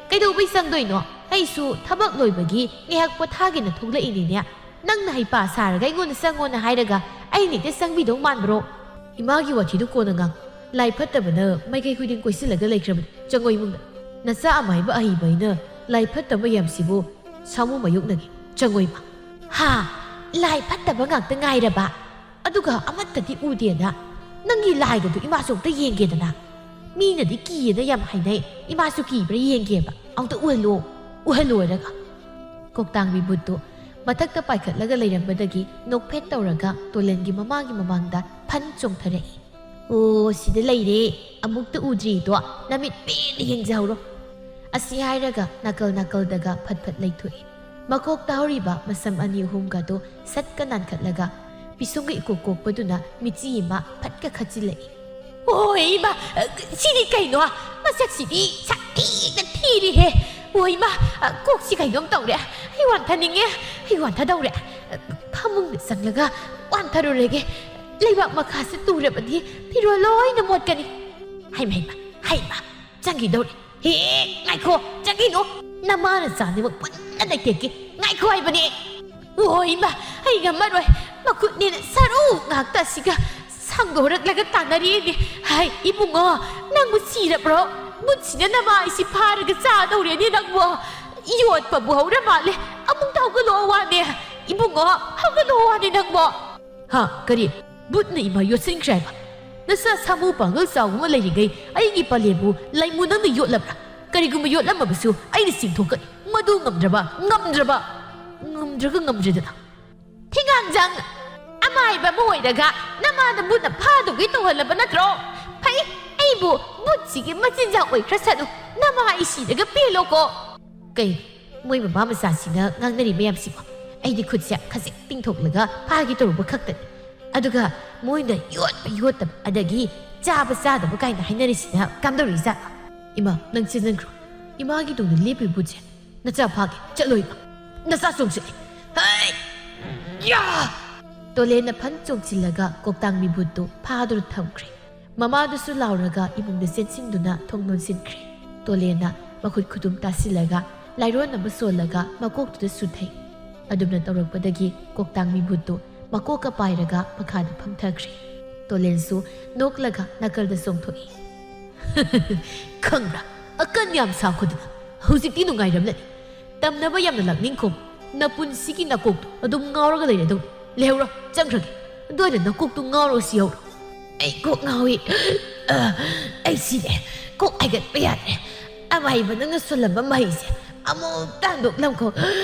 ꯀꯩꯗꯧꯕꯩ ꯆꯪꯗꯣꯏꯅꯣ? ꯑꯩꯁꯨ ꯊꯕꯛ ꯂꯣꯏꯕꯒꯤ ꯉꯥꯏꯍꯥꯛ ꯄꯣꯊꯥꯒꯦꯅ ꯊꯣꯛꯂꯛꯏꯅꯤꯅꯦ꯫ ꯅꯪꯅ ꯍꯩꯄꯥ ꯁꯥꯔꯒ ꯑꯩꯉꯣꯟꯗ ꯆꯪꯉꯣꯅ ꯍꯥꯏꯔꯒ ꯑꯩꯅ ꯍꯦꯛꯇ ꯆꯪꯕꯤꯗꯧ ꯃꯥꯟꯕ꯭ꯔꯣ?" "ꯏꯃꯥꯒꯤ ꯋꯥꯊꯤꯗꯨ ꯀꯣꯟꯅ ꯉꯥꯡ꯫ ꯂꯥꯏ ꯐꯠꯇꯕꯅ ꯃꯥꯏꯀꯩ ꯈꯨꯗꯤꯡ ꯀꯣꯏꯁꯤꯜꯂꯒ ꯂꯩꯈ꯭ꯔꯕꯅꯤ꯫ ꯆꯪꯉꯣ ꯏꯃꯨꯡꯗ꯫ ꯅꯆꯥ ꯑꯃꯥꯏꯕ ꯑꯍꯩꯕ ꯑꯩꯅ ꯂꯥꯏ ꯐꯠꯇꯕ ꯃꯌꯥꯝꯁꯤꯕꯨ ꯁꯥꯃꯨ ꯃꯥꯌꯣꯛꯅꯒꯦ꯫ ꯆꯪꯉꯣ ꯏꯃꯥ꯫" "ꯍꯥ? ꯂꯥꯏ ꯐꯠꯇꯕ ꯉꯥꯛꯇ ꯉꯥꯏꯔꯕ? ꯑꯗꯨꯒ ꯑꯃꯠꯇꯗꯤ ꯎꯗꯦꯅ? ꯅꯪꯒꯤ ꯂꯥꯏꯒꯗꯨ ꯏꯃꯥꯁꯨ ꯑꯝꯇ ꯌꯦꯡꯒꯦꯗꯅ꯫ ꯃꯤꯅꯗꯤ ꯀꯤꯌꯦꯅ ꯌꯥꯝ ꯍꯥꯏꯅꯩ꯫ ꯏꯃꯥꯁꯨ ꯀꯤꯕ꯭ꯔꯥ ꯌꯦꯡꯒꯦꯕ꯫ ꯑꯝꯇ ꯎꯍꯜꯂꯣ, ꯎꯍꯜꯂꯣ ꯍꯥꯏꯔꯒ꯫" ꯀꯣꯛꯇꯥꯡꯕꯤ ꯚꯨꯠꯇꯨ ꯃꯊꯛꯇ ꯄꯥꯏꯈꯠꯂꯒ ꯂꯩꯔꯝꯕꯗꯒꯤ ꯅꯣꯛꯐꯦꯠ ꯇꯧꯔꯒ ꯇꯣꯂꯦꯟꯒꯤ ꯃꯃꯥꯒꯤ ꯃꯃꯥꯡꯗ ꯐꯟ ꯆꯣꯡꯊꯔꯛꯏ꯫ "ꯑꯣ, ꯁꯤꯗ ꯂꯩꯔꯦ꯫ ꯑꯃꯨꯛꯇ ꯎꯗ꯭ꯔꯤꯗꯣ ꯅꯃꯤꯠ ꯄꯦꯟꯅ ꯌꯦꯡꯖꯍꯧꯔꯣ꯫" ꯑꯁꯤ ꯍꯥꯏꯔꯒ ꯅꯥꯀꯜ ꯅꯥꯀꯜꯗꯒ ꯐꯠ ꯐꯠ ꯂꯩꯊꯣꯛꯏ꯫ ꯃꯀꯣꯛ ꯇꯥꯍꯧꯔꯤꯕ ꯃꯁꯝ ꯑꯅꯤ ꯑꯍꯨꯝꯒꯗꯣ ꯁꯠꯀ ꯅꯥꯟꯈꯠꯂꯒ ꯄꯤꯁꯨꯝꯒ ꯏꯀꯣꯛ ꯀꯣꯛꯄꯗꯨꯅ ꯃꯤꯆꯤ ꯑꯃ ꯐꯠꯀ ꯈꯠꯆꯤꯜꯂꯛꯏ꯫ "ꯑꯣ ꯏꯃꯥ, ꯁꯤꯗꯤ ꯀꯩꯅꯣ? ꯃꯁꯛꯁꯤꯗꯤ ꯁꯥꯊꯤꯅ ꯊꯤꯔꯤꯍꯦ꯫ ꯑꯣ ꯏꯃꯥ, ꯀꯣꯛꯁꯤ ꯀꯩꯅꯣꯝ ꯇꯧꯔꯦ꯫ ꯑꯩ ꯋꯥꯟꯊꯅꯤꯡꯉꯦ꯫ ꯑꯩ ꯋꯥꯟꯊꯗꯧꯔꯦ꯫ ꯐꯃꯨꯡꯗ ꯆꯪꯂꯒ ꯋꯥꯟꯊꯔꯨꯔꯒꯦ꯫ ꯂꯩꯕꯥꯛ ꯃꯈꯥꯁꯦ ꯇꯨꯔꯕꯗꯤ ꯐꯤꯔꯣꯜ ꯂꯣꯏꯅ ꯃꯣꯠꯀꯅꯤ꯫ ꯍꯩꯃ, ꯍꯩꯃ, ꯍꯩꯃ, ꯆꯪꯈꯤꯗꯧꯔꯦ꯫ ꯍꯦ, ꯉꯥꯏꯈꯣ, ꯆꯪꯈꯤꯅꯨ꯫ ꯅꯃꯥ ꯅꯆꯥꯅꯤꯃꯛ ꯄꯨꯟꯅ ꯂꯩꯇꯦꯛꯀꯦ꯫ ꯉꯥꯏꯈꯣ ꯍꯥꯏꯕꯅꯦ꯫" "ꯑꯣ ꯏꯃꯥ, ꯑꯩ ꯉꯝꯃꯔꯣꯏ꯫ ꯃꯈꯨꯠꯅꯦꯅ ꯁꯔꯨ ꯉꯥꯛꯇ ꯑꯁꯤꯒ ꯁꯥꯡꯗꯣꯔꯛꯂꯒ ꯇꯥꯟꯅꯔꯤꯅꯦ꯫ ꯍꯥꯏ ꯏꯕꯨꯡꯉꯣ, ꯅꯪꯕꯨ ꯁꯤꯔꯕ꯭ꯔꯣ? ꯕꯨꯠꯁꯤꯅ ꯅꯃꯥꯏꯁꯤ ꯐꯥꯔꯒ ꯆꯥꯗꯧꯔꯦꯅꯦ ꯅꯪꯕꯨ꯫ ꯌꯣꯠꯄꯕꯨ ꯍꯧꯔ ꯃꯥꯜꯂꯦ꯫ ꯑꯃꯨꯛꯇ ꯍꯧꯒꯠꯂꯛꯑꯣ ꯋꯥꯅꯦ꯫ ꯏꯕꯨꯡꯉꯣ, ꯍꯧꯒꯠꯂꯛꯑꯣ ꯋꯥꯅꯦ ꯅꯪꯕꯨ꯫" "ꯍꯥ? ꯀꯔꯤ? ꯕꯨꯠꯅ ꯏꯃꯥ ꯌꯣꯠꯁꯤꯟꯈ꯭ꯔꯦ ꯍꯥꯏꯕ? ꯅꯆꯥ ꯁꯥꯃꯨ ꯄꯥꯡꯒꯜ ꯆꯥꯎꯕ ꯑꯃ ꯂꯩꯔꯤꯉꯩ ꯑꯩꯒꯤ ꯄꯂꯦꯝꯕꯨ ꯂꯩꯃꯨ ꯅꯪꯅ ꯌꯣꯠꯂꯕ꯭ꯔꯥ? ꯀꯔꯤꯒꯨꯝꯕ ꯌꯣꯠꯂꯝꯃꯕꯁꯨ ꯑꯩꯅ ꯆꯤꯡꯊꯣꯛꯀꯅꯤ꯫ ꯃꯗꯨ ꯉꯝꯗ꯭ꯔꯕ, ꯉꯝꯗ꯭ꯔꯕ!" ꯉꯝꯗ꯭ꯔꯒ ꯉꯝꯗ꯭ꯔꯦꯗꯅ꯫ "ꯊꯤꯉꯥꯡꯖꯪ, ꯑꯃꯥꯏꯕ ꯑꯃ ꯑꯣꯏꯔꯒ ꯅꯃꯥꯅ ꯕꯨꯠꯅ ꯐꯥꯗꯧꯒꯤ ꯇꯧꯍꯜꯂꯕ ꯅꯠꯇ꯭ꯔꯣ? ꯐꯩ, ꯑꯩꯕꯨ ꯕꯨꯠꯁꯤꯒꯤ ꯃꯆꯤꯟꯖꯥꯛ ꯑꯣꯏꯈ꯭ꯔꯁꯅꯨ, ꯅꯃꯥ ꯑꯩ ꯁꯤꯔꯒ ꯄꯦꯜꯂꯣꯀꯣ"꯫ ꯀꯩ, ꯃꯣꯏ ꯃꯃꯥ ꯃꯆꯥꯁꯤꯅ ꯉꯥꯡꯅꯔꯤ ꯃꯌꯥꯝꯁꯤꯕꯣ? ꯑꯩꯗꯤ ꯈꯨꯠꯁꯦ ꯈꯖꯤꯛ ꯇꯤꯡꯊꯣꯛꯂꯒ ꯐꯥꯒꯦ ꯇꯧꯔꯨꯕ ꯈꯛꯇꯅꯤ꯫ ꯑꯗꯨꯒ ꯃꯣꯏꯅ ꯌꯣꯠꯄ ꯌꯣꯠꯇꯕ ꯑꯗꯒꯤ ꯆꯥꯕ ꯆꯥꯗꯕ ꯀꯥꯏꯅ ꯍꯥꯏꯅꯔꯤꯁꯤꯅ ꯀꯝꯗꯧꯔꯤꯖꯥꯠꯅꯣ? ꯏꯃꯥ, ꯅꯪ ꯆꯦꯟꯖꯟꯈ꯭ꯔꯣ꯫ ꯏꯃꯥꯒꯤ ꯇꯨꯡꯗ ꯂꯦꯞꯄꯤ ꯕꯨꯠꯁꯦ ꯅꯆꯥ ꯐꯥꯒꯦ꯫ ꯆꯠꯂꯣ ꯏꯃꯥ꯫ ꯅꯆꯥ ꯆꯣꯡꯁꯤꯜꯂꯦ꯫ ꯍꯩ! ꯌꯥ! ꯇꯣꯂꯦꯟꯅ ꯐꯟ ꯆꯣꯡꯁꯤꯜꯂꯒ ꯀꯣꯛꯇꯥꯡꯕꯤ ꯕꯨꯠꯇꯨ ꯐꯥꯗꯨꯅ ꯊꯝꯈ꯭ꯔꯦ꯫ ꯃꯃꯥꯗꯨꯁꯨ ꯂꯥꯎꯔꯒ ꯏꯃꯨꯡꯗ ꯆꯦꯟꯁꯤꯟꯗꯨꯅ ꯊꯣꯡ ꯂꯣꯟꯁꯤꯟꯈ꯭ꯔꯦ꯫ ꯇꯣꯂꯦꯟꯅ ꯃꯈꯨꯠ ꯈꯨꯗꯨꯝ ꯇꯥꯁꯤꯜꯂꯒ ꯂꯥꯏꯔꯣꯟ ꯑꯃ ꯁꯣꯜꯂꯒ ꯃꯀꯣꯛꯇꯨꯗ ꯁꯨꯊꯩ꯫ ꯑꯗꯨꯝꯅ ꯇꯧꯔꯛꯄꯗꯒꯤ ꯀꯣꯛꯇꯥꯡꯕꯤ ꯕꯨꯠꯇꯨ ꯃꯀꯣꯛꯀ ꯄꯥꯏꯔꯒ ꯃꯈꯥꯗ ꯐꯝꯊꯈ꯭ꯔꯦ꯫ ꯇꯣꯂꯦꯟꯁꯨ ꯅꯣꯛꯂꯒ ꯅꯥꯀꯜꯗ ꯆꯣꯡꯊꯣꯛꯏ꯫ "ꯈꯪꯕ꯭ꯔꯥ, ꯑꯀꯟ ꯌꯥꯝ ꯁꯥꯈꯣꯗꯅ꯫ ꯍꯧꯖꯤꯛꯇꯤ ꯅꯨꯡꯉꯥꯏꯔꯝꯂꯅꯤ꯫ ꯇꯝꯅꯕ ꯌꯥꯝꯅ ꯂꯥꯛꯅꯤꯡꯈꯣ꯫ ꯅꯄꯨꯟꯁꯤꯒꯤ ꯅꯀꯣꯛꯇꯣ ꯑꯗꯨꯝ ꯉꯥꯎꯔꯒ ꯂꯩꯔꯗꯧꯅꯤ꯫ ꯂꯩꯍꯧꯔꯣ, ꯆꯪꯈ꯭ꯔꯒꯦ꯫ ꯑꯗꯨ ꯑꯣꯏꯅ ꯅꯀꯣꯛꯇꯨ ꯉꯥꯎꯔꯣ ꯁꯤ ꯌꯧꯔꯣ"꯫ "ꯑꯩ ꯀꯣꯛ ꯉꯥꯎꯏ꯫ ꯑ, ꯑꯩ ꯁꯤꯔꯦ꯫ ꯀꯣꯛ ꯍꯥꯏꯒꯠꯄ ꯌꯥꯗ꯭ꯔꯦ꯫ ꯑꯃꯥꯏꯕ ꯅꯪꯅ ꯁꯣꯜꯂꯝꯕ ꯃꯍꯩꯁꯦ ꯑꯃꯨꯛ ꯇꯥꯟꯗꯣꯛꯂꯝꯈꯣ꯫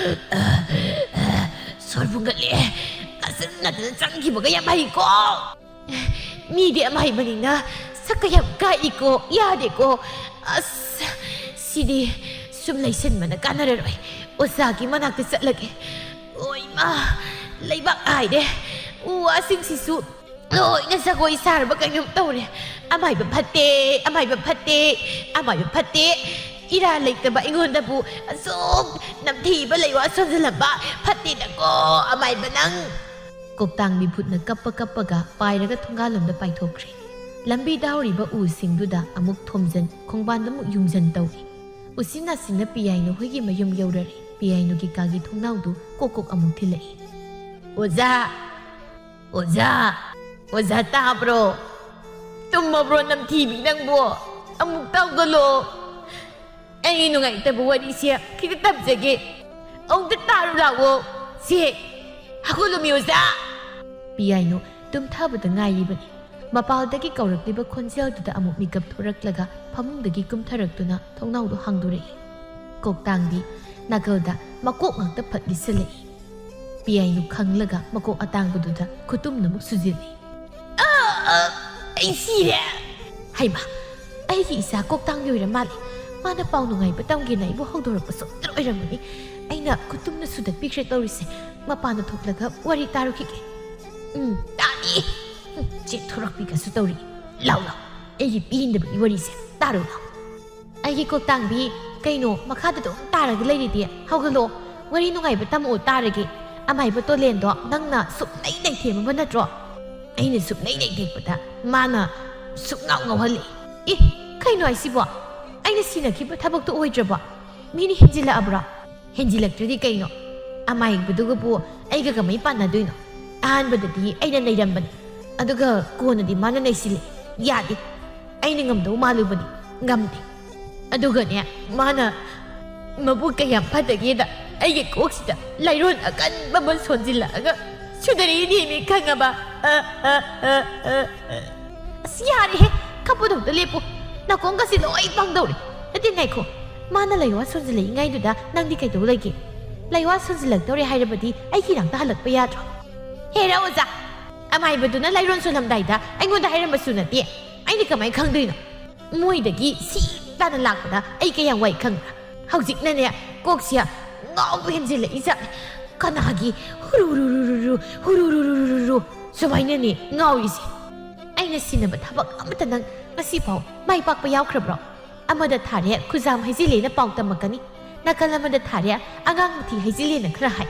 ꯑ, ꯑ, ꯁꯣꯔ ꯐꯨꯟꯒꯠꯂꯦ꯫ ꯀꯥꯁꯟꯅꯗꯅ ꯆꯪꯈꯤꯕꯒ ꯌꯥꯝ ꯍꯩꯀꯣ"꯫ "ꯃꯤꯗꯤ ꯑꯃꯥꯏꯕꯅꯤꯅ ꯁꯛꯀ ꯌꯥꯝ ꯀꯥꯛꯏꯀꯣ, ꯌꯥꯗꯦꯀꯣ꯫ ꯑꯁ, ꯁꯤꯗꯤ ꯁꯨꯝ ꯂꯩꯁꯟꯕꯅ ꯀꯥꯟꯅꯔꯔꯣꯏ꯫ ꯑꯣꯖꯥꯒꯤ ꯃꯅꯥꯛꯇ ꯆꯠꯂꯒꯦ꯫ ꯑꯣ ꯏꯃꯥ, ꯂꯩꯕꯥꯛ ꯍꯥꯏꯔꯦ꯫ ꯎ ꯋꯥꯁꯤꯡꯁꯤꯁꯨ ꯂꯣꯏꯅ ꯖꯒꯣꯏ ꯁꯥꯔꯕ ꯀꯩꯅꯣꯝ ꯇꯧꯔꯦ꯫ ꯑꯃꯥꯏꯕ ꯐꯠꯇꯦ, ꯑꯃꯥꯏꯕ ꯐꯠꯇꯦ, ꯑꯃꯥꯏꯕ ꯐꯠꯇꯦ꯫ ꯏꯔꯥ ꯂꯩꯇꯕ ꯑꯩꯉꯣꯟꯗꯕꯨ ꯑꯁꯨꯛ ꯅꯝꯊꯤꯕ ꯂꯩꯋꯥ ꯁꯣꯟꯖꯜꯂꯝꯕ ꯐꯠꯇꯦꯗꯀꯣ, ꯑꯃꯥꯏꯕ ꯅꯪ"꯫ ꯀꯣꯛꯇꯥꯡꯕꯤ ꯕꯨꯠꯅ ꯀꯞꯄ ꯀꯞꯄꯒ ꯄꯥꯏꯔꯒ ꯊꯣꯡꯒꯥꯜꯂꯣꯝꯗ ꯄꯥꯏꯊꯣꯛꯈ꯭ꯔꯦ꯫ ꯂꯝꯕꯤꯗ ꯍꯧꯔꯤꯕ ꯎꯁꯤꯡꯗꯨꯗ ꯑꯃꯨꯛ ꯊꯣꯝꯖꯟ, ꯈꯣꯡꯕꯥꯟꯗ ꯑꯃꯨꯛ ꯌꯨꯡꯖꯟ ꯇꯧꯏ꯫ ꯎꯆꯤꯟ ꯅꯥꯆꯤꯟꯅ ꯄꯤꯌꯥꯏꯅꯨ ꯍꯣꯏꯒꯤ ꯃꯌꯨꯝ ꯌꯧꯔꯔꯦ꯫ ꯄꯤꯌꯥꯏꯅꯨꯒꯤ ꯀꯥꯒꯤ ꯊꯣꯡꯅꯥꯎꯗꯨ ꯀꯣꯛ ꯀꯣꯛ ꯑꯃꯨꯛ ꯊꯤꯜꯂꯛꯏ꯫ "ꯑꯣꯖꯥ! ꯑꯣꯖꯥ! ꯑꯣꯖꯥ ꯇꯥꯕ꯭ꯔꯣ? ꯇꯨꯝꯃꯕ꯭ꯔꯣ ꯅꯝꯊꯤꯕꯤ ꯅꯪꯕꯣ? ꯑꯃꯨꯛ ꯇꯧꯒꯂꯣ꯫ ꯑꯩ ꯅꯨꯡꯉꯥꯏꯇꯕ ꯋꯥꯔꯤꯁꯦ ꯈꯤꯇ ꯇꯝꯖꯒꯦ꯫ ꯑꯃꯨꯛꯇ ꯇꯥꯔꯨ ꯂꯥꯛꯑꯣ꯫ ꯁꯦ, ꯍꯧꯒꯠꯂꯣꯃꯤ ꯑꯣꯖꯥ!" ꯄꯤꯌꯥꯏꯅꯨ ꯇꯨꯝꯊꯕꯗ ꯉꯥꯏꯔꯤꯕꯅꯤ꯫ ꯃꯄꯥꯜꯗꯒꯤ ꯀꯧꯔꯛꯂꯤꯕ ꯈꯣꯟꯖꯦꯜꯗꯨꯗ ꯑꯃꯨꯛ ꯃꯤꯀꯞ ꯊꯣꯔꯛꯂꯒ ꯐꯃꯨꯡꯗꯒꯤ ꯀꯨꯝꯊꯔꯛꯇꯨꯅ ꯊꯣꯡꯅꯥꯎꯗꯨ ꯍꯥꯡꯗꯣꯔꯛꯏ꯫ ꯀꯣꯛꯇꯥꯡꯗꯤ ꯅꯥꯀꯜꯗ ꯃꯀꯣꯛ ꯉꯥꯛꯇ ꯐꯠ ꯂꯤꯠꯁꯤꯜꯂꯛꯏ꯫ ꯄꯤꯌꯥꯏꯅꯨ ꯈꯪꯂꯒ ꯃꯀꯣꯛ ꯑꯇꯥꯡꯕꯗꯨꯗ ꯈꯨꯇꯨꯝꯅ ꯑꯃꯨꯛ ꯁꯨꯖꯤꯜꯂꯤ꯫ "ꯑ, ꯑ, ꯑꯩ ꯁꯤꯔꯦ!" "ꯍꯩꯃꯥ, ꯑꯩꯒꯤ ꯏꯆꯥ ꯀꯣꯛꯇꯥꯡꯕꯤ ꯑꯣꯏꯔ ꯃꯥꯜꯂꯦ꯫ ꯃꯥꯅ ꯄꯥꯎ ꯅꯨꯡꯉꯥꯏꯕ ꯇꯝꯒꯦꯅ ꯑꯩꯕꯨ ꯍꯧꯗꯣꯔꯛꯄ ꯁꯣꯏꯗꯅ ꯑꯣꯏꯔꯝꯒꯅꯤ꯫ ꯑꯩꯅ ꯈꯨꯇꯨꯝꯅ ꯁꯨꯗꯠꯄꯤꯈ꯭ꯔꯦ ꯇꯧꯔꯤꯁꯦ꯫ ꯃꯄꯥꯟꯗ ꯊꯣꯛꯂꯒ ꯋꯥꯔꯤ ꯇꯥꯔꯨꯈꯤꯒꯦ꯫ ꯎꯝ, ꯇꯥꯅꯤ꯫ ꯍꯨꯝ, ꯆꯦꯟꯊꯣꯔꯛꯄꯤꯒꯁꯨ ꯇꯧꯔꯤ꯫ ꯂꯥꯎ, ꯂꯥꯎ, ꯑꯩꯒꯤ ꯄꯦꯟꯗꯕꯒꯤ ꯋꯥꯔꯤꯁꯦ ꯇꯥꯔꯨ ꯂꯥꯎ꯫" "ꯑꯩꯒꯤ ꯀꯣꯛꯇꯥꯡꯕꯤ, ꯀꯩꯅꯣ ꯃꯈꯥꯗ ꯑꯗꯨꯝ ꯇꯥꯔꯒ ꯂꯩꯔꯤꯗꯤ? ꯍꯧꯒꯠꯂꯣ, ꯋꯥꯔꯤ ꯅꯨꯡꯉꯥꯏꯕ ꯇꯝꯃꯛꯑꯣ ꯇꯥꯔꯒꯦ꯫ ꯑꯃꯥꯏꯕ ꯇꯣꯂꯦꯟꯗꯣ ꯅꯪꯅ ꯁꯨꯝ ꯂꯩ ꯂꯩꯊꯦꯝꯃꯕ ꯅꯠꯇ꯭ꯔꯣ?" ꯑꯩꯅ ꯁꯨꯝ ꯂꯩ ꯂꯩꯊꯦꯛꯄꯗ ꯃꯥꯅ ꯁꯨꯝ ꯉꯥꯎ ꯉꯥꯎꯍꯜꯂꯛꯏ꯫ "ꯑꯦ, ꯀꯩꯅꯣ ꯍꯥꯏꯁꯤꯕꯣ? ꯑꯩꯅ ꯁꯤꯟꯅꯈꯤꯕ ꯊꯕꯛꯇꯣ ꯑꯣꯏꯗ꯭ꯔꯕꯣ? ꯃꯤꯅ ꯍꯦꯟꯖꯤꯜꯂꯛꯑꯕ꯭ꯔꯣ?" "ꯍꯦꯟꯖꯤꯜꯂꯛꯇ꯭ꯔꯗꯤ ꯀꯩꯅꯣ? ꯑꯃꯥꯏꯕꯗꯨꯒꯕꯨ ꯑꯩꯒ ꯀꯃꯥꯏ ꯄꯥꯟꯅꯗꯣꯏꯅꯣ? ꯑꯍꯥꯟꯕꯗꯗꯤ ꯑꯩꯅ ꯅꯩꯔꯝꯕꯅꯤ, ꯑꯗꯨꯒ ꯀꯣꯟꯅꯗꯤ ꯃꯥꯅ ꯅꯩꯁꯤꯜꯂꯦ꯫ ꯌꯥꯗꯦ꯫ ꯑꯩꯅ ꯉꯝꯗꯧ ꯃꯥꯜꯂꯨꯕꯅꯤ, ꯉꯝꯗꯦ꯫ ꯑꯗꯨꯒꯅꯦ, ꯃꯥꯅ ꯃꯕꯨꯛ ꯀꯌꯥꯝ ꯐꯠꯇꯒꯦꯗ, ꯑꯩꯒꯤ ꯀꯣꯛꯁꯤꯗ ꯂꯥꯏꯔꯣꯟ ꯑꯀꯟꯕ ꯑꯃ ꯁꯣꯟꯖꯤꯜꯂꯛꯑꯒ ꯁꯨꯗꯔꯛꯏꯅꯦꯃꯤ, ꯈꯪꯉꯕ?" "ꯑ, ꯑ, ꯑ, ꯑ, ꯑ꯫ ꯑꯁ, ꯌꯥꯔꯦꯍꯦ, ꯀꯞꯄꯗꯣ ꯑꯝꯇ ꯂꯦꯞꯄꯨ꯫ ꯅꯥꯀꯣꯡꯒꯁꯤ ꯂꯣꯏ ꯄꯪꯗꯧꯔꯦ꯫ ꯅꯠꯇꯦ, ꯉꯥꯏꯈꯣ꯫ ꯃꯥꯅ ꯂꯥꯏꯋꯥ ꯁꯣꯟꯖꯤꯜꯂꯛꯏꯉꯩꯗꯨꯗ ꯅꯪꯗꯤ ꯀꯩꯗꯧ ꯂꯩꯒꯦ? ꯂꯥꯏꯋꯥ ꯁꯣꯟꯖꯤꯜꯂꯛꯇꯧꯔꯦ ꯍꯥꯏꯔꯕꯗꯤ ꯑꯩꯒꯤ ꯅꯥꯛꯇ ꯍꯜꯂꯛꯄ ꯌꯥꯗ꯭ꯔꯣ?" "ꯍꯦꯔꯥ ꯑꯣꯖꯥ, ꯑꯃꯥꯏꯕꯗꯨꯅ ꯂꯥꯏꯔꯣꯟ ꯁꯣꯜꯂꯝꯗꯥꯏꯗ ꯑꯩꯉꯣꯟꯗ ꯍꯥꯏꯔꯝꯕꯁꯨ ꯅꯠꯇꯦ꯫ ꯑꯩꯅ ꯀꯃꯥꯏ ꯈꯪꯗꯣꯏꯅꯣ? ꯃꯣꯏꯗꯒꯤ ꯁꯤ ꯇꯥꯅ ꯂꯥꯛꯄꯗ ꯑꯩ ꯀꯌꯥꯝ ꯋꯥꯏ ꯈꯪꯕ꯭ꯔꯥ? ꯍꯧꯖꯤꯛꯅꯅꯦ, ꯀꯣꯛꯁꯦ ꯉꯥꯎꯕ ꯍꯦꯟꯖꯤꯜꯂꯛꯏ ꯖꯥꯠꯅꯤ꯫ ꯀꯅꯥꯒꯤ ꯍꯨꯔꯨꯔꯨꯔꯨꯔꯨꯔꯨ, ꯍꯨꯔꯨꯔꯨꯔꯨꯔꯨꯔꯨ ꯁꯨꯃꯥꯏꯅꯅꯦ ꯉꯥꯎꯔꯤꯁꯦ꯫ ꯑꯩꯅ ꯁꯤꯟꯅꯕ ꯊꯕꯛ ꯑꯃꯠꯇ ꯅꯪ ꯉꯁꯤꯐꯥꯎ ꯃꯥꯏ ꯄꯥꯛꯄ ꯌꯥꯎꯈ꯭ꯔꯕ꯭ꯔꯣ? ꯑꯃꯗ ꯊꯥꯔꯦ, ꯈꯨꯖꯥꯝ ꯍꯩꯖꯤꯜꯂꯦꯅ ꯄꯥꯎ ꯇꯝꯃꯛꯀꯅꯤ꯫ ꯅꯥꯀꯜ ꯑꯃꯗ ꯊꯥꯔꯦ, ꯑꯉꯥꯡ ꯃꯊꯤ ꯍꯩꯖꯤꯜꯂꯦꯅ ꯈꯔ ꯍꯥꯏ꯫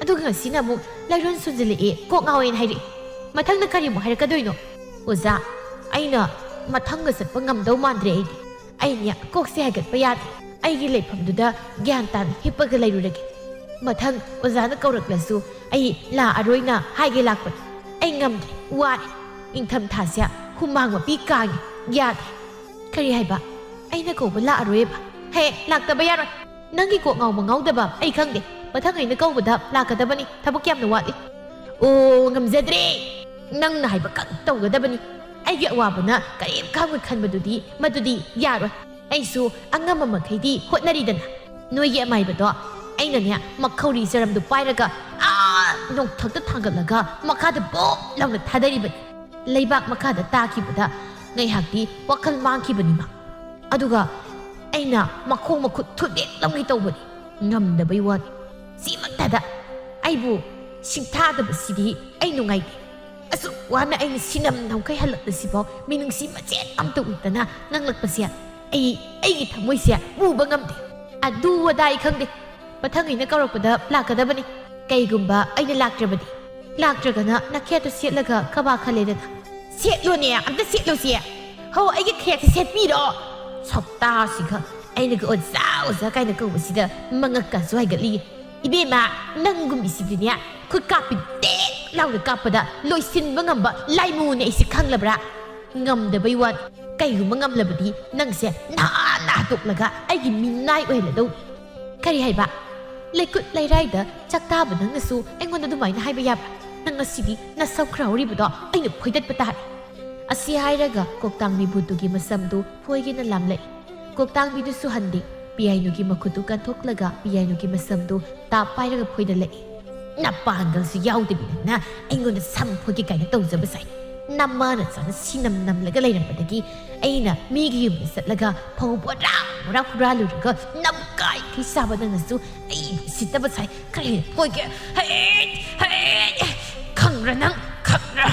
ꯑꯗꯨꯒ ꯉꯁꯤꯅ ꯑꯃꯨꯛ ꯂꯥꯏꯔꯣꯟ ꯁꯣꯟꯖꯤꯜꯂꯛꯑꯦ, ꯀꯣꯛ ꯉꯥꯎꯋꯦꯅ ꯍꯥꯏꯔꯛꯑꯦ꯫ ꯃꯊꯪꯗ ꯀꯔꯤꯃꯨꯛ ꯍꯥꯏꯔꯛꯀꯗꯣꯏꯅꯣ? ꯑꯣꯖꯥ, ꯑꯩꯅ ꯃꯊꯪꯒ ꯆꯠꯄ ꯉꯝꯗꯧ ꯃꯥꯟꯗ꯭ꯔꯦ ꯑꯩꯗꯤ꯫ ꯑꯩꯅꯦ, ꯀꯣꯛꯁꯦ ꯍꯥꯏꯒꯠꯄ ꯌꯥꯗꯦ꯫ ꯑꯩꯒꯤ ꯂꯩꯐꯝꯗꯨꯗ ꯒ꯭ꯌꯥꯟ ꯇꯥꯅ ꯍꯤꯞꯄꯒ ꯂꯩꯔꯨꯔꯒꯦ꯫ ꯃꯊꯪ ꯑꯣꯖꯥꯅ ꯀꯧꯔꯛꯂꯁꯨ ꯑꯩ ꯂꯥꯛꯑꯔꯣꯏꯅ ꯍꯥꯏꯒꯦ ꯂꯥꯛꯄꯅꯤ꯫ ꯑꯩ ꯉꯝꯗ꯭ꯔꯦ, ꯋꯥꯔꯦ꯫ ꯅꯤꯡꯊꯝꯊꯥꯁꯦ ꯍꯨꯃꯥꯡ ꯃꯄꯤ ꯀꯥꯡꯉꯤ, ꯌꯥꯗꯦ꯫ ꯀꯔꯤ ꯍꯥꯏꯕ? ꯑꯩꯅ ꯀꯧꯕ ꯂꯥꯛꯑꯔꯣꯏꯕ? ꯍꯦ, ꯂꯥꯛꯇꯕ ꯌꯥꯔꯣꯏ꯫ ꯅꯪꯒꯤ ꯀꯣꯛ ꯉꯥꯎꯕ ꯉꯥꯎꯗꯕ ꯑꯩ ꯈꯪꯗꯦ꯫ ꯃꯊꯪ ꯑꯩꯅ ꯀꯧꯕꯗ ꯂꯥꯛꯀꯗꯕꯅꯤ꯫ ꯊꯕꯛ ꯌꯥꯝꯅ ꯋꯥꯠꯂꯤ꯫ ꯑꯣ, ꯉꯝꯖꯗ꯭ꯔꯦ꯫ ꯅꯪꯅ ꯍꯥꯏꯕ ꯈꯛ ꯇꯧꯒꯗꯕꯅꯤ꯫ ꯑꯩꯒꯤ ꯑꯋꯥꯕꯅ ꯀꯔꯤꯝ ꯈꯪꯉꯣꯏ ꯈꯟꯕꯗꯨꯗꯤ ꯃꯗꯨꯗꯤ ꯌꯥꯔꯣꯏ꯫ ꯑꯩꯁꯨ ꯑꯉꯝꯕ ꯃꯈꯩꯗꯤ ꯍꯣꯠꯅꯔꯤꯗꯅ꯫ ꯅꯣꯏꯒꯤ ꯑꯃꯥꯏꯕꯗꯣ ꯑꯩꯅꯅꯦ ꯃꯈꯧꯔꯤ ꯆꯔꯝꯗꯨ ꯄꯥꯏꯔꯒ ꯑꯥ ꯅꯣꯡꯊꯛꯇ ꯊꯥꯡꯒꯠꯂꯒ ꯃꯈꯥꯗ ꯕꯣꯞ ꯂꯥꯎꯅ ꯊꯥꯗꯔꯤꯕꯅꯤ꯫ ꯂꯩꯕꯥꯛ ꯃꯈꯥꯗ ꯇꯥꯈꯤꯕꯗ ꯉꯥꯏꯍꯥꯛꯇꯤ ꯋꯥꯈꯜ ꯃꯥꯡꯈꯤꯕꯅꯤꯃ꯫ ꯑꯗꯨꯒ ꯑꯩꯅ ꯃꯈꯣꯡ ꯃꯈꯨꯠ ꯊꯨꯗꯦꯛ ꯂꯧꯒꯦ ꯇꯧꯕꯅꯤ, ꯉꯝꯗꯕꯩ ꯋꯥꯅꯤ꯫ ꯁꯤꯃꯛꯇꯗ ꯑꯩꯕꯨ ꯁꯤꯡꯊꯥꯗꯕꯁꯤꯗꯤ ꯑꯩ ꯅꯨꯡꯉꯥꯏꯇꯦ꯫ ꯑꯁꯨꯛ ꯋꯥꯅ ꯑꯩꯅ ꯁꯤꯅꯝ ꯅꯝꯈꯩ ꯍꯜꯂꯛꯄꯁꯤꯐꯥꯎ ꯃꯤꯅꯨꯡꯁꯤ ꯃꯆꯦꯠ ꯑꯝꯇ ꯎꯠꯇꯅ ꯉꯥꯡꯂꯛꯄꯁꯦ ꯑꯩ ꯑꯩꯒꯤ ꯊꯃꯣꯏꯁꯦ ꯄꯨꯕ ꯉꯝꯗꯦ꯫ ꯑꯗꯨ ꯑꯗꯥ ꯑꯩ ꯈꯪꯗꯦ꯫ ꯃꯊꯪ ꯑꯩꯅ ꯀꯧꯔꯛꯄꯗ ꯂꯥꯛꯀꯗꯕꯅꯤ꯫ ꯀꯩꯒꯨꯝꯕ ꯑꯩꯅ ꯂꯥꯛꯇ꯭ꯔꯕꯗꯤ, ꯂꯥꯛꯇ꯭ꯔꯒꯅ ꯅꯈꯦꯠꯇꯨ ꯁꯦꯠꯂꯒ ꯀꯕꯥ ꯈꯜꯂꯦꯗꯅ꯫ ꯁꯦꯠꯂꯣꯅꯦ, ꯑꯝꯇ ꯁꯦꯠꯂꯣꯁꯦ꯫ ꯍꯧ, ꯑꯩꯒꯤ ꯈꯦꯠꯁꯦ ꯁꯦꯠꯄꯤꯔꯣ꯫ ꯁꯛꯇꯥꯁꯤꯒ ꯑꯩꯅꯒ ꯑꯣꯖꯥ ꯑꯣꯖꯥ ꯀꯥꯏꯅ ꯀꯧꯕꯁꯤꯗ ꯃꯉꯛꯀꯁꯨ ꯍꯥꯏꯒꯠꯂꯤ꯫ ꯏꯕꯦꯝꯃ, ꯅꯪꯒꯨꯝꯕꯤꯁꯤꯗꯤꯅꯦ ꯈꯨꯠ ꯀꯥꯞꯄꯤ ꯇꯦꯛ ꯂꯥꯎꯅ ꯀꯥꯞꯄꯗ ꯂꯣꯏꯁꯤꯟꯕ ꯉꯝꯕ ꯂꯥꯏꯃꯨꯅꯦ ꯑꯩꯁꯦ, ꯈꯪꯂꯕ꯭ꯔꯥ? ꯉꯝꯗꯕꯩ ꯋꯥꯅꯤ꯫ ꯀꯩꯒꯨꯝꯕ ꯉꯝꯂꯕꯗꯤ ꯅꯪꯁꯦ ꯅꯍꯥꯟꯅ ꯍꯥꯠꯇꯣꯛꯂꯒ ꯑꯩꯒꯤ ꯃꯤꯅꯥꯏ ꯑꯣꯏꯍꯜꯂꯗꯧꯅꯤ꯫ ꯀꯔꯤ ꯍꯥꯏꯕ? ꯂꯩꯀꯨꯠ ꯂꯩꯔꯥꯏꯗ ꯆꯥꯛꯇꯥꯕ ꯅꯪꯅꯁꯨ ꯑꯩꯉꯣꯟꯗ ꯑꯗꯨꯃꯥꯏꯅ ꯍꯥꯏꯕ ꯌꯥꯕ꯭ꯔꯥ? ꯅꯪ ꯉꯁꯤꯗꯤ ꯅꯁꯝ ꯈꯨꯔꯥꯎꯔꯤꯕꯗꯣ ꯑꯩꯅ ꯐꯣꯏꯗꯠꯄ ꯇꯥꯔꯦ꯫ ꯑꯁꯤ ꯍꯥꯏꯔꯒ ꯀꯣꯛꯇꯥꯡꯕꯤ ꯚꯨꯠꯇꯨꯒꯤ ꯃꯁꯝꯗꯨ ꯐꯣꯏꯒꯦꯅ ꯂꯥꯝꯂꯛꯏ꯫ ꯀꯣꯛꯇꯥꯡꯕꯤꯗꯨꯁꯨ ꯍꯟꯗꯦ꯫ ꯄꯤꯌꯥꯏꯅꯨꯒꯤ ꯃꯈꯨꯠꯇꯨ ꯀꯟꯊꯣꯛꯂꯒ ꯄꯤꯌꯥꯏꯅꯨꯒꯤ ꯃꯁꯝꯗꯨ ꯇꯥꯞ ꯄꯥꯏꯔꯒ ꯐꯣꯏꯗꯠꯂꯛꯏ꯫ ꯅꯄꯥꯡꯒꯜꯁꯨ ꯌꯥꯎꯗꯕꯤ ꯅꯪꯅ ꯑꯩꯉꯣꯟꯗ ꯁꯝ ꯐꯣꯏꯒꯦ ꯀꯥꯏꯅ ꯇꯧꯖꯕ ꯁꯥꯏ꯫ ꯅꯃꯥ ꯅꯆꯥꯅ ꯁꯤꯅꯝ ꯅꯝꯂꯒ ꯂꯩꯔꯝꯕꯗꯒꯤ ꯑꯩꯅ ꯃꯤꯒꯤ ꯌꯨꯝꯗ ꯆꯠꯂꯒ ꯐꯧ ꯕꯣꯔꯥ ꯕꯣꯔꯥ ꯍꯨꯔꯥꯜꯂꯨꯔꯒ ꯅꯝꯈꯥꯏꯈꯩ ꯆꯥꯕ ꯅꯪꯅꯁꯨ ꯑꯩ ꯎꯁꯤꯠꯇꯕ ꯁꯥꯏ꯫ ꯀꯔꯤ ꯐꯣꯏꯒꯦ? ꯍꯦ! ꯍꯦ! ꯈꯪꯕ꯭ꯔꯥ ꯅꯪ? ꯈꯪꯕ꯭ꯔꯥ?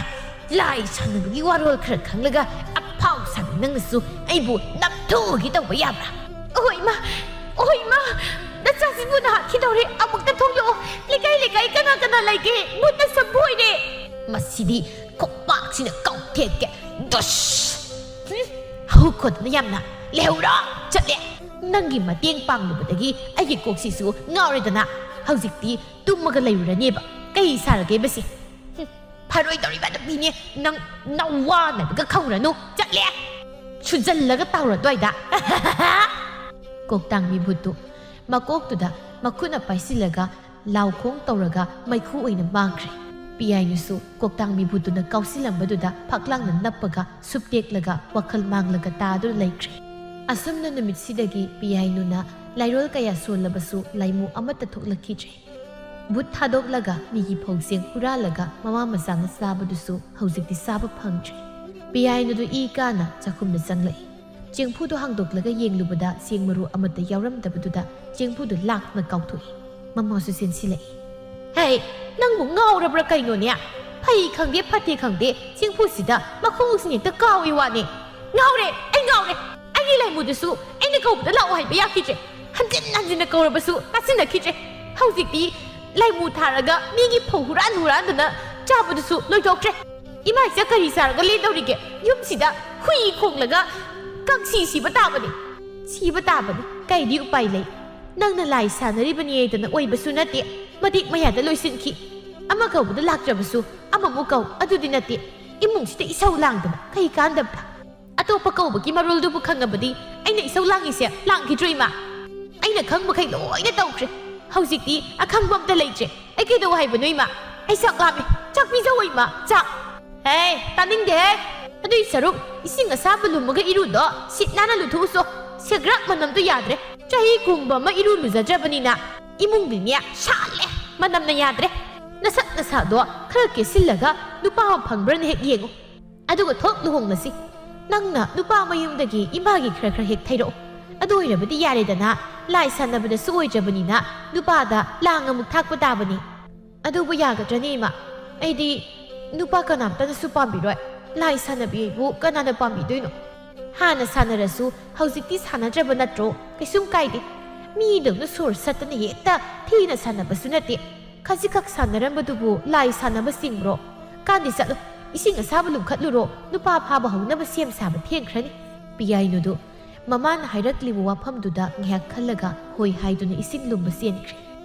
ꯂꯥꯏ ꯁꯥꯟꯅꯕꯒꯤ ꯋꯥꯔꯣꯜ ꯈꯔ ꯈꯪꯂꯒ ꯑꯐꯥꯎ ꯁꯥꯕꯤ ꯅꯪꯅꯁꯨ ꯑꯩꯕꯨ ꯅꯝꯊꯨꯒꯦ ꯇꯧꯕ ꯌꯥꯕ꯭ꯔꯥ? ꯑꯣꯍꯣ ꯏꯃꯥ! ꯑꯣꯍꯣ ꯏꯃꯥ! ꯅꯆꯥꯁꯤꯕꯨ ꯅꯍꯥꯛꯈꯤꯗꯧꯔꯦ꯫ ꯑꯃꯨꯛꯇ ꯊꯣꯛꯂꯛꯑꯣ꯫ ꯂꯩꯀꯥꯏ ꯂꯩꯀꯥꯏ ꯀꯅꯥ ꯀꯅꯥ ꯂꯩꯒꯦ? ꯃꯨꯠꯅ ꯁꯝꯕꯨ ꯑꯣꯏꯔꯦ꯫ ꯃꯁꯤꯗꯤ ꯈꯣꯡꯄꯥꯛꯁꯤꯅ ꯀꯥꯎꯊꯦꯛꯀꯦ꯫ ꯗꯨꯁ! ꯍꯨꯝ! ꯍꯧꯈꯣꯗꯅ ꯌꯥꯝꯅ꯫ ꯂꯩꯍꯧꯔꯣ! ꯆꯠꯂꯦ꯫ ꯅꯪꯒꯤ ꯃꯇꯦꯡ ꯄꯥꯡꯂꯨꯕꯗꯒꯤ ꯑꯩꯒꯤ ꯀꯣꯛꯁꯤꯁꯨ ꯉꯥꯎꯔꯦꯗꯅ꯫ ꯍꯧꯖꯤꯛꯇꯤ ꯇꯨꯝꯃꯒ ꯂꯩꯔꯨꯔꯅꯦꯕ꯫ ꯀꯩ ꯁꯥꯔꯒꯦ ꯃꯁꯤ? ꯍꯨꯝ! ꯐꯔꯣꯏꯗꯧꯔꯤꯕ ꯅꯨꯄꯤꯅꯦ ꯅꯪ꯫ ꯅꯋꯥꯅꯕꯒ ꯈꯪꯉꯨꯔꯅꯨ꯫ ꯆꯠꯂꯦ꯫ ꯁꯨꯖꯜꯂꯒ ꯇꯥꯎꯔ ꯑꯗ꯭ꯋꯥꯏꯗ꯫ ꯀꯣꯛꯇꯥꯡꯕꯤ ꯚꯨꯠꯇꯨ ꯃꯀꯣꯛꯇꯨꯗ ꯃꯈꯨꯠꯅ ꯄꯥꯏꯁꯤꯜꯂꯒ ꯂꯥꯎꯈꯣꯡ ꯇꯧꯔꯒ ꯃꯩꯈꯨ ꯑꯣꯏꯅ ꯃꯥꯡꯈ꯭ꯔꯦ꯫ ꯄꯤꯌꯥꯏꯅꯨꯁꯨ ꯀꯣꯛꯇꯥꯡꯕꯤ ꯚꯨꯠꯇꯨꯅ ꯀꯥꯎꯁꯤꯜꯂꯝꯕꯗꯨꯗ ꯐꯛꯂꯥꯡꯅ ꯅꯞꯄꯒ ꯁꯨꯞꯇꯦꯛꯂꯒ ꯋꯥꯈꯜ ꯃꯥꯡꯂꯒ ꯇꯥꯗꯨꯅ ꯂꯩꯈ꯭ꯔꯦ꯫ ꯑꯁꯨꯝꯅ ꯅꯨꯃꯤꯠꯁꯤꯗꯒꯤ ꯄꯤꯌꯥꯏꯅꯨꯅ ꯂꯥꯏꯔꯣꯜ ꯀꯌꯥ ꯁꯣꯜꯂꯕꯁꯨ ꯂꯥꯏꯃꯨ ꯑꯃꯠꯇ ꯊꯣꯛꯂꯛꯈꯤꯗ꯭ꯔꯦ꯫ ꯕꯨꯠ ꯊꯥꯗꯣꯛꯂꯒ ꯃꯤꯒꯤ ꯐꯧꯁꯦꯡ ꯍꯨꯔꯥꯜꯂꯒ ꯃꯃꯥ ꯃꯆꯥꯅ ꯆꯥꯕꯗꯨꯁꯨ ꯍꯧꯖꯤꯛꯇꯤ ꯆꯥꯕ ꯐꯪꯗ꯭ꯔꯦ꯫ ꯄꯤꯌꯥꯏꯅꯨꯗꯨ ꯏ ꯀꯥꯅ ꯆꯥꯛꯈꯨꯝꯗ ꯆꯪꯂꯛꯏ꯫ ꯆꯦꯡꯐꯨꯗꯨ ꯍꯥꯡꯗꯣꯛꯂꯒ ꯌꯦꯡꯂꯨꯕꯗ ꯆꯦꯡ ꯃꯔꯨ ꯑꯃꯠꯇ ꯌꯥꯎꯔꯝꯗꯕꯗꯨꯗ ꯆꯦꯡꯐꯨꯗꯨ ꯂꯥꯛꯅ ꯀꯥꯎꯊꯣꯛꯏ꯫ ꯃꯃꯥꯁꯨ ꯆꯦꯟꯁꯤꯜꯂꯛꯏ꯫ "ꯍꯦ, ꯅꯪꯕꯨ ꯉꯥꯎꯔꯕ꯭ꯔꯥ ꯀꯩꯅꯣꯅꯦ? ꯐꯩ ꯈꯪꯗꯦ ꯐꯠꯇꯦ ꯈꯪꯗꯦ ꯆꯦꯡꯐꯨꯁꯤꯗ ꯃꯈꯣꯡꯁꯤꯅ ꯍꯦꯛꯇ ꯀꯥꯎꯏ ꯋꯥꯅꯦ꯫ ꯉꯥꯎꯔꯦ, ꯑꯩ ꯉꯥꯎꯔꯦ꯫ ꯑꯩꯒꯤ ꯂꯥꯏꯃꯨꯗꯨꯁꯨ ꯑꯩꯅ ꯀꯧꯕꯗ ꯂꯥꯛꯑꯣ ꯍꯥꯏꯕ ꯌꯥꯈꯤꯗ꯭ꯔꯦ꯫ ꯍꯟꯖꯤꯟ ꯍꯟꯖꯤꯟꯅ ꯀꯧꯔꯕꯁꯨ ꯇꯥꯁꯤꯟꯅꯈꯤꯗ꯭ꯔꯦ꯫ ꯍꯧꯖꯤꯛꯇꯤ ꯂꯥꯏꯃꯨ ꯊꯥꯔꯒ ꯃꯤꯒꯤ ꯐꯧ ꯍꯨꯔꯥꯟ ꯍꯨꯔꯥꯟꯗꯨꯅ ꯆꯥꯕꯗꯨꯁꯨ ꯂꯣꯏꯊꯣꯛꯈ꯭ꯔꯦ꯫ ꯏꯃꯥ ꯏꯆꯥ ꯀꯔꯤ ꯆꯥꯔꯒ ꯂꯦꯟꯗꯧꯔꯤꯒꯦ? ꯌꯨꯝꯁꯤꯗ ꯍꯨꯏ ꯈꯣꯡꯂꯒ ꯀꯥꯡꯁꯤ ꯁꯤꯕ ꯇꯥꯕꯅꯤ꯫ ꯁꯤꯕ ꯇꯥꯕꯅꯤ꯫ ꯀꯩꯗꯤ ꯎꯄꯥꯏ ꯂꯩ? ꯅꯪꯅ ꯂꯥꯏ ꯁꯥꯟꯅꯔꯤꯕꯅꯤ ꯍꯥꯏꯗꯅ ꯑꯣꯏꯕꯁꯨ ꯅꯠꯇꯦ꯫ ꯃꯇꯤꯛ ꯃꯌꯥꯗ ꯂꯣꯏꯁꯤꯟꯈꯤ꯫ ꯑꯃ ꯀꯧꯕꯗ ꯂꯥꯛꯇ꯭ꯔꯕꯁꯨ ꯑꯃꯃꯨꯛ ꯀꯧ꯫ ꯑꯗꯨꯗꯤ ꯅꯠꯇꯦ꯫ ꯏꯃꯨꯡꯁꯤꯗ ꯏꯁꯧ ꯂꯥꯡꯗꯅ ꯀꯩ ꯀꯥꯟꯗꯕ꯭ꯔꯥ? ꯑꯇꯣꯞꯄ ꯀꯧꯕꯒꯤ ꯃꯔꯣꯜꯗꯨꯕꯨ ꯈꯪꯉꯕꯗꯤ ꯑꯩꯅ ꯏꯁꯧ ꯂꯥꯡꯉꯤꯁꯦ ꯂꯥꯡꯈꯤꯗ꯭ꯔꯣ, ꯏꯃꯥ? ꯑꯩꯅ ꯈꯪꯕꯈꯩ ꯂꯣꯏꯅ ꯇꯧꯈ꯭ꯔꯦ꯫ ꯍꯧꯖꯤꯛꯇꯤ ꯑꯈꯪꯕ ꯑꯝꯇ ꯂꯩꯇ꯭ꯔꯦ꯫ ꯑꯩ ꯀꯩꯗꯧ ꯍꯥꯏꯕꯅꯣ, ꯏꯃꯥ? ꯑꯩ ꯆꯥꯛ ꯂꯥꯝꯃꯦ꯫ ꯆꯥꯛ ꯄꯤꯖꯧ, ꯏꯃꯥ, ꯆꯥꯛ꯫ ꯍꯦ, ꯇꯥꯅꯤꯡꯗꯦꯍꯦ꯫ ꯑꯗꯨꯏ ꯁꯔꯨꯛ ꯏꯁꯤꯡ ꯑꯁꯥꯕ ꯂꯨꯝꯃꯒ ꯏꯔꯨꯗꯣ ꯁꯤꯠ ꯅꯥꯟꯅ ꯂꯨꯊꯣꯛꯎꯁꯣ꯫ ꯁꯦꯒ꯭ꯔꯥꯛ ꯃꯅꯝꯗꯣ ꯌꯥꯗ꯭ꯔꯦ꯫ ꯆꯍꯤ ꯀꯨꯝꯕ ꯑꯃ ꯏꯔꯨ ꯂꯨꯖꯗ꯭ꯔꯕꯅꯤꯅ ꯏꯃꯨꯡꯗꯤꯅꯦ ꯁꯥꯠꯂꯦ꯫ ꯃꯅꯝꯅ ꯌꯥꯗ꯭ꯔꯦ꯫ ꯅꯁꯛ ꯅꯁꯥꯗꯣ ꯈꯔ ꯀꯦꯁꯤꯜꯂꯒ ꯅꯨꯄꯥ ꯑꯃ ꯐꯪꯕ꯭ꯔꯥꯅ ꯍꯦꯛ ꯌꯦꯡꯉꯨ꯫ ꯑꯗꯨꯒ ꯊꯣꯛ ꯂꯨꯍꯣꯡꯂꯁꯤ꯫ ꯅꯪꯅ ꯅꯨꯄꯥ ꯃꯌꯨꯝꯗꯒꯤ ꯏꯃꯥꯒꯤ ꯈꯔ ꯈꯔ ꯍꯦꯛ ꯊꯩꯔꯛꯑꯣ꯫ ꯑꯗꯨ ꯑꯣꯏꯔꯕꯗꯤ ꯌꯥꯔꯦꯗꯅ, ꯂꯥꯏ ꯁꯥꯟꯅꯕꯗꯁꯨ ꯑꯣꯏꯗ꯭ꯔꯕꯅꯤꯅ ꯅꯨꯄꯥꯗ ꯂꯥꯡ ꯑꯃꯨꯛ ꯊꯥꯛꯄ ꯇꯥꯕꯅꯤ꯫ ꯑꯗꯨꯕꯨ ꯌꯥꯒꯗ꯭ꯔꯅꯦ, ꯏꯃꯥ? ꯑꯩꯗꯤ ꯅꯨꯄꯥ ꯀꯅꯥꯝꯇꯅꯁꯨ ꯄꯥꯝꯕꯤꯔꯣꯏ꯫ ꯂꯥꯏ ꯁꯥꯟꯅꯕꯤ ꯑꯩꯕꯨ ꯀꯅꯥꯅ ꯄꯥꯝꯕꯤꯗꯣꯏꯅꯣ? ꯍꯥꯟꯅ ꯁꯥꯟꯅꯔꯁꯨ ꯍꯧꯖꯤꯛꯇꯤ ꯁꯥꯟꯅꯗ꯭ꯔꯕ ꯅꯠꯇ꯭ꯔꯣ? ꯀꯩꯁꯨꯝ ꯀꯥꯏꯗꯦ꯫ ꯃꯤꯗꯧꯅ ꯁꯣꯔ ꯁꯠꯇꯅ ꯍꯦꯛꯇ ꯊꯤꯅ ꯁꯥꯟꯅꯕꯁꯨ ꯅꯠꯇꯦ꯫ ꯈꯖꯤꯛꯈꯛ ꯁꯥꯟꯅꯔꯝꯕꯗꯨꯕꯨ ꯂꯥꯏ ꯁꯥꯟꯅꯕ ꯆꯤꯡꯕ꯭ꯔꯣ? ꯀꯥꯟꯗꯦ, ꯆꯠꯂꯣ, ꯏꯁꯤꯡ ꯑꯁꯥꯕ ꯂꯨꯝꯈꯠꯂꯨꯔꯣ, ꯅꯨꯄꯥ ꯐꯥꯕ ꯍꯧꯅꯕ ꯁꯦꯝ ꯁꯥꯕ ꯊꯦꯡꯈ꯭ꯔꯅꯤ꯫ ꯄꯤꯌꯥꯏꯅꯨꯗꯨ ꯃꯃꯥꯅ ꯍꯥꯏꯔꯛꯂꯤꯕ ꯋꯥꯐꯝꯗꯨꯗ ꯉꯥꯏꯍꯥꯛ ꯈꯜꯂꯒ ꯍꯣꯏ ꯍꯥꯏꯗꯨꯅ ꯏꯁꯤꯡ ꯂꯨꯝꯕ ꯆꯦꯟꯈ꯭ꯔꯦ꯫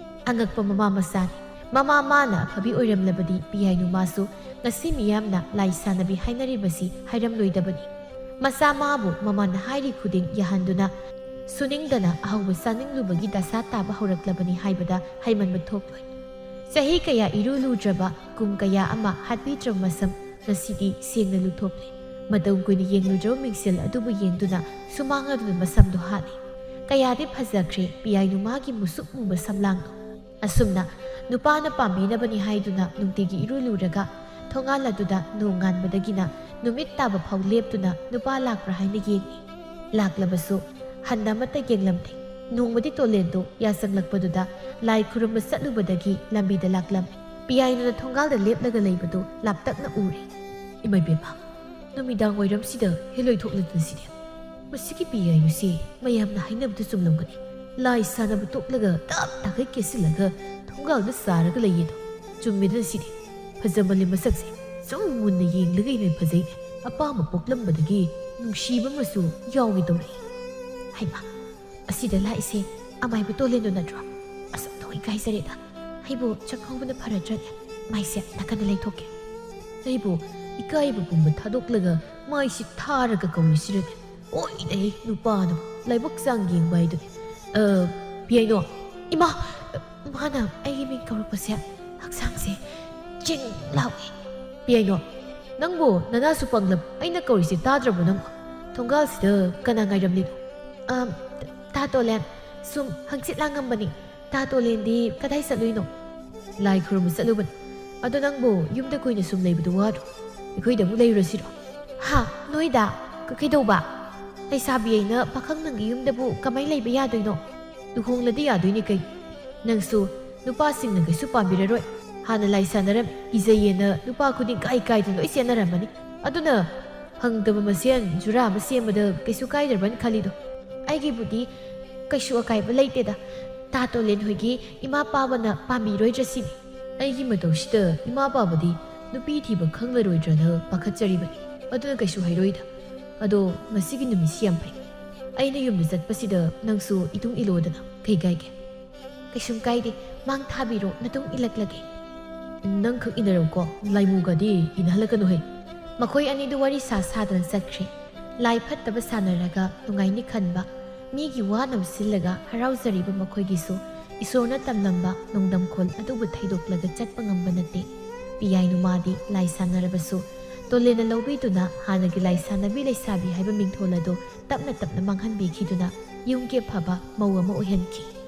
ꯑꯉꯛꯄ ꯃꯃꯥ ꯃꯆꯥꯅꯤ꯫ ꯃꯃꯥ ꯃꯥꯅ ꯑꯐꯕꯤ ꯑꯣꯏꯔꯝꯂꯕꯗꯤ ꯄꯤꯌꯥꯏꯅꯨ ꯃꯥꯁꯨ ꯉꯁꯤ ꯃꯤꯌꯥꯝꯅ ꯂꯥꯏ ꯁꯥꯟꯅꯕꯤ ꯍꯥꯏꯅꯔꯤꯕꯁꯤ ꯍꯥꯏꯔꯝꯂꯣꯏꯗꯕꯅꯤ꯫ ꯃꯆꯥ ꯃꯥꯕꯨ ꯃꯃꯥꯅ ꯍꯥꯏꯔꯤ ꯈꯨꯗꯤꯡ ꯌꯥꯍꯟꯗꯨꯅ ꯁꯨꯅꯤꯡꯗꯅ ꯑꯍꯧꯕ ꯆꯥꯅꯤꯡꯂꯨꯕꯒꯤ ꯗꯁꯥ ꯇꯥꯕ ꯍꯧꯔꯛꯂꯕꯅꯤ ꯍꯥꯏꯕꯗ ꯍꯥꯏꯃꯟꯕ ꯊꯣꯛꯂꯣꯏ꯫ ꯆꯍꯤ ꯀꯌꯥ ꯏꯔꯨ ꯂꯨꯗ꯭ꯔꯕ, ꯀꯨꯝ ꯀꯌꯥ ꯑꯃ ꯍꯥꯠꯄꯤꯗ꯭ꯔꯕ ꯃꯁꯝ ꯉꯁꯤꯗꯤ ꯁꯦꯡꯅ ꯂꯨꯊꯣꯛꯂꯦ꯫ ꯃꯇꯝ ꯀꯨꯏꯅ ꯌꯦꯡꯂꯨꯗ꯭ꯔꯕ ꯃꯤꯡꯁꯦꯜ ꯑꯗꯨꯕꯨ ꯌꯦꯡꯗꯨꯅ ꯁꯨꯃꯥꯡ ꯑꯗꯨꯗ ꯃꯁꯝꯗꯣ ꯍꯥꯠꯂꯤ꯫ ꯀꯌꯥꯗꯤ ꯐꯖꯈ꯭ꯔꯦ ꯄꯤꯌꯥꯏꯅꯨ ꯃꯥꯒꯤ ꯃꯨꯁꯨꯛ ꯃꯨꯕ ꯁꯝꯂꯥꯡꯗꯣ꯫ ꯑꯁꯨꯝꯅ ꯅꯨꯄꯥꯅ ꯄꯥꯝꯕꯤꯅꯕꯅꯤ ꯍꯥꯏꯗꯨꯅ ꯅꯨꯡꯇꯤꯒꯤ ꯏꯔꯨ ꯂꯨꯔꯒ ꯊꯣꯡꯒꯥꯜ ꯑꯗꯨꯗ ꯅꯣꯡ ꯉꯥꯟꯕꯗꯒꯤꯅ ꯅꯨꯃꯤꯠ ꯇꯥꯕ ꯐꯥꯎ ꯂꯦꯞꯇꯨꯅ ꯅꯨꯄꯥ ꯂꯥꯛꯄ꯭ꯔꯥ ꯍꯥꯏꯅ ꯌꯦꯡꯏ꯫ ꯂꯥꯛꯂꯕꯁꯨ ꯍꯟꯅ ꯑꯃꯠꯇ ꯌꯦꯡꯂꯝꯗꯦ꯫ ꯅꯣꯡꯃꯗꯤ ꯇꯣꯂꯦꯟꯗꯨ ꯌꯥꯆꯪꯂꯛꯄꯗꯨꯗ ꯂꯥꯏ ꯈꯨꯔꯨꯝꯕ ꯆꯠꯂꯨꯕꯗꯒꯤ ꯂꯝꯕꯤꯗ ꯂꯥꯛꯂꯝꯃꯤ꯫ ꯄꯤꯌꯥꯏꯅꯨꯅ ꯊꯣꯡꯒꯥꯜꯗ ꯂꯦꯞꯂꯒ ꯂꯩꯕꯗꯨ ꯂꯥꯞꯇꯛꯅ ꯎꯔꯦ꯫ ꯏꯃꯥ ꯏꯕꯦꯝꯃ, ꯅꯨꯃꯤꯗꯥꯡ ꯋꯥꯏꯔꯝꯁꯤꯗ ꯍꯦꯂꯣꯏ ꯊꯣꯛꯂꯗꯅ ꯁꯤꯗꯤ꯫ ꯃꯁꯤꯒꯤ ꯄꯤꯌꯥꯏꯅꯨꯁꯤ ꯃꯌꯥꯝꯅ ꯍꯥꯏꯅꯕꯗꯨ ꯆꯨꯝꯂꯝꯒꯅꯤ꯫ ꯂꯥꯏ ꯁꯥꯟꯅꯕ ꯇꯣꯛꯂꯒ ꯇꯞ ꯇꯥꯈꯩ ꯀꯦꯁꯤꯜꯂꯒ ꯊꯣꯡꯒꯥꯜꯗ ꯆꯥꯔꯒ ꯂꯩꯌꯦꯗꯣ꯫ ꯆꯨꯝꯃꯦꯗꯅ ꯁꯤꯗꯤ꯫ ꯐꯖꯃꯜꯂꯦ ꯃꯁꯛꯁꯦ꯫ ꯁꯨꯝ ꯃꯨꯟꯅ ꯌꯦꯡꯂꯒ ꯍꯦꯟꯅ ꯐꯖꯩꯅꯦ꯫ ꯑꯄꯥꯝꯕ ꯄꯣꯛꯂꯝꯕꯗꯒꯤ ꯅꯨꯡꯁꯤꯕ ꯑꯃꯁꯨ ꯌꯥꯎꯒꯦ ꯇꯧꯔꯛꯏ꯫ ꯍꯩꯃꯥ, ꯑꯁꯤꯗ ꯂꯥꯛꯏꯁꯦ ꯑꯃꯥꯏꯕ ꯇꯣꯂꯦꯟꯗꯣ ꯅꯠꯇ꯭ꯔꯣ? ꯑꯁ, ꯑꯣꯟꯊꯣꯛ ꯏꯀꯥꯏꯖꯔꯦꯗ꯫ ꯑꯩꯕꯨ ꯆꯪꯍꯧꯕꯅ ꯐꯔꯗ꯭ꯔꯅꯦ? ꯃꯥꯏꯁꯦ ꯅꯥꯀꯟꯗ ꯂꯩꯊꯣꯛꯀꯦ꯫ ꯑꯩꯕꯨ ꯏꯀꯥꯏꯕ ꯄꯨꯝꯕ ꯊꯥꯗꯣꯛꯂꯒ ꯃꯥꯏꯁꯤ ꯊꯥꯔꯒ ꯀꯧꯔꯤꯁꯤꯔꯅꯦ? ꯑꯣꯏꯗꯦ, ꯅꯨꯄꯥꯅ ꯂꯥꯏꯕꯛ ꯆꯥꯡ ꯌꯦꯡꯕ ꯍꯥꯏꯗꯨꯅꯤ꯫ ꯑ, ꯄꯤꯌꯥꯏꯅꯣ, ꯏꯃꯥ, ꯃꯥꯅ ꯑꯩꯒꯤ ꯃꯤꯡ ꯀꯧꯔꯛꯄꯁꯦ ꯍꯛꯆꯥꯡꯁꯦ ꯆꯤꯡ ꯂꯥꯎꯏ꯫ ꯄꯤꯌꯥꯏꯅꯣ, ꯅꯪꯕꯨ ꯅꯅꯥꯁꯨ ꯄꯪꯂꯕ ꯑꯩꯅ ꯀꯧꯔꯤꯁꯦ ꯇꯥꯗ꯭ꯔꯕꯣ ꯅꯪ? ꯊꯣꯡꯒꯥꯜꯁꯤꯗ ꯀꯅꯥ ꯉꯥꯏꯔꯝꯂꯤꯅꯣ? ꯑꯝ, ꯇꯥ ꯇꯣꯂꯦꯟ, ꯁꯨꯝ ꯍꯪꯆꯤꯠ ꯂꯥꯡꯉꯝꯕꯅꯤ꯫ ꯇꯥ ꯇꯣꯂꯦꯟꯗꯤ ꯀꯗꯥꯏ ꯆꯠꯂꯨꯏꯅꯣ? ꯂꯥꯏ ꯈꯨꯔꯨꯝꯕ ꯆꯠꯂꯨꯕꯅꯤ꯫ ꯑꯗꯣ ꯅꯪꯕꯨ ꯌꯨꯝꯗ ꯀꯨꯏꯅ ꯁꯨꯝ ꯂꯩꯕꯗꯨ ꯋꯥꯗ꯭ꯔꯣ? ꯑꯩꯈꯣꯏꯗ ꯑꯃꯨꯛ ꯂꯩꯔꯨꯔꯁꯤꯔꯣ? ꯍꯥ? ꯅꯣꯏꯗ? ꯀ-, ꯀꯩꯗꯧꯕ? ꯂꯩꯁꯥꯕꯤ ꯑꯩꯅ ꯄꯥꯈꯪ ꯅꯪꯒꯤ ꯌꯨꯝꯗꯕꯨ ꯀꯃꯥꯏ ꯂꯩꯕ ꯌꯥꯗꯣꯏꯅꯣ? ꯂꯨꯍꯣꯡꯂꯗꯤ ꯌꯥꯗꯣꯏꯅꯤ ꯀꯩ? ꯅꯪꯁꯨ ꯅꯨꯄꯥꯁꯤꯡꯅ ꯀꯩꯁꯨ ꯄꯥꯝꯕꯤꯔꯔꯣꯏ꯫ ꯍꯥꯟꯅ ꯂꯥꯏ ꯁꯥꯟꯅꯔꯝ, ꯀꯤꯖꯩꯌꯦꯅ ꯅꯨꯄꯥ ꯈꯨꯗꯤꯡ ꯀꯥꯏ ꯀꯥꯏꯗ ꯂꯣꯏ ꯆꯦꯟꯅꯔꯝꯃꯅꯤ꯫ ꯑꯗꯨꯅ ꯐꯪꯗꯕ ꯃꯁꯦꯟ ꯖꯨꯔꯥ ꯑꯃ ꯁꯦꯝꯕꯗ ꯀꯩꯁꯨ ꯀꯥꯏꯗ꯭ꯔꯕꯅ ꯈꯜꯂꯤꯗꯣ꯫ ꯑꯩꯒꯤꯕꯨꯗꯤ ꯀꯩꯁꯨ ꯑꯀꯥꯏꯕ ꯂꯩꯇꯦꯗ꯫ ꯇꯥ ꯇꯣꯂꯦꯟ ꯍꯣꯏꯒꯤ ꯏꯃꯥ ꯄꯥꯕꯅ ꯄꯥꯝꯕꯤꯔꯣꯏꯗ꯭ꯔ ꯁꯤꯅꯤ꯫ ꯑꯩꯒꯤ ꯃꯇꯧꯁꯤꯗ ꯏꯃꯥ ꯄꯥꯕꯗꯤ ꯅꯨꯄꯤ ꯊꯤꯕ ꯈꯪꯂꯔꯣꯏꯗ꯭ꯔꯅ ꯄꯥꯈꯠꯆꯔꯤꯕꯅꯤ꯫ ꯑꯗꯨꯅ ꯀꯩꯁꯨ ꯍꯥꯏꯔꯣꯏꯗ꯫ ꯑꯗꯣ ꯉꯁꯤꯒꯤ ꯅꯨꯃꯤꯠꯁꯤ ꯌꯥꯝ ꯐꯩ꯫ ꯑꯩꯅ ꯌꯨꯝꯗ ꯆꯠꯄꯁꯤꯗ ꯅꯪꯁꯨ ꯏꯇꯨꯡ ꯏꯜꯂꯣꯗꯅ꯫ ꯀꯩ ꯀꯥꯏꯒꯦ? ꯀꯩꯁꯨꯝ ꯀꯥꯏꯗꯦ, ꯃꯥꯡ ꯊꯥꯕꯤꯔꯣ, ꯅꯇꯨꯡ ꯏꯜꯂꯛꯂꯒꯦ꯫ ꯅꯪꯈꯛ ꯏꯟꯅꯔꯧꯀꯣ, ꯂꯥꯏꯃꯨꯒꯗꯤ ꯏꯟꯅꯍꯜꯂꯛꯀꯅꯨꯍꯦ꯫ ꯃꯈꯣꯏ ꯑꯅꯤꯗꯨ ꯋꯥꯔꯤ ꯁꯥ ꯁꯥꯗꯨꯅ ꯆꯠꯈ꯭ꯔꯦ꯫ ꯂꯥꯏ ꯐꯠꯇꯕ ꯁꯥꯟꯅꯔꯒ ꯅꯨꯡꯉꯥꯏꯅꯤ ꯈꯟꯕ, ꯃꯤꯒꯤ ꯋꯥ ꯅꯝꯁꯤꯜꯂꯒ ꯍꯔꯥꯎꯖꯔꯤꯕ ꯃꯈꯣꯏꯒꯤꯁꯨ ꯏꯁꯣꯔꯅ ꯇꯝꯂꯝꯕ ꯅꯣꯡꯗꯝꯈꯣꯜ ꯑꯗꯨꯕꯨ ꯊꯩꯗꯣꯛꯂꯒ ꯆꯠꯄ ꯉꯝꯕ ꯅꯠꯇꯦ꯫ ꯄꯤꯌꯥꯏ ꯅꯨꯃꯥꯗꯤ ꯂꯥꯏ ꯁꯥꯟꯅꯔꯕꯁꯨ ꯇꯣꯂꯦꯟꯅ ꯂꯧꯕꯤꯗꯨꯅ ꯍꯥꯟꯅꯒꯤ ꯂꯥꯏꯁꯥꯟꯅꯕꯤ ꯂꯩꯁꯥꯕꯤ ꯍꯥꯏꯕ ꯃꯤꯡꯊꯣꯜ ꯑꯗꯨ ꯇꯞꯅ ꯇꯞꯅ ꯃꯥꯡꯍꯟꯕꯤꯈꯤꯗꯨꯅ ꯌꯨꯝꯒꯤ ꯑꯐꯕ ꯃꯧ ꯑꯃ ꯑꯣꯏꯍꯟꯈꯤ꯫